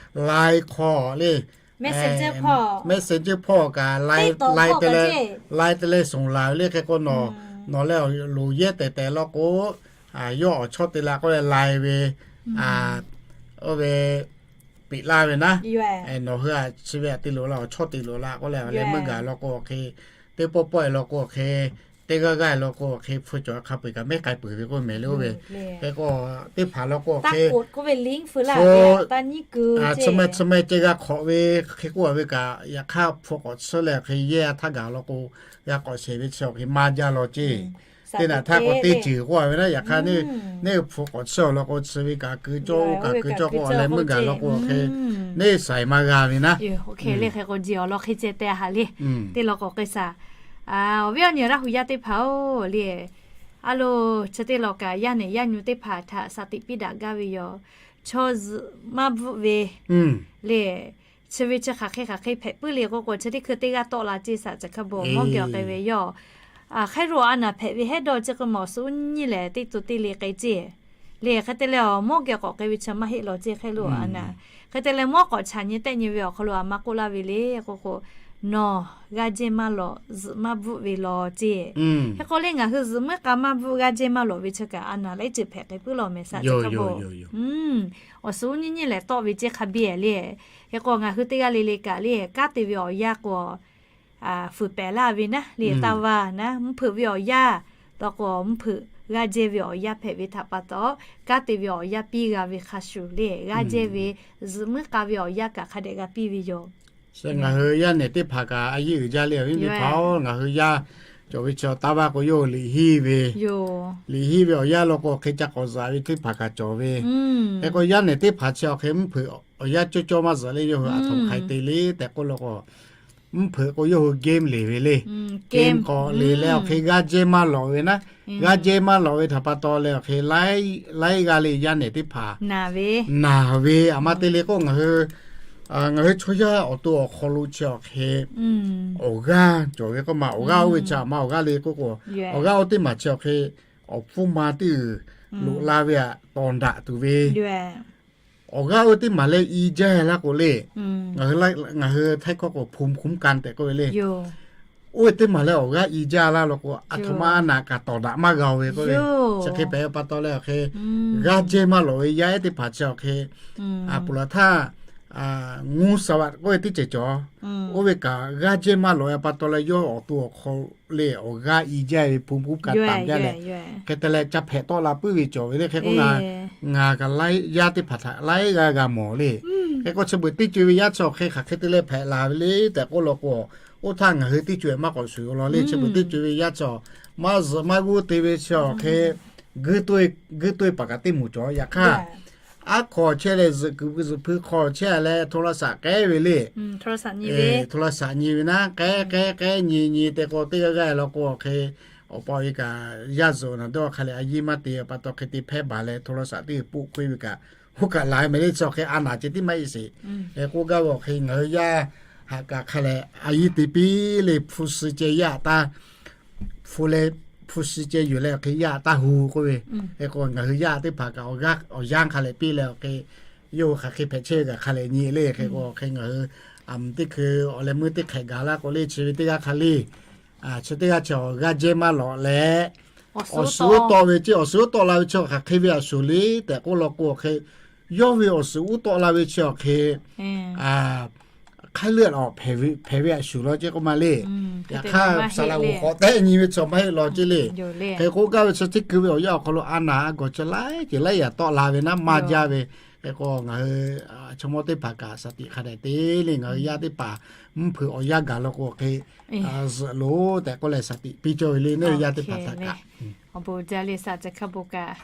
lai hk'aw le Messenger hpawˇ kaꞈ lai te leh, lai te leh soˍ laˬ ve le hk'e k'o nawˬ, nawˬ leh loˍ yehˇ tehˬ tehˬ law k'o, yawˇ awˬ chawˇ te la k'oˆ leh lai ve, oˇ ve peꞈ laˇ ve naˉ, nawˬ hui a chi ve aꞈ te loˍ la, awˬ chawˇ te loˍ la k'oˆ leh, awˬ leh meuˇ gaˬ law k'o awˬ hk'e, teˇ pawˆ pawˆ e law k'o awˬ hk'e, teˇ g'aˇ g'aˇ e law k'o awˬ hk'e hpu cawˬ hk'a peu-eˬ kaꞈ mehˉ k'ai peuˬ ve k'oˆ mehˍ le oˇ ve. Hk'e k'o, teˇ hpaˍ law k'o awˬ hk'e, chi ma chi ma ceh g'a hk'awꞈ ve hk'e k'oˆ a ve kaꞈ, yaꞈ hk'aˇ hpu k'awꞈ tsuhˇ leh awˬ hk'e yehˇ htaˇ gaˬ law k'o, g'a k'awꞈ shehˍ ve chi awˬ hk'e maˇ jaˇ law ceˇ. Teˇ naꞈ htaˇ k'o teˇ ceuˬ k'oˆ a ve naˉ, yaꞈ hk'aˇ neˇ, neˇ hpu k'awꞈ tsuhˇ law k'o chi ve kaꞈ keu cawˇ, oˇ kaꞈ keu cawˇ k'o awˬ leh meuˇ gaˬ law k'o awˬ hk'e, neˇ shaiˍ maˇ g'a ve naˉ. Hk'e le hk'e k'o ji awˬ lawn hk'e ceh te ha le. Teˇ law k'o k'ai shaˍ. Awˬ viˉ awˬ nyi Laˇ hu yaˇ teˇ hpaˍ-oˬ le, a lo, chi teˇ law kaꞈ yaˇ nehˬ yaˇ nyu teˇ hpaˍ htaꞈ shaˍ tiꞈ piˇ daꞈ gaˇ ve yoˬ. Chaw zuhꞈ maˇ bvuhˆ ve le, chi ve chi hk'aˬ hk'e hk'aˬ hk'e hpehꞈ puiˉ le k'oˆ k'o, chi teˇ hkui teˇ g'aˇ tawˆ la ceˇ shaˍ chi hk'a bon mawˇ geh awˬ k'ai ve yoˬ. Hk'e lo a naˍ hpehꞈ ve hehˉ dawˇ chi k'o ma awˬ suhˍ uˉ nyiˇ lehˬ teˇ to teˇ le k'ai ceˇ. Le hk'e te leh awˬ mawˇ geh k'awꞈ k'ai ve chi maˇ heˆ law ceˇ hk'e lo a naˍ. Hk'e te leh mawˇ k'awꞈ chaꞈ nyi tehˆ nyi ve awˬ hk'aw lo a ma k'oˆ laˇ ve le k'oˆ k'o, nawˬ g'aˇ jehˇ maˇ lawꞈ, zuhꞈ maˇ bvuhˆ ve law ceˇ. Hk'e k'o le ngaˬ hui zuhꞈ muiˉ k'a maˇ bvuhˆ g'aˇ jehˇ maˇ lawꞈ ve chi kaꞈ a naˍ laiˉ ceuˬ hpehꞈ k'ai puiˉ law mehˍ shaˍ chi hk'a bon. Awˬ suhˍ uˉ nyiˇ nyiˇ lehˬ tawˆ ve ceˇ hk'a biˇ le. Hk'e k'o ngaˬ hui teˇ g'aˇ le le kaꞈ le kanˉ te ve awˬ yanˇ k'o, fuiˍ pehˍ laˇ ve naˉ le, taˇ vaˇ naˉ, mvuhˇ hpeuꞈ ve awˬ yanˇ, taw k'o mvuhˇ hpeuꞈ g'aˇ jehˇ ve awˬ yanˇ hpehꞈ ve htaꞈ pa taw, kanˉ te ve awˬ yanˇ piˇ g'a ve hk'a shuˍ le, g'aˇ jehˇ ve zuhꞈ muiˉ k'a ve awˬ yanˇ kaꞈ hk'a dehꞈ g'a piˇ ve yoˬ. Ngaˬ hui yaˇ nehˬ teˇ hpaˍ kaꞈ a yeˇ uiˍ jaˇ le, awˬ viˉ teˇ hpaˍ-oˬ, ngaˬ hui yaˇ cawˬ ve chi taˇ vaˇ k'o yawˇ hui liꞈ hiˉ ve, liꞈ hiˉ ve awˬ yanˇ law k'o awˬ hk'e ca k'awꞈ zuhꞈ ve teˇ hpaˍ kaꞈ cawˬ ve. Hk'e k'o yaˇ nehˬ teˇ hpaˍ chi awˬ hk'e mvuhˇ hpeuꞈ awˬ yanˇ cawˇ cawˇ maˇ zuhꞈ le, yawˇ hui aˬ htoꞈ ma hk'ai te le tehꞈ k'oˆ law k'o, mvuhˇ hpeuꞈ k'o yawˇ hui game le ve le. Game k'awꞈ le leh awˬ hk'e g'aˇ jehˇ maˇ lawꞈ ve naˉ, g'aˇ jehˇ maˇ lawꞈ ve htaꞈ pa taw leh awˬ hk'e laiˉ g'aˇ le yaˇ nehˬ teˇ hpaˍ naˬ ve, aˬ ma te le k'o ngaˬ hui, ngaˬ hui chaw yaˇ awˬ to awˬ hk'aw lo chi awˬ hk'e awˬ g'aˇ cawˬ ve k'oˆ ma, awˬ g'aˇ oˇ ve chi aˬ ma awˬ g'aˇ le k'oˆ k'o, awˬ g'aˇ oˇ teˇ maˬ chi awˬ hk'e awˬ hpfuhˇ ma teˇ uiˍ loꞈ la ve aꞈ tawˍ daꞈ tuˬ ve awˬ g'aˇ oˇ teˇ maˬ leh i jaˇ laˇ k'o le. Ngaˬ hui htaiˇ hkawˇ k'o ภูมิคุ้มกัน tehꞈ k'oˆ ve le. Oˇ ve teˇ maˬ leh awˬ g'aˇ i jaˇ laˇ law k'o, aˬ htoꞈ ma a naˍ kaꞈ tawˍ daꞈ maˇ g'a-o ve k'oˆ ve. Chi hk'e hpehꞈ ve pa taw leh awˬ hk'e g'aˇ jehˇ maˇ lawꞈ ve yaˇ ehˉ teˇ hpaˍ chi awˬ hk'e, a puˍ laˬ htaˇ, งูสวัต k'oˆ ve teˇ ceuˬ cawˬ. Oˇ ve kaꞈ g'aˇ jehˇ maˇ lawꞈ ve pa taw leh yawˇ awˬ to awˬ hk'aw le awˬ g'aˇ i jaˇ ve ภูมิคุ้มกัน taˍ jaˇ leh, hk'e te leh ca hpehꞈ tawˆ la puiˉ ve cawˬ ve le. Hk'e k'o ngaˬ, ngaˬ kaꞈ laiˉ yaˇ teˇ hpaˍ htaꞈ laiˉ g'aˇ g'a mawˬ le. Hk'e k'o chi beuꞈ teˇ co ve yaˇ chi awˬ hk'e hk'aˬ hk'e te leh hpehꞈ la ve le tehꞈ k'oˆ law k'o, oˇ htaˇ ngaˬ hui teˇ co-e maˇ k'awꞈ shuˍ-o law le. Chi beuꞈ teˇ co ve yaˇ chi awˬ maˇ zuhꞈ maˇ g'uˇ te ve chi awˬ hk'e, guˇ tuiˇ paˍ kaꞈ teˇ moˍ cawˬ. Yaꞈ hk'aˇ aˉ hk'aw chehˇ leh zuhꞈ kuiˬ pui zuhꞈ hpui hk'aw chehˇ leh โทรศัพท์ k'ehˉ ve le. โทรศัพท์ nyi ve naˉ, k'ehˉ k'ehˉ k'ehˉ nyi nyi te k'o teˇ g'aˇ g'aˇ law k'o awˬ hk'e, awˬ pa ve kaꞈ yaˇ zuhꞈ naˬ dawˇ hk'a leh a yiˇ maˇ te pa taw hk'e te hpehˇ baˬ leh โทรศัพท์ teˇ g'uiˬ poˆ k'oˆ ve kaꞈ, oˇ kaꞈ la mehˍ le chi awˬ hk'e a naˍ ceh tiˉ maˇ heˆ sheˍ. Hk'e k'oˆ gaˇ ve awˬ hk'e ngaˬ hui yaˇ haꞈ kaꞈ hk'a leh a yiˇ te piˇ le hpu shi ceh yaˇ taˇ hpu leh, hpu shi ceh yuˬ leh awˬ hk'e yaˇ taˇ hu k'oˆ ve. Hk'e k'o ngaˬ hui yaˇ teˇ hpaˍ kaꞈ awˬ yanˇ hk'a leh piˇ leh awˬ hk'e, yawˇ hui hk'aˬ hk'e hpehꞈ chehˇ ve kaꞈ hk'a leh nyi le. Hk'e k'o hk'e ngaˬ hui aˬ mvuhˇ teˇ hkui awˬ leh meuˇ teˇ hk'ehꞈ gaˬ laˇ k'o le chi ve teˇ g'aˇ hk'a le, chi teˇ g'aˇ chi awˬ g'aˇ jehˇ maˇ lawꞈ leh, awˬ suhˍ uˉ tawˆ ve ceˇ, awˬ suhˍ uˉ tawˆ la ve chi awˬ hk'aˬ hk'e ve a shuˍ le tehꞈ k'oˆ law k'o awˬ hk'e, yawˇ ve awˬ suhˍ uˉ tawˆ la ve chi awˬ hk'e ไข้เลือดออก hpehꞈ ve a shuˍ law ceˇ k'oˆ ma le. Yaꞈ hk'aˇ saˍ laꞈ g'oˍ k'awꞈ tehˆ nyi ve chi maˇ heˆ law ceˇ le. Hk'e k'oˆ gaˇ ve chi teˇ hkui ve awˬ yanˇ awˬ hk'aw lo a naˍ a gawˬ chi laiˉ ceuˬ laiˉ yaꞈ tawˆ la ve naˉ maˇ jaˇ ve. Hk'e k'o ngaˬ hui chaw mawˇ teˇ hpaˍ kaꞈ shaˍ tiꞈ hk'a dehꞈ te le, ngaˬ hui yaˇ teˇ hpaˍ mvuhˇ hpeuꞈ awˬ yanˇ gaˬ law k'o hk'e zuhqꞈ loˬ tehꞈ k'oˆ leh shaˍ tiꞈ piˇ cawˇ ve le, neˇ yaˇ teˇ hpaˍ htaꞈ kaꞈ awˬ bon jaˇ le. Saˍ Caˬ Hkaˇ Bon kaꞈ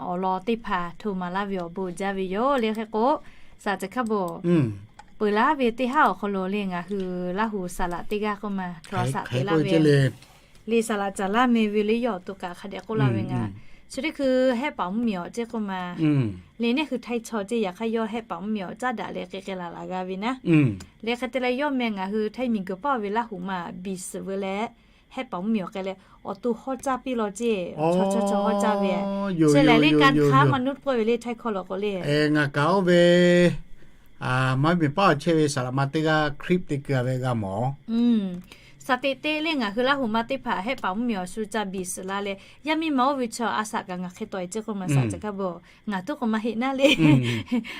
awˬ lawn teˇ hpaˍ hto maˍ laˇ ve awˬ bon jaˇ ve yoˬ le. Hk'e k'o, Saˍ Caˬ Hkaˇ Bon peuˬ laˇ ve teˇ haˉ awˬ hk'aw lo le ngaˬ hui Laˇ hu saˍ laꞈ teˇ g'aˇ k'oˆ ma htaꞈ shaˍ te laˇ ve le, saˍ laꞈ caˍ laˇ meh ve le yawˇ awˬ to kaꞈ hk'a dehꞈ k'oˆ laˇ ve ngaˬ chi teˇ hkui hehˆ paˍ mvuhˇ miˬ awˬ ceˇ k'oˆ ma le, neˇ hui htaiˇ chaw ceˇ, yaꞈ hk'aˇ yawˇ hehˆ paˍ mvuhˇ miˬ awˬ caˉ daꞈ leh k'e k'e laˬ laˬ g'a ve naˉ. Le hk'e te leh yawˇ meh ngaˬ hui htaiˇ miˬ guiˬ paˇ ve Laˇ hu ma biˬ suhˍ veu leh hehˆ paˍ mvuhˇ miˬ awˬ k'ai leh awˬ to hawˉ caˇ piˇ law ceˇ, chaw chaw chaw hawˉ caˇ ve. Chi lehˬ le kanˇ hk'aˉ maˇ nuˇ pawˆ ve le htaiˇ hkawˇ law k'o le. Ngaˬ kaꞈ oˇ ve maˇ miˬ paˇ awˬ chehˇ ve saˍ laꞈ ma teˇ g'aˇ คลิป te keu a ve g'a mawˬ. Saˍ teꞈ teˇ le ngaˬ hui Laˇ huˍ ma teˇ hpaˍ Hehˆ paˍ mvuhˇmiˬ awˬ shu ca biˬ suhˍ la leh, yaˇ miˇ ma oˇ ve chaw a shaꞈ kaꞈ ngaˬ hk'e tawˍ e ceˇ k'oˆ ma saˍ ca hkaˇ bawˬ. Ngaˬ tuˉ k'o maˇ heˆ naˉ le.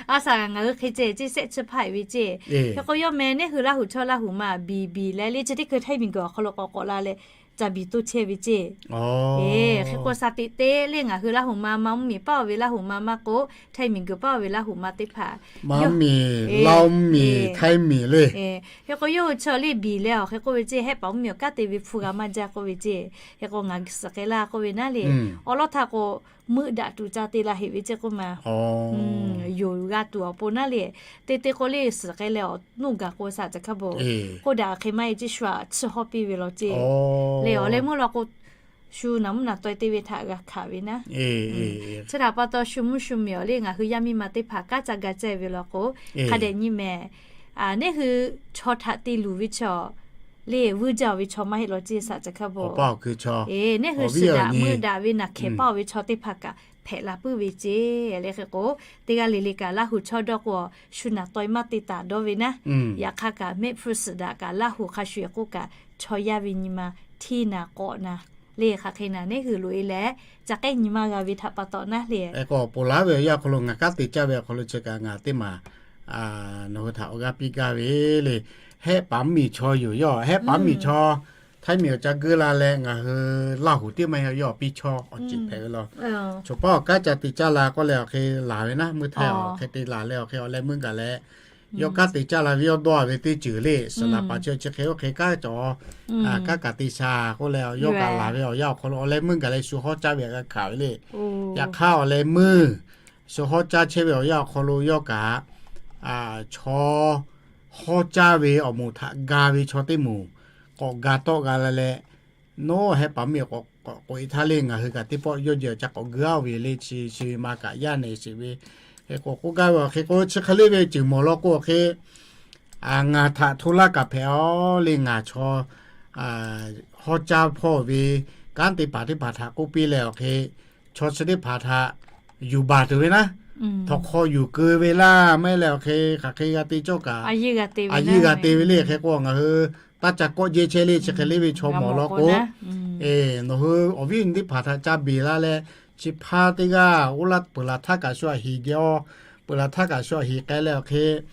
A shaꞈ kaꞈ ngaˬ hui hk'e ceh ceˇ shehˆ chi hpaˇ e ve ceˇ. Hk'e k'o yawˇ meh neˇ hui Laˇ huˍ chaw Laˇ huˍ ma biˬ biˬ leh le chi teˇ hkui Htaiˇ miˬ guiˬ awˬ hk'aw lo k'awꞈ k'awꞈ la leh ca biˬ toˇ chehˇ ve ceˇ. Hk'e k'o saˍ teꞈ teˇ le ngaˬ hui Laˇ huˍ ma, ma mvuhˇmiˬ paˇ oˇ ve Laˇ huˍ ma maˇ k'o, Htaiˇ miˬ guiˬ paˇ oˇ ve Laˇ huˍ ma teˇ hpaˍ, Maˇ miˬ, Laˇ miˬ, Htaiˇ miˬ le. Hk'e k'o yawˇ hui chaw le biˬ leh awˬ hk'e k'oˆ ve ceˇ, Hehˆ paˍ mvuhˇmiˬ awˬ kanˉ te ve hpu g'a maˇ jaˇ k'oˆ ve ceˇ. Hk'e k'o ngaˬ suhˍ k'ai laˇ k'oˆ ve naˉ le. Awˬ lawn htaˇ k'o, meuˆ daꞈ tuˬ ca te la heꞈ ve ceˇ k'oˆ ma. Yonˍ g'a tuˬ awˬ pon naˉ le. Te te k'o le suhˍ k'ai leh awˬ nuˇ gaˬ k'o saˍ ca hkaˇ bawˬ. K'oˆ daꞈ hk'e maˇ e ceˇ shu aꞈ chi hawˇ piˇ ve law ceˇ. Le awˬ leh meuˇ law k'o, shu naˍ mvuhˇ naˍ taweh te ve htaꞈ g'a hkanˍ ve naˉ. Chi htaꞈ pa taw shu mvuhˇ shu miˬ awˬ le ngaˬ hui yaˇ miˇ ma teˇ hpaˍ kanˉ ca ga caˇ ve law k'o, hk'a dehꞈ nyi mehˍ. Neˇ hui chaw htaꞈ te luˬ ve chaw le vuiˇ jaˇ ve chaw maˇ heˆ law ceˇ saˍ ca hkaˇ bawˬ. Neˇ hui suhˍ daꞈ meuˆ daꞈ ve naˬ hkehˍ paˇ oˇ ve chaw teˇ hpaˍ kaꞈ hpehꞈ la puiˉ ve ceˇ. Le hk'e k'o, teˇ g'aˇ le le kaꞈ Laˇ huˍ chaw dawˇ k'o, shu naˍ taweh maˇ te taˍ dawˇ ve naˉ. Yaꞈ hk'aˇ kaꞈ mehˆ hpfuhˇ suhˍ daꞈ kaꞈ Laˇ huˍ hk'a shuˍ k'oˆ kaꞈ, chaw yaˇ ve nyi ma htiˇ naˍ k'awꞈ naˍ le hk'aˬ hk'e naˍ neˇ hui loꞈ e leh, ca k'ehˉ nyi maˇ g'a ve htaꞈ pa taw naˉ le. K'o ponˬ laˉ ve awˬ yanˇ awˬ hk'aw lo ngaˬ kanˉ te caˇ ve awˬ hk'aw lo chi kaꞈ ngaˬ teˇ maˬ nawˬ hui htaꞈ awˬ g'aˇ piˇ gaˇ ve le. Hehˆ paˍ mvuhˇmiˬ chaw yoˬ yawˇ, Hehˆ paˍ mvuhˇmiˬ chaw Htaiˇ miˬ awˬ ca geuˆ la leh ngaˬ hui Laˇ huˍ teˇ maˇ heˆ yawˇ awˬ piˇ chaw awˬ ceuˬ hpehꞈ ve law. Chaw paˉ awˬ kanˉ ca te caˇ la k'oˆ leh awˬ hk'e laˬ ve naˉ, meuˇ htaiˇ awˬ hk'e te laˬ leh awˬ hk'e awˬ leh meuˇ gaˬ leh, yawˇ kanˉ te caˇ la ve yawˇ dawˇ ve teˇ ceuˬ le. Suhˍ laꞈ paˍ chi chi hk'e oˇ hk'e kanˉ cawˬ, kanˉ kaꞈ te sha k'oˆ leh yawˇ kaꞈ laˬ ve awˬ yanˇ awˬ hk'aw lo awˬ leh meuˇ gaˬ leh shu hawˉ caˇ ve g'a hkanˍ ve le. Yaꞈ hk'aˇ awˬ leh meuˇ shu hawˉ caˇ chehˇ ve awˬ yanˇ awˬ hk'aw lo yawˇ kaꞈ chaw hawˉ caˇ ve awˬ moˍ htaꞈ ga ve chaw teˇ moˍ k'awꞈ ga tawˆ g'a la leh, nawˬ Hehˆ paˍ mvuhˇmiˬ k'awꞈ k'oꞈ e htaˇ le ngaˬ hui kaꞈ teˇ pawˆ yawˇ jeh awˬ ca k'awꞈ geu aˇ ve le chi chi ve ma kaꞈ yaˇ nehˬ sheˍ ve. Hk'e k'o k'oˆ gaˇ ve awˬ hk'e k'o chi hk'e le ve ceuˬ mawˬ law k'o awˬ hk'e ngaˬ htaꞈ hto laˇ kaꞈ hpehꞈ a le ngaˬ chaw hawˉ caˇ hpawˇ ve kanˉ te paˍ teˇ hpaˍ htaꞈ k'oˆ piˇ leh awˬ hk'e chaw chi teˇ hpaˍ htaꞈ yuˬ baˬ tuˬ ve naˉ, htawnˍ hk'aw yuˬ keu ve laˇ maˇ heˆ leh awˬ hk'e hk'aˬ hk'e g'a te cawˇ kaꞈ a yinˇ g'a te ve le. Hk'e k'o ngaˬ hui taˇ ca kawˆ jehˇ chehˇ le chi hk'e le ve chaw mawˬ law k'o, nawˬ hui awˬ viˉ awˬ nyi teˇ hpaˍ htaꞈ ca beˬ la leh, chi hpaˇ teˇ g'aˇ oˇ laˇ peuˬ laˬ htaˇ kaꞈ shu aꞈ heˍ geh aw, peuˬ laˬ htaˇ kaꞈ shu aꞈ heˍ k'ai leh awˬ hk'e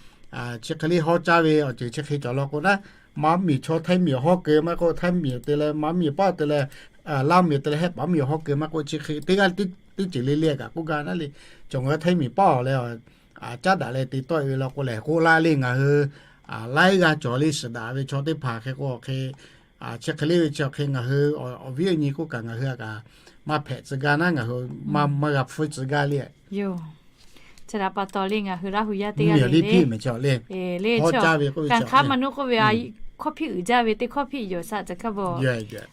chi hk'e le hawˉ caˇ ve awˬ ceuˬ chi hk'e cawˬ law k'o naˉ, maˇ miˬ chaw Htaiˇ miˬ awˬ hawˉ keu maˇ k'oˆ, Htaiˇ miˬ te leh maˇ miˬ paˇ te leh, Laˇ miˬ te leh Hehˆ paˍ mvuhˇmiˬ awˬ hawˉ keu maˇ k'oˆ, chi hk'e teˇ g'aˇ teˇ ceuˬ le le kaꞈ k'oˆ gaˇ naˉ le. Cawˬ ngaˬ hui Htaiˇ miˬ paˇ awˬ leh caˉ daꞈ leh te tawˆ e ve law k'o lehˬ k'oˆ laˇ le ngaˬ hui laiˉ g'aˇ cawˬ le suhˍ daꞈ ve chaw teˇ hpaˍ hk'e k'o awˬ hk'e chi hk'e le ve chi awˬ hk'e ngaˬ hui awˬ viˉ awˬ nyi k'oˆ kaꞈ ngaˬ hui a kaꞈ maˇ hpehꞈ tcuh gaˇ naˉ, ngaˬ hui maˇ g'a hpfuhˇ tcuh gaˇ le. Yoˬ. Chi htaꞈ pa taw le ngaˬ hui Laˇ huˍ yaˇ teˇ g'aˇ le le, le kanˉ hk'aˉ maˇ nuˇ k'oˆ ve, hkawˇ hpiˇ uiˍ jaˇ ve teˇ hkawˇ hpiˇ yoˬ saˍ ca hkaˇ bawˬ.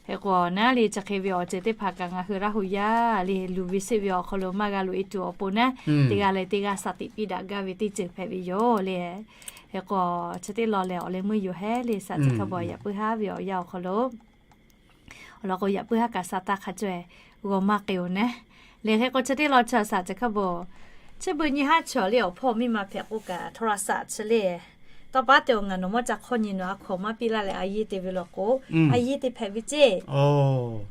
Hk'e k'o naˉ le chi hk'e ve awˬ ceuˬ teˇ hpaˍ kaꞈ ngaˬ hui Laˇ huˍ yaˇ le luˬ ve seˆ ve awˬ hk'aw lo maˇ g'a loꞈ e tuˬ awˬ pon naˉ, teˇ g'aˇ leh teˇ g'aˇ saˍ teꞈ piˇ daꞈ gaˇ ve teˇ ceuˬ hpehꞈ ve yoˬ le. Hk'e k'o chi teˇ law leh awˬ leh meuˇ yoˬ hehˉ le saˍ ca hkaˇ bawˬ yaꞈ puiˉ haˉ ve awˬ yanˇ awˬ hk'aw lo awˬ lawn k'o yaꞈ puiˉ haˉ kaꞈ sa taˇ hk'a caweh g'aw maˇ k'ai-oˬ naˉ. Le hk'e k'o chi teˇ law chi saˍ ca hkaˇ bawˬ, chi beuꞈ nyi haˉ chaw le awˬ hpawˇ miˇ ma hpehꞈ k'oˆ kaꞈ โทรศัพท์ chi le. Tawˇ paˉ te awˬ ngaˬ nawˬ mawˇ ca hk'awˇ nyi nawˬ a hkawnˍ maˇ piˇ laˇ leh a yinˇ te ve law k'o, a yinˇ te hpehꞈ ve ceˇ.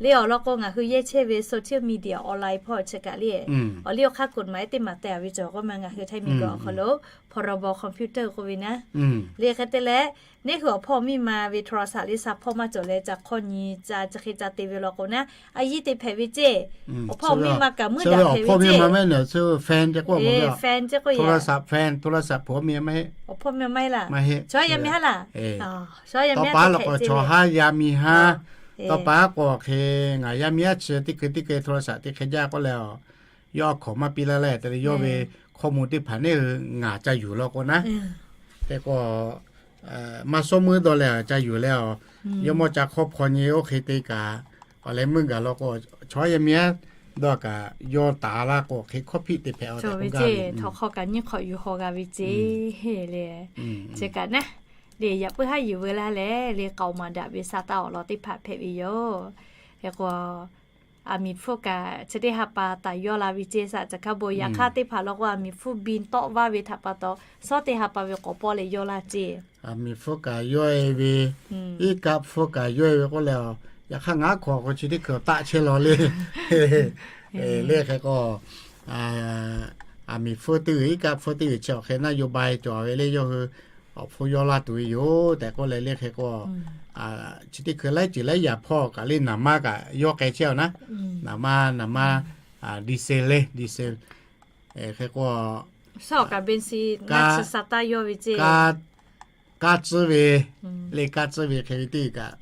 Le awˬ lawn k'o ngaˬ hui yehˇ chehˇ ve social media online hpawˇ chi kaꞈ le, awˬ liˇ awˬ hk'aˇ กฎหมาย teˇ maˬ teh a ve cawˬ k'oˆ ma ngaˬ hui Htaiˇ miˬ guiˬ awˬ hk'aw lo พรบคอมพิวเตอร์ k'oˆ ve naˉ. Le hk'e te leh neˇ hui awˬ hpawˇ miˇ ma ve โทรศัพท์ le sa hpawˇ maˇ cawˬ leh ca hk'awˇ nyi ca chi hk'e ca te ve law k'o naˉ, a yinˇ te hpehꞈ ve ceˇ. Awˬ hpawˇ miˇ ma kaꞈ meuˇ daꞈ hpehꞈ ve ceˇ. Fan โทรศัพท์ fan โทรศัพท์ ผัวเมีย maˇ heˆ. Chaw haˉ yaˇ miˇ haˉ laˇ. Tawˇ paˉ lawˬ k'o chaw haˉ yaˇ miˇ haˉ. Tawˇ paˉ k'o hk'e ngaˬ yaˇ miˇ haˉ chi teˇ hkui teˇ hkui โทรศัพท์ te hk'e jaˇ k'oˆ leh, yawˇ a hkawnˍ maˇ piˇ laˇ leh te leh yawˇ ve hkawˇ mvuh teˇ hpaˍ neˇ hui ngaˬ ca yuˬ law k'o naˉ. Hk'e k'o maˇ shawˉ meuˇ dawˇ leh ca yuˬ leh, yawˇ mawˇ ca hk'awˇ hpaw nyi oˇ hk'e te kaꞈ, awˬ leh meuˇ gaˬ law k'o, chaw haˉ yaˇ miˇ haˉ dawˇ kaꞈ yawˇ taˍ laˇ k'o hk'e hkawˇ hpiˆ te hpehꞈ a ve ceˇ. Htawnˍ hk'aw kaꞈ nyiˇ hk'awꞈ yuˬ haw g'a ve ceˇ le. Chi kaꞈ naˉ, le yaꞈ puiˉ haˉ yuˬ veu laˇ leh le k'aoˍ maˍ daꞈ ve sa taˇ awˬ lawn teˇ hpaˍ hpehꞈ ve yoˬ. Hk'e k'o aˬ miˍ hpfuhˇ kaꞈ chi teˇ ha pa taˍ yawˇ la ve ceˇ. Saꞈ caˬ hkaˇ bon yaꞈ hk'aˇ teˇ hpaˍ law k'o, aˬ miˍ hpfuhˇ biˇ tawˆ vaˇ ve htaꞈ pa taw, shawˉ teˇ ha pa ve k'awꞈ pawˆ leh yawˇ laˇ ceˇ. Aˬ miˍ hpfuhˇ kaꞈ yawˇ e ve, iˉ kaˆ hpfuhˇ kaꞈ yawˇ e ve k'oˆ leh, yaꞈ hk'aˇ ngaˬ hk'aw k'o chi teˇ hkui taˆ chehˇ law le. Le hk'e k'o, aˬ miˍ hpfuhˇ teˇ g'uiˬ iˉ kaˆ hpfuhˇ teˇ g'uiˬ chi awˬ hk'e naˆ yawˇ ba e cawˬ ve le, yawˇ hui awˬ hpfuhˇ yawˇ laˇ tuˬ ve yoˬ tehꞈ k'oˆ leh, le hk'e k'o, chi teˇ hkui laiˉ ceuˬ laiˉ yaꞈ hpawˇ kaꞈ le naˍ maˇ kaꞈ yawˇ k'ai chehˇ a naˉ. Naˍ maˇ, naˍ maˇ, diesel le, diesel. Hk'e k'o, kaꞈ, kaˇ tcuhˉ ve le, kaˇ tcuhˉ ve hk'e ve teˇ kaꞈ,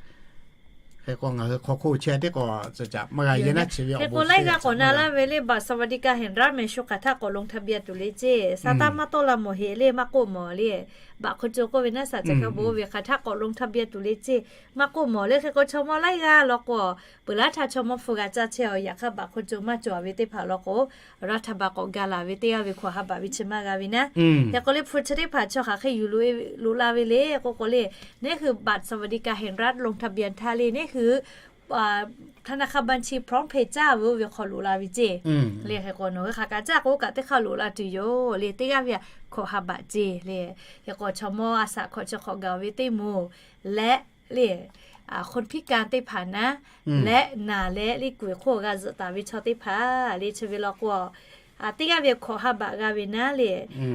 hk'e k'o ngaˬ hui hk'aw hk'oˆ chehˇ teˇ k'awꞈ tcuhˍ caꞈ maˇ g'a yehˇ naˉ chi ve awˬ bon laiˉ g'aˇ k'awꞈ na laˇ ve le, baꞈ สวัสดิการแห่งรัฐ mehˍ shu hk'aˬ htaˆ k'awꞈ ลงทะเบียน tuˬ le ceˇ. Sa taˇ maˇ tawˆ la mawˬ heꞈ le, maˇ k'oˆ mawˬ le. Baꞈ hk'o co k'oˆ ve naˉ saꞈ ceh hk'a bon ve hk'aˬ htaˆ k'awꞈ ลงทะเบียน tuˬ le ceˇ, maˇ k'oˆ mawˬ le. Hk'e k'o chaw mawˇ laiˉ g'aˇ law k'o, peuˬ laˇ htaˇ chaw mawˇ hpu g'a caˇ chehˇ a. Yaꞈ hk'aˇ baꞈ hk'o co maˇ cawˬ ve teˇ hpaˍ law k'o, รัฐบาล k'awꞈ ga laˬ ve teˇ g'aˇ ve hkawꞈ ha baꞈ ve chi maˇ g'a ve naˉ. Hk'e k'o le hpu chi teˇ hpaˍ chaw hk'aˬ hk'e yuˬ loꞈ la ve le k'oˆ k'o le, neˇ hui บัตรสวัสดิการแห่งรัฐ ลงทะเบียน htaˇ le neˇ hui ธนาคารบัญชีพร้อมเพย์ caˇ ve oˇ ve hk'aw loꞈ la ve ceˇ. Le hk'e k'o nawˬ hui hk'aˬ kaꞈ caˇ k'o kaꞈ teˇ hk'aˇ loꞈ la tuˬ yoˬ le. Teˇ g'aˇ ve hkawꞈ ha baꞈ ceˇ le. Hk'e k'o chaw mawˇ a shaꞈ hk'awꞈ chi hk'awꞈ gaˬ ve teˇ moˍ leh le, คนพิการ teˇ hpaˍ naˉ leh naˬ leh le kuˬ eˬ hk'oˆ g'a zuhꞈ taˍ ve chaw teˇ hpaˍ le chi ve law k'o, teˇ g'aˇ ve hkawꞈ ha baꞈ g'a ve naˉ le.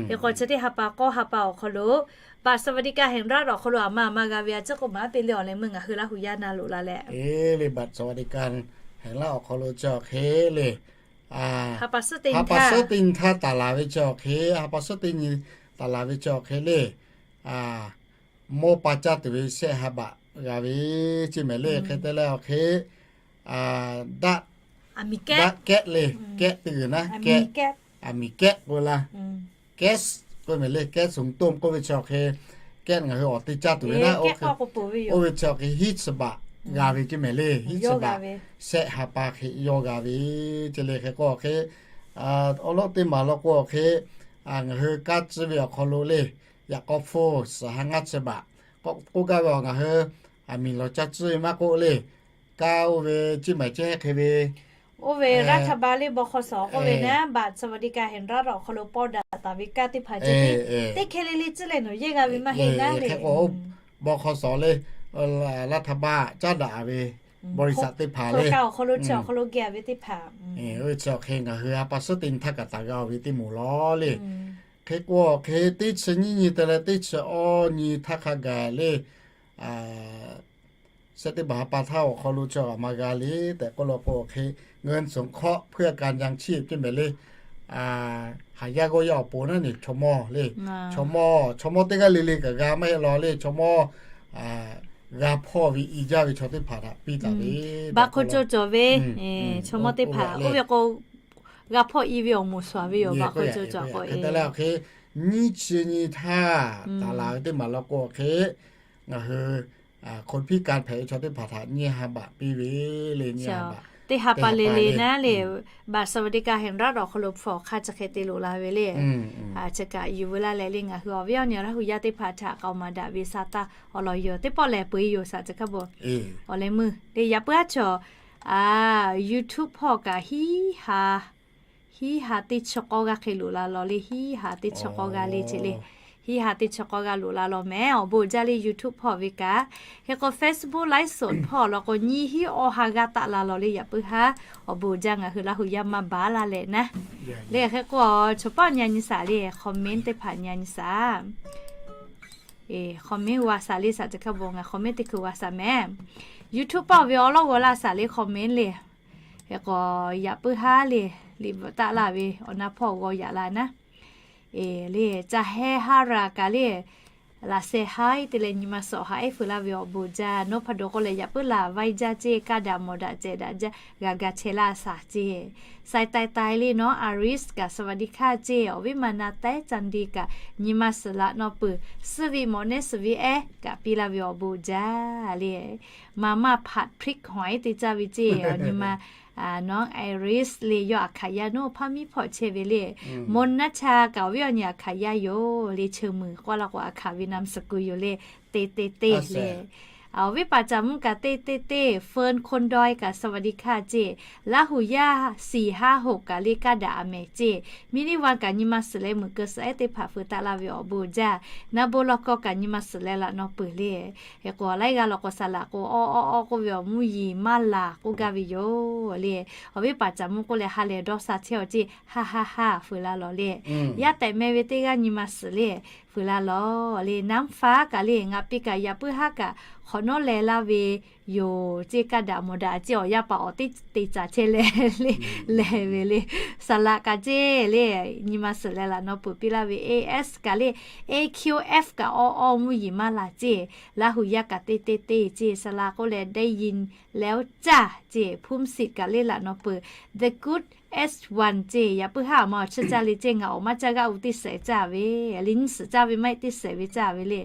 Hk'e k'o chi teˇ ha pa k'awˇ ha pa awˬ hk'aw lo บัตรสวัสดิการแห่งรัฐ awˬ hk'aw lo aˬ ma aˬ ma g'a ve a ciˉ k'oˆ maˍ piˇ le. Awˬ leh meuˇ ngaˬ hui Laˇ hu yaˇ na loꞈ la leh le บัตรสวัสดิการแห่งรัฐ awˬ hk'aw lo chi awˬ hk'e le, ha pa suhˉ teˇ nyi htaˇ taˍ laˬ ve chi awˬ hk'e, ha pa suhˉ teˇ nyi taˍ laˬ ve chi awˬ hk'e le, mawˇ pa caˇ tuˬ ve shehˆ ha baꞈ g'a ve ceˇ mehˍ le. Hk'e te leh awˬ hk'e, daˆ, daˆ kehˆ le, kehˆ teˇ g'uiˬ naˉ kehˆ, aˬ miˍ kehˆ k'oˆ laˇ, gas k'oˆ mehˍ le, gas หุงต้ม k'oˆ ve chi awˬ hk'e, kehˆ ngaˬ hui awˬ te caˇ tuˬ ve naˉ, oˇ ve chi awˬ hk'e hiˉ chi baꞈ g'a ve ceˇ mehˍ le. Hiˉ chi baꞈ shehˆ ha pa hk'e yawˇ g'a ve ceˇ le. Hk'e k'o awˬ hk'e, awˬ lawˉ teˇ maˬ law k'o awˬ hk'e, ngaˬ hui kaˇ tcuhˉ ve awˬ hk'aw lo le, yaꞈ k'aw hpfuhˇ suhˍ ha ngaˇ chi baꞈ k'oˆ gaˇ ve awˬ ngaˬ hui aˬ miˍ lawˬ caˇ tcuhˉ ve maˇ k'oˆ le, kaˇ oˇ ve ceˇ mehˍ ceˇ hk'e ve, oˇ ve รัฐบาล le บขส k'oˆ ve naˉ บัตรสวัสดิการแห่งรัฐ awˬ hk'aw lo pawˇ daꞈ taˍ ve kaˇ teˇ hpaˍ ceˇ, teˇ hkeh le le tcuhˉ leh nawˬ yehˇ g'a ve maˇ heˆ naˉ le. Hk'e k'o บขส le, รัฐบาล caˉ daꞈ ve บริษัท teˇ hpaˍ le, kaˇ awˬ hk'aw lo chi awˬ hk'aw lo geh ve teˇ hpaˍ, oˇ ve chi awˬ hk'e ngaˬ hui ha pa suhˉ teˇ nyi htaˇ kaꞈ taˍ g'a ve teˇ moˍ law le. Hk'e k'o awˬ hk'e teˇ chi nyiˇ nyi te leh teˇ chi awˇ nyi htaˇ hk'a gaˬ le, shehˆ teˇ baˬ ha pa htaˇ awˬ hk'aw lo chi aˬ ma g'a le tehꞈ k'oˆ law k'o awˬ hk'e, เงินสงเคราะห์เพื่อการยังชีพ ceˇ mehˍ le. Haˍ yaˇ g'awˇ yaˇ awˬ pon naˉ neˬ chaw mawˇ le, chaw mawˇ, chaw mawˇ teˇ g'aˇ le le kaꞈ g'a maˇ heˆ law le, chaw mawˇ g'a hpawˇ ve i jaˇ ve chaw teˇ hpaˍ htaꞈ piˇ taˍ ve, baꞈ hk'o co cawˬ ve chaw mawˇ teˇ hpaˍ oˇ ve k'o, g'a hpawˇ i ve awˬ moˍ shuˍ ve yoˬ. Baꞈ hk'o co cawˬ k'o e, hk'e te leh awˬ hk'e nyiˇ chi nyi htaˇ taˍ laˬ ve teˇ maˬ law k'o awˬ hk'e, ngaˬ hui คนพิการ hpehꞈ ve chaw teˇ hpaˍ htaꞈ nyiˇ ha baꞈ piˇ ve le. Nyiˇ ha baꞈ, teˇ ha pa le le naˉ le, บัตรสวัสดิการแห่งรัฐ awˬ hk'aw lo hpfuhˇ awˬ hk'aˇ chi hk'e te loꞈ la ve le. Chi kaꞈ yuˬ veu laˇ leh le ngaˬ hui awˬ viˉ awˬ nyi Laˇ hu yaˇ teˇ hpaˍ htaꞈ k'aoˍ maˍ daꞈ ve sa taˇ awˬ lawn yoˬ. Teˇ pawˆ lehˬ peu e yoˬ สามสิบ hk'a bon. Awˬ leh meuˇ le yaꞈ puiˉ aˉ chaw, YouTube hpawˇ kaꞈ hiˉ ha, hiˉ ha teˇ chi k'awˇ g'aˇ hk'e loꞈ la law le. Hiˉ ha teˇ chi k'awˇ g'aˇ le ceˇ le. Hiˉ ha teˇ chi k'awˇ g'aˇ loꞈ la law mehˍ awˬ bon jaˇ le YouTube hpawˇ ve kaꞈ. Hk'e k'o Facebook live สด hpawˇ law k'o nyiˇ hiˉ awˇ ha g'aˇ taˆ la law le. Yaꞈ puiˉ haˉ awˬ bon jaˇ ngaˬ hui Laˇ hu yaˇ maˇ baˬ laˇ leh naˉ. Le hk'e k'o chaw paˆ nyi a nyi saˍ le, comment teˇ hpaˍ nyi a nyi saˍ. Comment g'a saˍ le สามสิบ hk'a bon ngaˬ comment teˇ hkui g'a saˍ mehˍ. YouTube hpawˇ ve awˬ lawˉ g'aw laˇ saˍ le comment le. Hk'e k'o yaꞈ puiˉ haˉ le, liꞈ bvuhꞈ taˆ laˇ ve awˬ na hpawˇ g'aw yaꞈ la naˉ. Le ca heh ha raˬ kaꞈ le, laꞈ sheh haiˉ te leh nyi ma suhˍ haꞈ ehˉ feu laˇ ve awˬ bon jaˇ. Nawˉ hpaˇ dawˬ k'o lehˬ yaꞈ puiˉ laˬ vaiˇ jaˇ ceˇ, kaˇ daꞈ mawˬ daꞈ cehˬ daꞈ jaˇ g'a ga chehˇ laˇ saˍ ceˇ. Sai tai tai le nawˉ Iris kaꞈ สวัสดีค่ะ ceˇ. Awˬ viˉ ma na taiˉ ca de kaꞈ nyi ma suhˍ laꞈ nawˬ peuˬ suh ve mawˬ nehˉ suhˍ ve ehˉ kaꞈ piˇ laˇ ve awˬ bon jaˇ le. Ma maˇ hpaꞈ พริกหอย te caˇ ve ceˇ. Awˬ nyi ma nawˉ Iris le yawˇ aˬ hkaꞈ yaˇ nawˉ hpaˇ miˇ hpawꞈ chehˇ ve le. Mawˬ naˉ cha kaꞈ awˬ viˉ awˬ nyi aˬ hkaꞈ yaˇ yoˬ le. Cheu muiˬ k'oˆ la k'o aˬ hkaꞈ ve นามสกุล yoˬ le. Te te te le. Awˬ viˉ paˍ caˍ mvuhˇ kaꞈ teˇ teˇ teˇ, เฟิร์น คนดอย kaꞈ สวัสดีค่ะ ceˇ. Laˇ huˍ yaˇ สี่ ห้า หก kaꞈ le kaˇ daꞈ a mehˍ ceˇ. Miˇ liˇ vaˇ kaꞈ nyi ma suhˍ leh meuꞈ keu suhˍ ehˉ teˇ hpaˍ feu taˆ laˇ ve awˬ bon jaˇ. Naˇ bon lawˇ kawˇ kaꞈ nyi ma suhˍ leh laꞈ naw peuˬ le. Hk'e k'o laiˉ g'aˇ law k'o saˍ laꞈ k'o awˇ awˇ awˇ k'oˆ ve awˬ mvuhˇ yeˬ maˇ laˬ k'oˆ gaˇ ve yoˬ le. Awˬ viˉ paˍ caˍ mvuhˇ k'oˆ leh ha lehˬ dawˇ sha chehˇ aw ceˇ, ha ha ha feu la lawˬ le. Yaˇ tehꞈ meh ve teˇ g'aˇ nyi ma suhˍ le, feu la lawˬ le. Naˉ faˉ kaꞈ le, ngaˬ piˇ kaꞈ yaꞈ puiˉ haˉ kaꞈ hk'awꞈ nawˉ leh laˇ ve yoˬ ceˇ. Kaˇ daꞈ mawˬ daꞈ ceˇ, awˬ yaˇ paˍ awˬ teˇ te caˍ chehˇ leh le, lehˬ ve le. Saˍ laꞈ kaꞈ ceˇ le, nyi ma suhˍ leh laꞈ naw peuˬ piˇ laˇ ve. A S kaꞈ le, A Q F kaꞈ awˇ awˇ mvuhˇ yeˬ maˇ laˬ ceˇ. Laˇ huˍ yaˇ kaꞈ teˇ teˇ teˇ ceˇ. Saˍ laꞈ k'oˆ leh ได้ยินแล้วจ้า ceˇ. ภูมิสิทธิ์ kaꞈ le laꞈ naw peuˬ. The good S one ceˇ. Yaꞈ puiˉ haˉ awˬ ma awˬ chiˇ caˇ le ceˇ, ngaˬ awˬ maˇ caˇ g'aˇ u teˇ shehˍ caˇ ve, a le nyiˇ suhˍ caˇ ve maˇ heˆ, teˇ shehˍ ve caˇ ve le.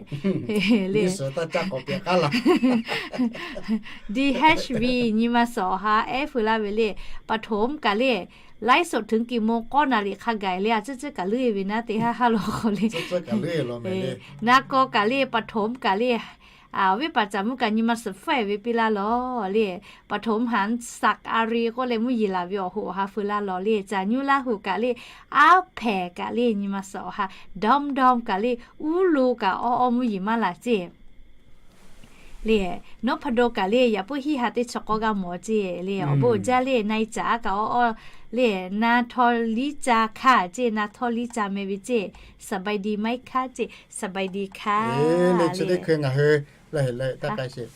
D H V nyi ma suhˍ awˬ ha ehˉ feu laˇ ve le. ปฐม kaꞈ le, ไลฟ์สดถึงกี่โมง k'awˇ naˍ riˍ hk'a gaˬ le, a ciˉ ciˉ kaꞈ leuˉ e ve naˉ teˇ haˉ haˉ law k'o le. Naˇ kaw kaꞈ le, ปฐม kaꞈ le, awˬ viˉ paˍ caˍ mvuhˇ kaꞈ nyi ma suhˍ faiˇ ve piˇ laˇ lawˬ le. ปฐมหันศักดิ์อารีย์ k'oˆ leh mvuhˇ yeˬ laˬ ve awˬ hoꞈ awˬ ha feu laˇ lawˬ le. Caˬ nyu Laˇ huˍ kaꞈ le, aˉ hpehˍ kaꞈ le nyi ma suhˍ awˬ ha, ดอมดอม kaꞈ le, uˉ lo kaꞈ awˇ awˇ mvuhˇ yeˬ maˇ laˬ ceˇ le. Nawˉ hpa daw kaꞈ le, yaꞈ puiˉ hiˉ ha teˇ chaw k'awˇ g'aˇ mawˬ ceˇ le. Awˬ bon jaˇ le. Na e caˍ a kaꞈ awˇ awˇ le, na htaw liˇ ca hkaˇ ceˇ, na htaw liˇ ca meh ve ceˇ. สบายดีไหมคะ ceˇ, สบายดีค่ะ le. Chi teˇ hkui ngaˬ hui lehˬ lehˬ taˇ k'ai sheˍ.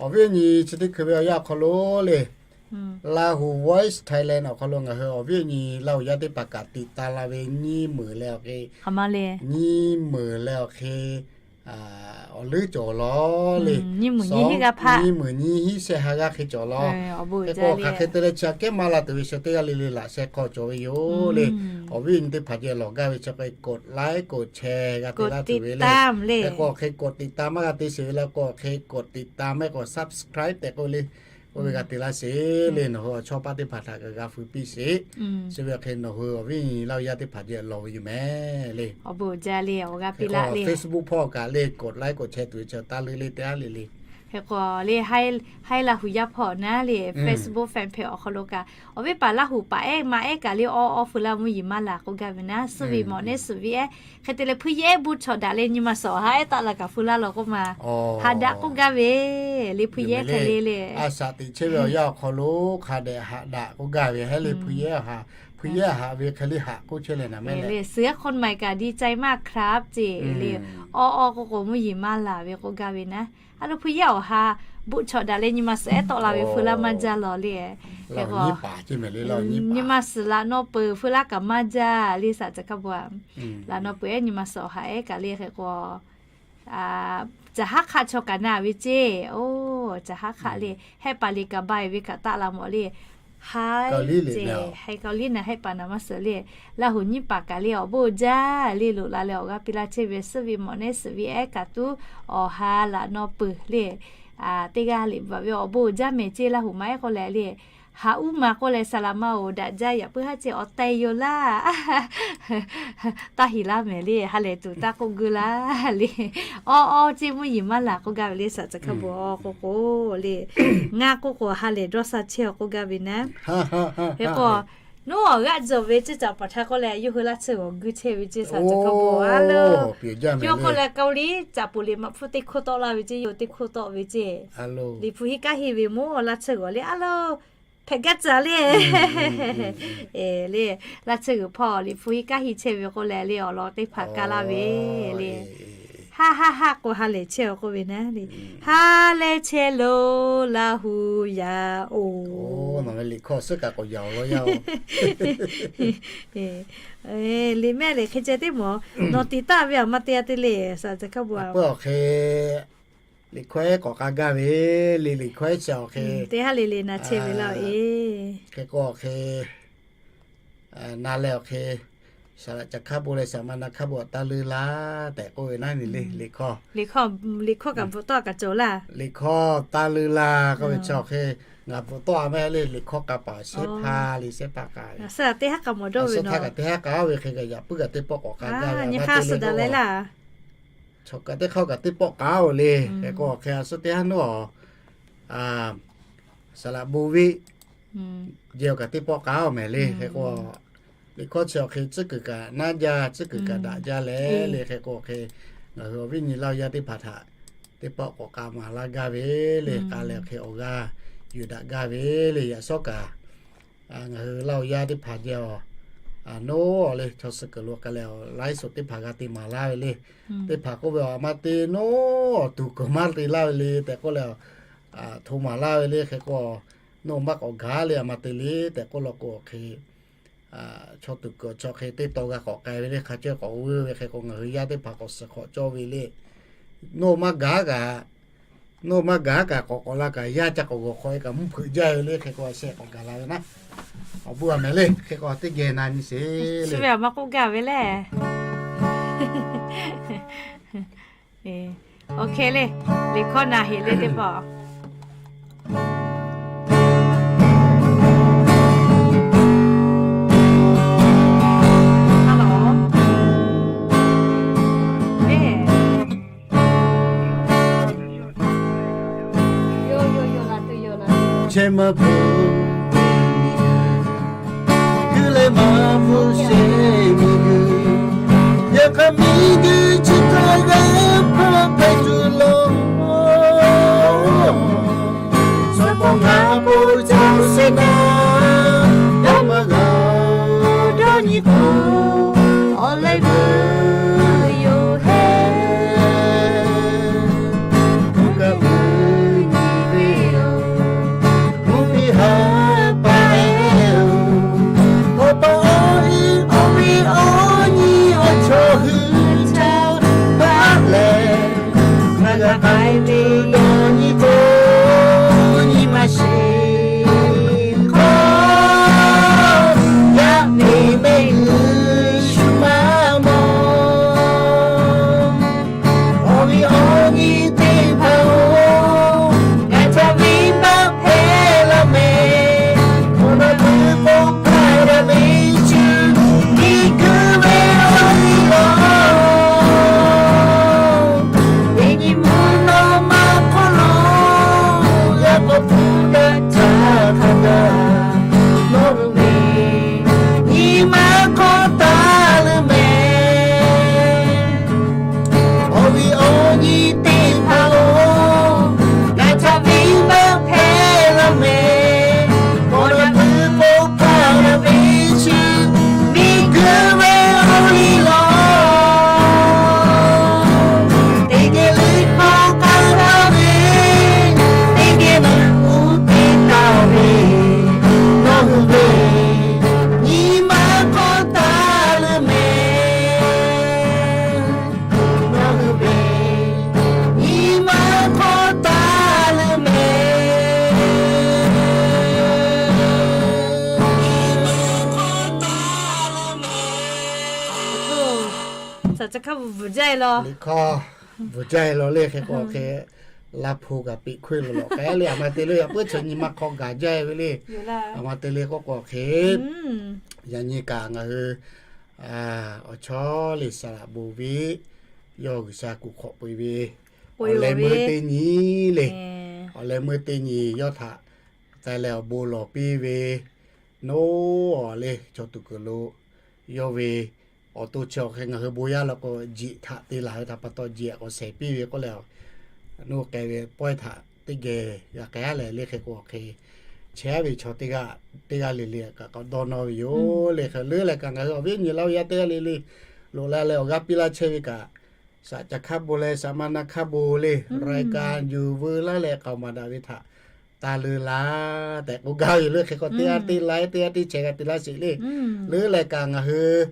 Awˬ viˉ awˬ nyi, chi teˇ hkui ve awˬ yanˇ awˬ hk'aw lo le, Lahu Voice Thailand awˬ hk'aw lo ngaˬ hui awˬ viˉ awˬ nyi Laˇ huˍ yaˇ teˇ hpaˍ kaꞈ tiꞈ ta la ve nyiˇ meunˍ leh awˬ hk'e, nyiˇ meunˍ leh awˬ hk'e, awˬ leuˉ cawˬ lawˬ le. Nyiˇ meunˍ nyiˇ hiˉ shehˆ ha g'aˇ hk'e cawˬ lawˬ. Hk'e k'o hk'aˬ hk'e te leh chi aꞈ kehˉ maˇ la tuˬ ve chi teˇ g'aˇ le le laꞈ sheh hk'aw cawˬ ve yoˬ le. Awˬ viˉ awˬ nyi teˇ hpaˍ geh lawˬ gaˇ ve chi hk'e กดไลค์ กดแชร์ g'a te laˇ tuˬ ve le. Hk'e k'o hk'e กดติดตาม maˇ g'a te sheˍ ve le k'o hk'e กดติดตาม mehˆ k'o subscribe tehꞈ k'oˆ le. Oˇ ve g'a te laˇ sheˍ le. Nawˬ hui awˬ chawˇ paˇ teˇ hpaˍ htaꞈ kaꞈ g'a feu piˇ sheˍ. Chi ve awˬ hk'e nawˬ hui awˬ viˉ awˬ nyi Laˇ huˍ yaˇ teˇ hpaˍ geh lawˬ ve yoˬ meh le. Facebook hpawˇ kaꞈ le กดไลค์ กดแชร์ tuˬ ve chi taˇ leuˉ le teˇ aˉ le le. Hk'e k'o le, Haiˉ Laˇ huˍ yaˇ hpawˇ naˉ le Facebook fan page awˬ hk'aw lo kaꞈ awˬ viˉ paˍ Laˇ huˍ paˍ ehˉ ma ehˉ kaꞈ le awˇ awˇ feu laˇ mvuhˇ yeˬ maˇ laˬ k'oˆ gaˇ ve naˉ. Suhˉ ve mawꞈ nehˉ suhˍ ve ehˉ hk'e te leh hpuiˇ yehˇ ehˉ bon chawꞈ daꞈ leh nyi ma suhˍ awˬ ha ehˉ taˆ la kaꞈ feu laˇ lawˬ k'oˆ ma, haꞈ daꞈ k'oˆ gaˇ ve le hpuiˇ yehˇ hk'e le le. A shaꞈ teꞈ chehˇ ve awˬ yanˇ awˬ hk'aw lo hk'a dehꞈ haꞈ daꞈ k'oˆ gaˇ ve hehˉ le. Hpuiˇ yehˇ haꞈ, hpuiˇ yehˇ haꞈ ve hk'e le haꞈ k'oˆ chehˇ leh naˍ mehˆ le. เสือคนใหม่ kaꞈ ดีใจมากครับ ceˇ le. Awˇ awˇ k'oˆ k'o mvuhˇ yeˬ maˇ laˬ ve k'oˆ gaˇ ve naˉ. A lo hpuiˇ yehˇ awˬ ha bon chawꞈ daꞈ leh nyi ma suhˍ ehˉ tawˆ la ve feu laˇ maˇ jaˇ lawˬ le. Hk'e k'o nyi ma suhˍ laꞈ naw peuˬ feu laˇ kaꞈ maˇ jaˇ le. Shaꞈ caˬ hkaˇ bon laꞈ naw peuˬ ehˉ nyi ma suhˍ awˬ ha ehˉ kaꞈ le hk'e k'o, caˬ haˉ hk'aˆ chaw kaꞈ na ve ceˇ. Oˇ caˬ haˉ hk'aˆ le hehˆ paˍ le kaꞈ ba e ve kaꞈ taˆ la mawˬ le. Haiˉ ceˇ, Haiˉ Kaoˍliˉ naˍ hehˆ paˍ naˍ maˇ suhˍ le. Laˇ huˍ nyiˇ paˍ kaꞈ le awˬ bon jaˇ le loꞈ la leh awˬ g'aˇ piˇ laˇ chehˇ ve suhˉ ve mawꞈ nehˉ suhˍ ve ehˉ kaꞈ tuˉ awˬ ha laꞈ naw peuˬ le. Teˇ g'aˇ liꞈ bvuhꞈ ve awˬ bon jaˇ mehˍ ceˇ Laˇ huˍ maˇ ehˉ k'oˆ leh le. Haꞈ uˉ ma k'oˆ leh saˍ laꞈ ma oˬ daꞈ jaˇ yaꞈ puiˉ haˉ ceˇ awˬ teh yoˬ laˇ. Taˇ heˍ laˇ mehˍ le, ha lehˬ tuˬ taˇ k'oˆ guˇ laˇ le. Awˇ awˇ ceˇ mvuhˇ yeˬ maˇ laˬ k'oˆ gaˇ ve le. Shaꞈ caˬ hkaˇ bon awˇ k'oˆ k'o le, ngaˇ k'oˆ k'o ha lehˬ dawˇ sha chehˇ awˬ k'oˆ gaˇ ve naˉ. Hk'e k'o, nawˬ awˬ g'aˇ jawˬ ve ceˇ caꞈ paˍ htaˇ k'oˆ leh yawˇ hui laˇ tsuhˇ g'awˬ guˇ chehˇ ve ceˇ shaˍ caˬ hkaˇ bon a lo. Yawˇ k'oˆ leh Kaoˍliˉ caꞈ poˍ liꞈ maꞈ hpfuhˇ teˇ hkoˇ tawˆ laˇ ve ceˇ, yawˇ teˇ hkoˇ tawˆ ve ceˇ. Liꞈ hpu hiˉ kaˇ heˆ ve mawˇ laˇ tsuhˇ g'awˬ le a lo. Hpehꞈ gaˇ caˬ le. Le, laˇ tsuhˇ g'uiˬ hpawˇ liꞈ hpu hiˉ kaˇ heˆ chehˇ ve k'oˆ leh le awˬ lawn teˇ hpaˍ kaˇ laˇ ve le. Haˉ haˉ haˉ k'o ha lehˬ chehˇ awˬ k'oˆ ve naˉ le. Ha lehˬ chehˇ lo Laˇ huˍ yaˇ oˬ. Liꞈ hkawˇ suhˉ kaꞈ k'awꞈ yaꞈ awˬ lawn yaˇ oˬ. Liꞈ mehˆ le hk'e ceh teˇ mawˬ nawˬ tiˍ taˆ ve aˬ ma te a te le. Shaˍ caˬ hkaˇ bon a peuˬ awˬ hk'e liꞈ hkawˇ ehˉ k'awꞈ k'a gaˇ ve le. Liꞈ hkawˇ ehˉ chi awˬ hk'e teˇ haˉ le le na chehˇ ve laˇ e. Hk'e k'o awˬ hk'e na leh awˬ hk'e, shaˍ laꞈ caˬ hkaˇ bon leh shaˍ ma na hkaˇ bon taˇ leuˉ laˇ tehꞈ k'oˆ ve naˉ ne le. Liꞈ hkawˇ, liꞈ hkawˇ kaꞈ bvuhꞈ tawˆ kaꞈ cawˬ laˇ. Liꞈ hkawˇ taˇ leuˉ laˇ k'oˆ ve chi awˬ hk'e ngaˬ bvuhꞈ tawˆ a mehˍ le. Liꞈ hkawˇ k'a paˍ shehˉ hpa le, shehˉ hpa k'a ve, teˇ haˉ k'a mawˬ dawˇ ve, teˇ haˉ k'a ve hk'e kaꞈ yaꞈ puiˉ kaꞈ teˇ pawˆ k'awꞈ k'a gaˇ ve nyi hk'aˇ suh daꞈ leh laˇ. chaw kaꞈ teˇ hk'aˇ kaꞈ teˇ pawˆ k'aˉ-oˬ le. Hk'e k'o hk'e a suhˉ teˇ haˉ nawˉ, saˍ laꞈ bon viˆ jehˬ-oˬ kaꞈ teˇ pawˆ k'aˉ-oˬ mehˍ le. Hk'e k'o liꞈ hkawˇ chi awˬ hk'e tcuhˉ kuiˬ kaꞈ naˇ jaˇ, tcuhˉ kuiˬ kaꞈ daꞈ jaˇ leh le. Hk'e k'o hk'e ngaˬ hui awˬ viˉ nyi laˇ yaˇ teˇ hpaˍ htaꞈ teˇ pawˆ k'awꞈ k'a maˍ laˇ gaˇ ve le. K'a leh hk'e awˬ g'aˇ yuˬ daꞈ gaˇ ve le. Yaꞈ shawˉ kaꞈ ngaˬ hui laˇ yaˇ teˇ hpaˍ jehˬ-oˬ, nawˉ-oˬ le, chaw suh kuiˬ lo k'a leh awˬ laiˉ suhˍ teˇ hpaˍ g'a te maˍ laˇ ve le. Teˇ hpaˍ k'oˆ ve, Aˬ ma te nawˉ awˬ tuˬ kuiˬ maˇ te laˇ ve le tehꞈ k'oˆ leh, hto maˍ laˇ ve le. Hk'e k'o nawˉ maˇ k'awꞈ gaˬ le, aˬ ma te le tehꞈ k'oˆ law k'o hk'e chaw tuˬ kuiˬ chaw hk'e teˇ taw g'a k'awꞈ k'ai ve le. Hk'a cawehˇ k'awꞈ g'uˇ ve hk'e k'o ngaˬ hui yaˇ teˇ hpaˍ k'awꞈ suhˍ hk'awꞈ cawˇ ve le. Nawˉ maˇ gaˬ kaꞈ, nawˉ maˇ gaˬ kaꞈ k'awꞈ k'awꞈ la kaꞈ yaˇ ca k'awꞈ g'awˬ hk'awꞈ e kaꞈ mvuhˇ hpeuꞈ jaˇ ve le. Hk'e k'o a shehˍ k'awꞈ gaˬ la ve naˉ, awˬ bon a mehˍ le. Hk'e k'o teˇ geh na nyi sheˍ le. Ve aˬ ma k'oˆ gaˬ ve le. Awˬ hk'e le, liꞈ hkawˇ na heˍ le teˇ pawˆ. Chehˇ maˇ bvuhꞈ miˬguiˬ, guˇ leh maˇ bvuhꞈ shehˍ miˬguiˬ, yaꞈ hk'aˇ miˬguiˬ chi htaꞈ g'a hpaˇ hpehꞈ tuˬ laˬ. Suh pawˆ ngaˬ po ca sheˍ naˉ, yaˇ maˇ g'a dawˇ nyi k'o, awˬ leh vuiˬ yoˬ hehˉ. Mvuhˇ kaꞈ vuiˬ nyi ve yoˬ, mvuhˇ miˬ ha pa e yoˬ. Awˬ pa awˬ e, awˬ viˉ awˬ nyi awˬ chawˇ hui caˇ baˆ leh, ngaˬ g'a k'ai ve dawˇ nyi k'o, nyi ma sheˍ hk'aw, yaˇ miˬ mehˆ g'uiˬ shu maˇ mawˬ. Awˬ viˉ awˬ nyi teˇ hpaˍ-oˬ, ngaˬ ca ve baˆ hpehꞈ laˇ mehˍ. Awˬ na tuˬ k'oˆ hpaˇ yaˇ ve cuˇ miˬguiˬ ve awˬ liˇ laˬ. Teˇ nyi mvuhˇ naw ma hk'aw lo, yaˇ k'awꞈ hpu daꞈ caˇ hk'a gaˬ, nawˬ hui ve nyi ma hk'aw taˍ leuˬ mehˍ. Awˬ viˉ awˬ nyi teˇ hpaˍ-oˬ, ngaˬ ca ve baˆ hpehꞈ laˇ mehˍ. Awˬ na tuˬ k'oˆ hpaˇ yaˇ ve cuˇ miˬguiˬ ve awˬ liˇ laˬ. Teˇ geh leuˉ hk'aw k'aˉ laˇ ve, teˇ geh naˬ uˉ te taˍ ve, nawˬ hui ve nyi ma hk'aw taˍ leuˬ mehˍ. Nawˬ hui ve nyi ma hk'aw taˍ leuˬ mehˍ. Ca hk'a bvuhˬ jaˇ e law. Liꞈ hkawˇ bvuhˬ jaˇ e law le. Hk'e k'o hk'e, laˇ hpu kaꞈ peꞈ hkuˇ lo lawꞈ k'ai le. Aˬ ma te le, yaꞈ puiˉ chi nyi ma hk'aw gaˬ jaˇ e ve le. Aˬ ma te le k'oˆ k'o hk'e, yaꞈ nyi kaꞈ ngaˬ hui awˬ chawˇ le saˍ laꞈ bon ve yawˇ G'uiˬsha kuˬ hk'awꞈ peu e ve awˬ leh meuˇ teˇ nyi le. Awˬ leh meuˇ teˇ nyi yawˇ htaꞈ taiˍ leh awˬ bon lawˬ piˇ ve, Noˉaꞈ le chaw tuˬ kuiˬ lo yawˇ ve awˬ to chi awˬ hk'e ngaˬ hui bon yaˇ law k'o, jeꞈ htaꞈ te laˬ ve htaꞈ pa taw jeꞈ k'awꞈ shehˍ piˇ ve k'oˆ leh, nuˇ k'ai ve pawehˇ htaꞈ teˇ geh g'a k'ai-a leh le. Hk'e k'o hk'e, chehˇ-a ve chaw teˇ g'aˇ teˇ g'aˇ le le kaꞈ k'awꞈ dawˇ nawˇ ve yoˬ le. Hk'e leuˉ leh kaꞈ ngaˬ hui awˬ viˉ awˬ nyi laˇ ve yaˇ teˇ g'aˇ le le loꞈ la leh awˬ g'aˇ piˇ laˇ chehˇ ve kaꞈ, shaꞈ ca hk'aˇ bon leh shaꞈ ma na hk'aˇ bon le, รายการ yuˬ veu laˇ leh k'aoˍ maˍ daꞈ ve htaꞈ taˇ leuˉ laˇ tehꞈ k'oˆ gaˇ ve yoˬ le. Hk'e k'o teˇ g'aˇ teˇ laiˉ teˇ g'aˇ teˇ chehˇ g'a te laˇ sheˍ le. Leuˉ leh kaꞈ ngaˬ hui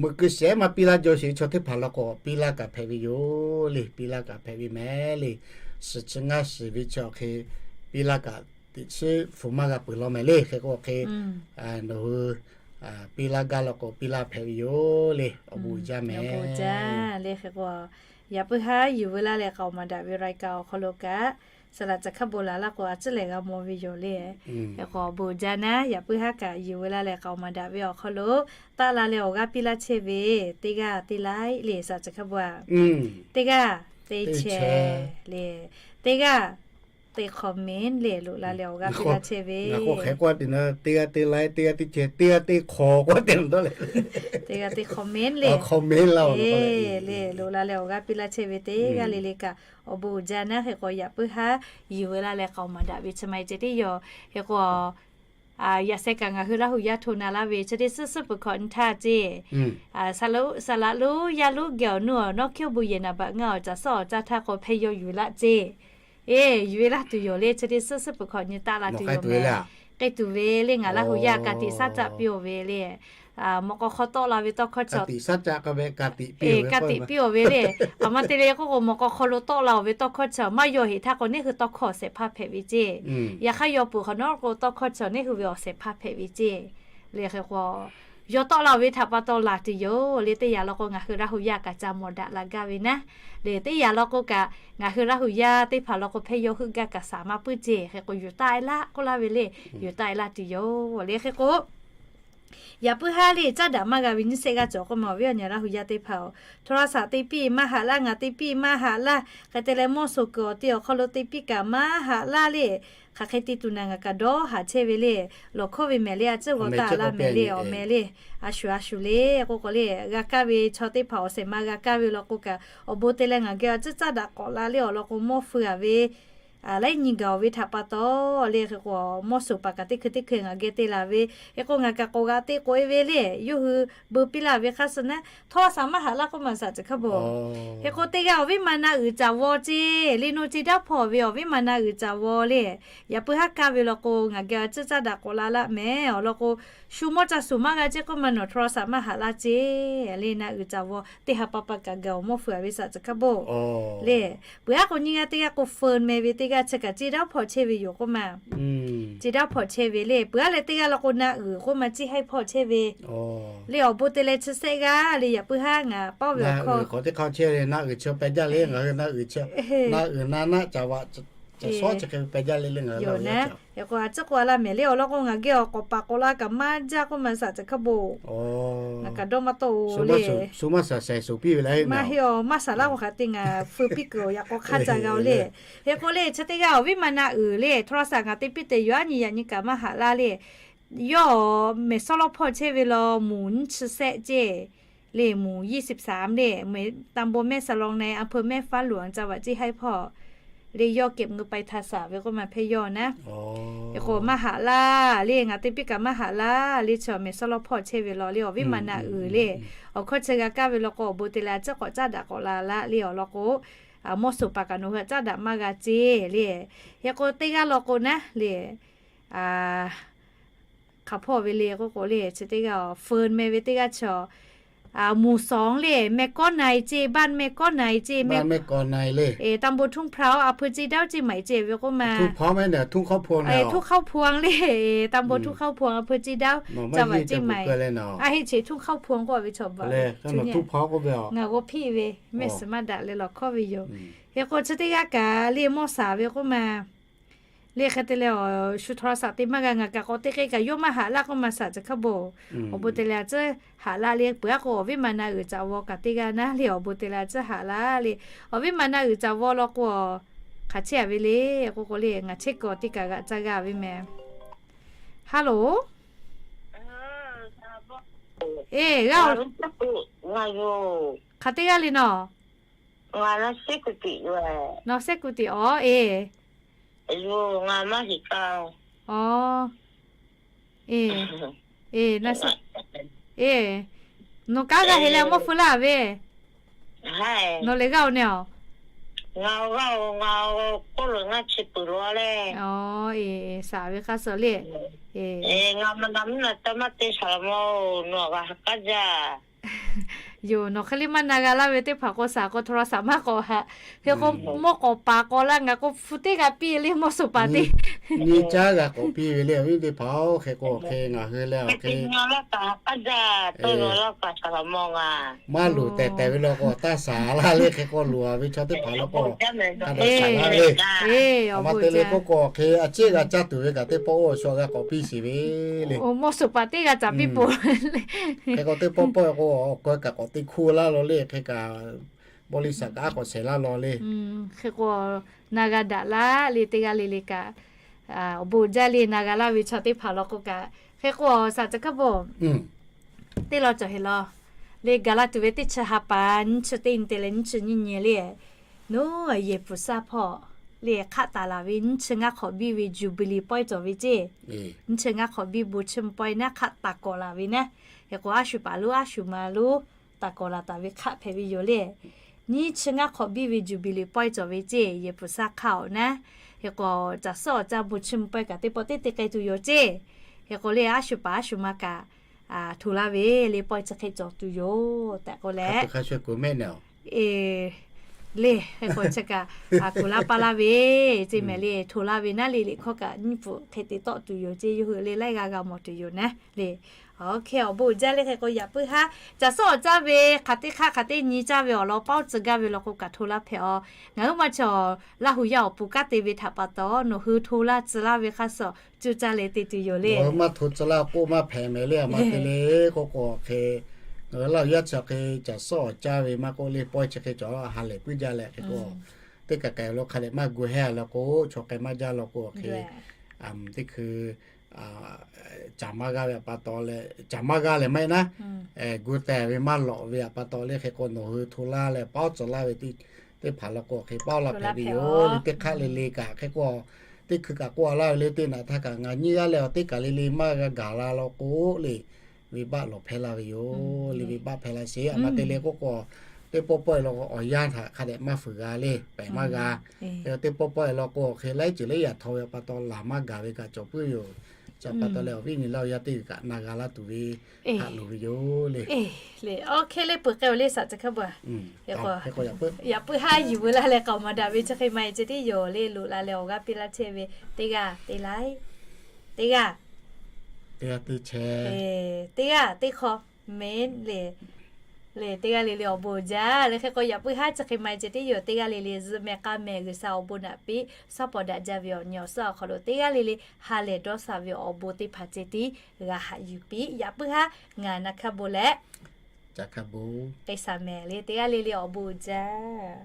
meuꞈ keu shehˍ maˇ piˇ laˇ jaw sheˍ ve chaw teˇ hpaˍ law k'o, piˇ laˇ kaꞈ hpehꞈ ve yoˬ le. Piˇ laˇ kaꞈ hpehꞈ ve mehˍ le. Suhˍ chi ngaˇ shiˍ ve chi awˬ hk'e piˇ laˇ kaꞈ teꞈ chiˉ hpu maˇ g'a peuˬ law mehˍ le. Hk'e k'o hk'e, nawˬ hui piˇ laˇ gaˇ law k'o, piˇ laˇ hpehꞈ ve yoˬ le. Awˬ bon uiˍ jaˇ mehˍ le. Hk'e k'o, yaꞈ puiˉ haˉ yuˬ veu laˇ leh k'aoˍ maˍ daꞈ ve รายการ awˬ hk'aw lo kaꞈ Saˍ laꞈ caˬ hkaˇ bon laˬ laˇ k'o, a ciˉ lehˬ g'a mawˬ ve yoˬ le. Yaꞈ k'aw bon jaˇ naˉ, yaꞈ puiˉ haˉ kaꞈ yuˬ ve laˇ leh k'aoˍ maˍ daꞈ ve awˬ hk'aw lo, taˆ la leh awˬ g'aˇ piˇ laˇ chehˇ ve, teˇ g'aˇ teˇ laiˉ le, saˍ laꞈ caˬ hkaˇ bon a. Teˇ g'aˇ teˇ chehˇ le, teˇ g'aˇ teˇ comment le, loꞈ la leh awˬ g'aˇ piˇ laˇ chehˇ ve. Ngaˬ k'o hk'e k'oˆ a teꞈ na, teˇ g'aˇ teˇ laiˉ, teˇ g'aˇ teˇ chehˇ, teˇ g'aˇ teˇ hk'aw k'oˆ a teꞈ na dawˇ le. Teˇ g'aˇ teˇ comment le, comment la le, loꞈ la leh awˬ g'aˇ piˇ laˇ chehˇ ve teˇ g'aˇ le le kaꞈ, awˬ bon uiˍ jaˇ naˉ. Hk'e k'o yaꞈ puiˉ haˉ yuˬ ve laˇ leh k'aoˍ maˍ daꞈ ve chi ma e ceh tiˉ yoˬ. Hk'e k'o, yaꞈ sheh kaꞈ ngaˬ hui Laˇ huˍ yaˇ hto na laˇ ve chi teˇ suhˉ suhˉ peuˬ hkawꞈ nyi htaˇ ceˇ, saˍ laꞈ lonˉ yaˇ lonˉ geh awˬ nuˇ awˬ nawˉ hkiˉ awˬ bon yehˬ naˍ baꞈ ngaˇ awˬ caˬ suhˉ awˬ caˇ htaˇ k'o hpeh yaw yuˬ laˇ ceˇ. Eˬ, yuˬ ve laˇ tuˬ yoˬ le, chi teˇ suhˉ suhˉ peuˬ hkawꞈ nyi taˆ la tuˬ yoˬ meh. K'ai tuˬ ve le, ngaˬ Laˇ huˍ yaˇ ka tiꞈ saˉ caˆ piˇ-oˬ ve le. Mawꞈ k'aw hk'aw tawˆ la ve tawˇ hkawˇ chi, ka tiꞈ piˇ-oˬ ve le. Aˬ ma te le k'oˆ k'o, mawꞈ k'aw hk'aw lo tawˆ la-oˬ ve tawˇ hkawˇ chi maˇ yaw heˍ htaˇ k'o, neˇ hui tawˇ hkawˇ awˬ shehˍ hpaˇ hpehꞈ ve ceˇ. Yaꞈ hk'aˇ yaw peuˬ hk'awꞈ nawˉ k'o, tawˇ hkawˇ chi neˇ hui ve awˬ shehˍ hpaˇ hpehꞈ ve ceˇ. Le hk'e k'o, yaw tawˆ la-oˬ ve htaꞈ pa taw laˬ tuˬ yoˬ le. Teˇ yanˇ law k'o, ngaˬ hui Laˇ huˍ yaˇ kaꞈ ca mawˬ daꞈ la gaˇ ve naˉ. Le teˇ yanˇ law k'o kaꞈ, ngaˬ hui Laˇ huˍ yaˇ teˇ hpaˍ law k'o, hpeh yaw heuˆ gaˇ kaꞈ saˍ maˇ puiˉ ceˇ. Hk'e k'o, yuˬ taˆ e laˇ k'oˆ laˇ ve le, yuˬ taˆ e laˇ tuˬ yoˬ le. Hk'e k'o, yaꞈ puiˉ haˉ le caˉ daꞈ maˇ g'a ve nyiˇ shehˆ g'aˇ cawˬ k'oˆ ma, awˬ viˉ awˬ nyi Laˇ huˍ yaˇ teˇ hpaˍ-oˬ, hto la saˍ te piˇ maˇ haꞈ laˇ, ngaˬ te piˇ maˇ haꞈ laˇ, hk'e te leh mawˇ suˍ kuiˬ awˬ te awˬ hk'aw lo te piˇ kaꞈ maˇ haꞈ laˇ le. Hk'aˬ hk'e te tuˬ naˬ ngaˬ kaꞈ dawˇ haˍ chehˇ ve le. Lawˬ hkawˇ ve mehˍ le, a ciˉ g'aw taˆ laˇ mehˍ le, awˬ meh le. A shuˍ a shuˍ le k'oˆ k'o le, g'a kaˇ ve chaw teˇ hpaˍ awˬ shehˍ ma g'a kaˇ ve law k'o kaꞈ, awˬ bon te leh ngaˬ geh a ciˉ caˉ daꞈ k'awꞈ la le awˬ lawn k'o, mawˇ feu-a ve laiˉ nyi gaˬ-oˬ ve htaꞈ pa taw le. Hk'e k'o, mawˇ suˍ paˍ kaꞈ teˇ hkui teˇ hkui ngaˬ geh te laˬ ve. Hk'e k'o, ngaˬ kaꞈ k'awꞈ g'a te k'oꞈ e ve le, yawˇ hui beu piˇ laˇ ve hk'aˇ suh naˉ, hto la saˍ maˇ haꞈ laˇ k'oˆ ma saˍ ceh hk'aˇ bon. Hk'e k'o, teˇ g'aˇ awˬ viˉ ma na uiˍ caˍ vaw ceˇ le, no ce daˇ hpawˇ ve awˬ viˉ ma na uiˍ caˍ vaw le. Yaꞈ puiˉ haˉ kaˇ ve law k'o, ngaˬ geh a ciˉ caˉ daꞈ k'awꞈ la laˇ mehˍ. Awˬ lawn k'o, shu mawˇ ca suˍ maˇ g'a ceˇ k'oˆ ma, nawˬ hto la saˍ maˇ haꞈ laˇ ceˇ le, na uiˍ caˍ vaw teˇ ha pa pa kaꞈ gaˬ-oˬ, mawˇ feu-a ve saˍ ceh hk'aˇ bon le. Peuˬ aˉ k'o, nyiˇ g'aˇ teˇ g'aˇ k'o feu meh ve teˇ g'aˇ chi kaꞈ ce daˇ hpawˇ chehˇ ve yoˬ k'oˆ ma. Ce daˇ hpawˇ chehˇ ve le. Peuˬ aˉ leh teˇ g'aˇ law k'o, na uiˍ k'oˆ ma, ciˇ haiˇ hpawˇ chehˇ ve le. Awˬ bon te leh chi shehˆ g'aˇ le, yaꞈ puiˉ haˉ ngaˬ paˇ ve awˬ hkawˇ, na uiˍ k'awꞈ teˇ hk'aˇ chehˇ ve, na uiˍ chi pehꞈ jaˇ le, ngaˬ hui na uiˍ chi, na uiˍ na naˆ caˍ vaꞈ ca shawˉ chi hk'e pehꞈ jaˇ le le ngaˬ hui yoˬ naˉ. Hk'e k'o, a ciˉ k'oˆ a laˇ mehˍ le, awˬ lawn k'o, ngaˬ geh awˬ k'awꞈ paˍ k'awꞈ la kaꞈ maˇ jaˇ k'oˆ ma saˍ ceh hk'aˇ bon. Ngaˬ kaꞈ dawˇ maˇ tawˆ-oˬ le. Shu maˇ saˍ saiˍ suˍ piˇ ve le, maˇ heˆ-oˬ, maˇ saˍ laˇ k'o hk'aˬ te ngaˬ feu piˇ kuiˬ-oˬ, yaꞈ k'aw hk'aˇ ca g'a-oˬ le. Hk'e k'o le, chi teˇ g'aˇ awˬ viˉ ma na uiˍ le, hto la saˍ ngaˬ te piˇ te yoˬ, aˉ nyi yaꞈ nyi kaꞈ maˇ haꞈ laˇ le. Yawˇ mehˍ sawˉ lawˇ hpawˇ chehˇ ve law, mvuhˇ nyi chi shehˆ ceˇ le, mvuhˇ ยี่สิบสาม le, ตำบลแม่สลอง ในอำเภอแม่ฟ้าหลวง จังหวัดเชียงราย hpawˇ le, yawˇ เก็บเงินปลายทาง saˍ ve k'oˆ ma hpehꞈ yawˇ naˉ. Hk'e k'o, maˇ haꞈ laˇ le, ngaˬ te piˇ kaꞈ maˇ haꞈ laˇ le, chi mehˍ sawˉ lawˇ hpawˇ chehˇ ve law le, awˬ viˉ ma na uiˍ le. Awˬ hkawˇ chi g'a kaˇ ve law k'o, awˬ bon te leh a ciˉ k'awꞈ caˉ daꞈ k'awꞈ la laˇ le awˬ lawn k'o, mawˇ suˍ paˍ kaꞈ nawˬ hui caˉ daꞈ maˇ g'a ceˇ le. Hk'e k'o, teˇ g'aˇ law k'o naˉ le, hk'aˬ hpawˇ ve le k'oˆ k'o le, chi teˇ g'aˇ feu meh ve teˇ g'aˇ chi, mvuhˇ sawˉ le, แม่กลองใน ceˇ, บ้านแม่กลองใน ceˇ, ตำบลทุ่งพร้าว อำเภอเชียงดาว เชียงใหม่ ceˇ ve k'oˆ ma. Tunˇ hkawˇ hpon le, ตำบลทุ่งข้าวพวง อำเภอเชียงดาว จังหวัดเชียงใหม่. A heˆ, chi Tunˇ hkawˇ hpon k'oˆ ve chaw baˬ ve, ngaˬ g'aw hpiˇ ve, mehˆ suhˍ maˇ daꞈ leh lawˬ hkawˇ ve yoˬ. Hk'e k'o, chi teˇ g'aˇ kaꞈ le mawˇ saˍ ve k'oˆ ma. Le hk'e te leh, shu hto la saˍ te maˇ g'a, ngaˬ kaꞈ k'awꞈ te k'ai kaꞈ yawˇ maˇ haꞈ laˇ k'oˆ ma saˍ ceh hk'aˇ bon. Awˬ bon te leh a ciˉ haꞈ laˇ le. Peuˬ aˉ k'o, awˬ viˉ ma na uiˍ caꞈ vaw kaꞈ teˇ g'aˇ naˉ le, awˬ bon te leh a ciˉ haꞈ laˇ le. Awˬ viˉ ma na uiˍ caꞈ vaw law k'o, hk'aˬ chehˇ a ve le k'oˆ k'o le, ngaˬ chehˇ kuiˬ awˬ te kaꞈ g'aꞈ ca g'a ve meh. Hello. Eˬ, g'a-oˬ. Hk'aˬ teˇ g'aˇ le nawˬ? Nawˬ sehˉ kuˬ tiꞈ awˬ eˬ. Aˬ, eˬ, eˬ, nawˬ kanˉ g'a heˍ leh mawˇ feu laˇ ve. Nawˬ lehˬ g'a-oˬ ne-oˬ. Aˬ, eˬ, saˍ ve hk'a suh le. Eˬ, ngaˬ ma na mvuhˇ na taˇ maˇ te shaˍ laꞈ ma-oˬ, nawˬ g'a ha k'aˉ jaˇ. Yoˬ, nawˬ hk'e le maˇ na g'a laˇ ve teˇ hpaˍ k'o, saˍ k'o โทรศัพท์ maˇ k'awꞈ haꞈ. Hk'e k'o, mawˇ k'awꞈ paˍ k'awꞈ laˇ, ngaˬ k'o hpu teˇ g'aˇ piˇ le mawˇ suhˍ paˍ teˇ nyi caˉ g'a k'awꞈ piˇ ve le, awˬ viˉ teˇ hpaˍ-oˬ. Hk'e k'o hk'e ngaˬ hui leh awˬ hk'e maˇ luˬ tehˬ tehˬ ve law k'o, taˇ saˍ laˇ le. Hk'e k'o luˬ-a ve chaw teˇ hpaˍ law k'o, hk'a dehꞈ saˍ laˇ le. Aˬ ma te le k'oˆ k'o, hk'e a ciˉ g'a caˇ tuˬ ve kaꞈ teˇ pawˆ oˇ awˬ shaw g'a k'awꞈ piˇ sheˍ ve le. Mawˇ suhˍ paˍ teˇ g'aˇ caˍ piˇ poˬ. Hk'e k'o teˇ pawˆ pawˆ k'o, awˬ k'aw kaꞈ k'awꞈ te hkuˇ laˇ law le. Hk'e kaꞈ บริษัท kaꞈ a k'awꞈ shehˍ laˇ law le. Hk'e k'o, na g'a daꞈ laˇ le, teˇ g'aˇ le le kaꞈ, awˬ bon jaˇ le, na g'a laˇ ve chaw teˇ hpaˍ law k'o kaꞈ. Hk'e k'o, saˍ caˬ hkaˉ bawˬ teˇ law cawˬ heˍ law le, gaˬ la tuˬ ve teˇ chi ha pa nyiˇ chi teˇ nyi te leh nyiˇ chi nyiˇ nyi le, nawˬ yehˬ pfuhˍ saˇ hpawˇ le hk'aˆ taˍ laˬ ve nyiˇ chi ngaˇ hk'awꞈ biˇ ve jubilee pawehˇ cawˬ ve ceˇ. Nyiˇ chi ngaˇ hk'awꞈ biˇ bon chiˇ mvuh pawehˇ naˉ hk'aˆ taˍ kawꞈ laˬ ve naˉ. Hk'e k'o, a shu paˍ lo a shu ma lo taˍ kawꞈ laˬ taˍ ve hk'aˆ hpehꞈ ve yoˬ le. Nyiˇ chi ngaˇ hk'awꞈ biˇ ve jubilee pawehˇ cawˬ ve ceˇ, yehˬ pfuhˍ saˇ hk'aˆ-oˬ naˉ. Hk'e k'o, caˬ suhˉ awˬ caˇ bon chiˇ mvuh pawehˇ kaꞈ teˇ pawˆ teˇ te k'ai tuˬ yoˬ ceˇ. Hk'e k'o le, a shu paˍ a shu ma kaꞈ hto laˇ ve le, pawehˇ chi hk'e cawˬ tuˬ yoˬ tehꞈ k'oˆ leh, e, le, hk'e k'o chi kaꞈ kuˬ laˇ pa laˇ ve ceˇ mehˍ le. Hto laˇ ve naˉ le, liꞈ hkawˇ kaꞈ nyiˇ pfuhˍ hk'e te tawˆ tuˬ yoˬ ceˇ, yawˇ hui le laiˉ g'aˇ g'a mawˬ tuˬ yoˬ naˉ le. Hk'e awˬ bon jaˇ le. Hk'e k'o yaꞈ puiˉ haˉ caˬ suhˉ awˬ caˇ ve hk'aˬ teˇ hk'aˆ hk'aˬ teˇ nyi caˇ ve awˬ lawn paoˉ tcuh gaˇ ve law k'o kaꞈ hto laˇ hpehꞈ-aˬ. Ngaˬ hui ma chaw Laˇ huˍ yaˇ awˬ pon kanˉ te ve htaꞈ pa taw, nawˬ hui hto laˇ tcuh laˇ ve hk'a shuˍ cuˇ caˇ leh te tuˬ yoˬ le. Maˇ hto tcuh laˇ k'oˆ maˇ hpehꞈ mehˍ le. Aˬ ma te le k'oˆ k'o, hk'e ngaˬ hui Laˇ huˍ yaˇ chi hk'e caˬ suhˉ awˬ caˇ ve maˇ k'oˆ le, pawehˇ chi hk'e cawˬ a ha lehˬ puiˉ jaˇ leh hk'e k'o, teˇ kaˬ k'ai lo hk'a dehꞈ maˇ gu hehˇ a law k'o, chaw k'ai maˇ jaˇ law k'o, hk'e teˇ hkui caˬ maˇ g'aˇ ve pa taw leh, caˬ maˇ g'aˇ lehˬ maˇ heˆ naˉ, gu teh ve maˇ lawꞈ ve pa taw le. Hk'e k'o nawˬ hui hto laˇ leh paoˉ tcuh laˇ ve teˇ hpaˍ law k'o, hk'e paoˉ la hpehꞈ ve yoˬ le. Teˇ hk'aˆ le le kaꞈ hk'e k'o, teˇ hkui kaꞈ k'oˆ a laˇ ve le, teˇ naꞈ htaˇ kaꞈ ngaˬ nyiˇ g'aˇ leh awˬ teˇ kaˬ le le maˇ g'a gaˬ la law k'o le, venˇbaˆ lawˬ hpehˇ laˇ ve yoˬ le. Venˇbaˆ hpehˇ laˇ sheˍ. Aˬ ma te le k'oˆ k'o, teˇ pawˆ pawehˇ law k'o awˬ yanˇ htaꞈ hk'a dehꞈ maˇ fuiˍ g'a le, pehˬ maˇ g'a. Teˇ pawˆ pawehˇ law k'o, hk'e laiˉ ceuˬ laiˉ yaꞈ htaw ve pa taw laˬ maˇ gaˬ ve kaꞈ cawˬ puiˉ yoˬ. Chi pa taw leh awˬ viˉ nyi Laˇ huˍ yaˇ teˇ g'aˇ kaꞈ na g'a laˇ tuˬ ve haꞈ loˍ ve yoˬ le. Le, awˬ hk'e le peuˬ k'ai-oˬ le, saˍ caˬ hkaˉ bawˬ. Yaꞈ puiˉ haˉ yuˬ veu laˇ leh k'aoˍ maˍ daꞈ ve chi hk'e maˇ heˆ ceh tiˉ yoˬ le. Loꞈ la leh awˬ g'aˇ piˇ laˇ chehˇ ve teˇ g'aˇ te laiˉ, teˇ g'aˇ teˇ g'aˇ teˇ hk'aw mehˍ le. Le teˇ g'aˇ le le awˬ bon jaˇ le. Hk'e k'o yaꞈ puiˉ haˉ chi hk'e maˇ heˆ ceh tiˉ yoˬ. Teˇ g'aˇ le le zuhꞈ mehˍ k'a mehˍ G'uiˬsha awˬ bon naꞈ piˇ suhˉ pawˍ daꞈ jaˇ ve awˬ nyi awˬ suhˉ awˬ hk'aw lo teˇ g'aˇ le le ha lehˬ dawˇ sha ve awˬ bon teˇ hpaˍ ceh tiˉ g'a haꞈ yuˬ piˇ. Yaꞈ puiˉ haˉ ngaˬ na hkaˇ bon leh caˬ hkaˇ bon k'ai shaˍ mehˍ le. Teˇ g'aˇ le le awˬ bon jaˇ.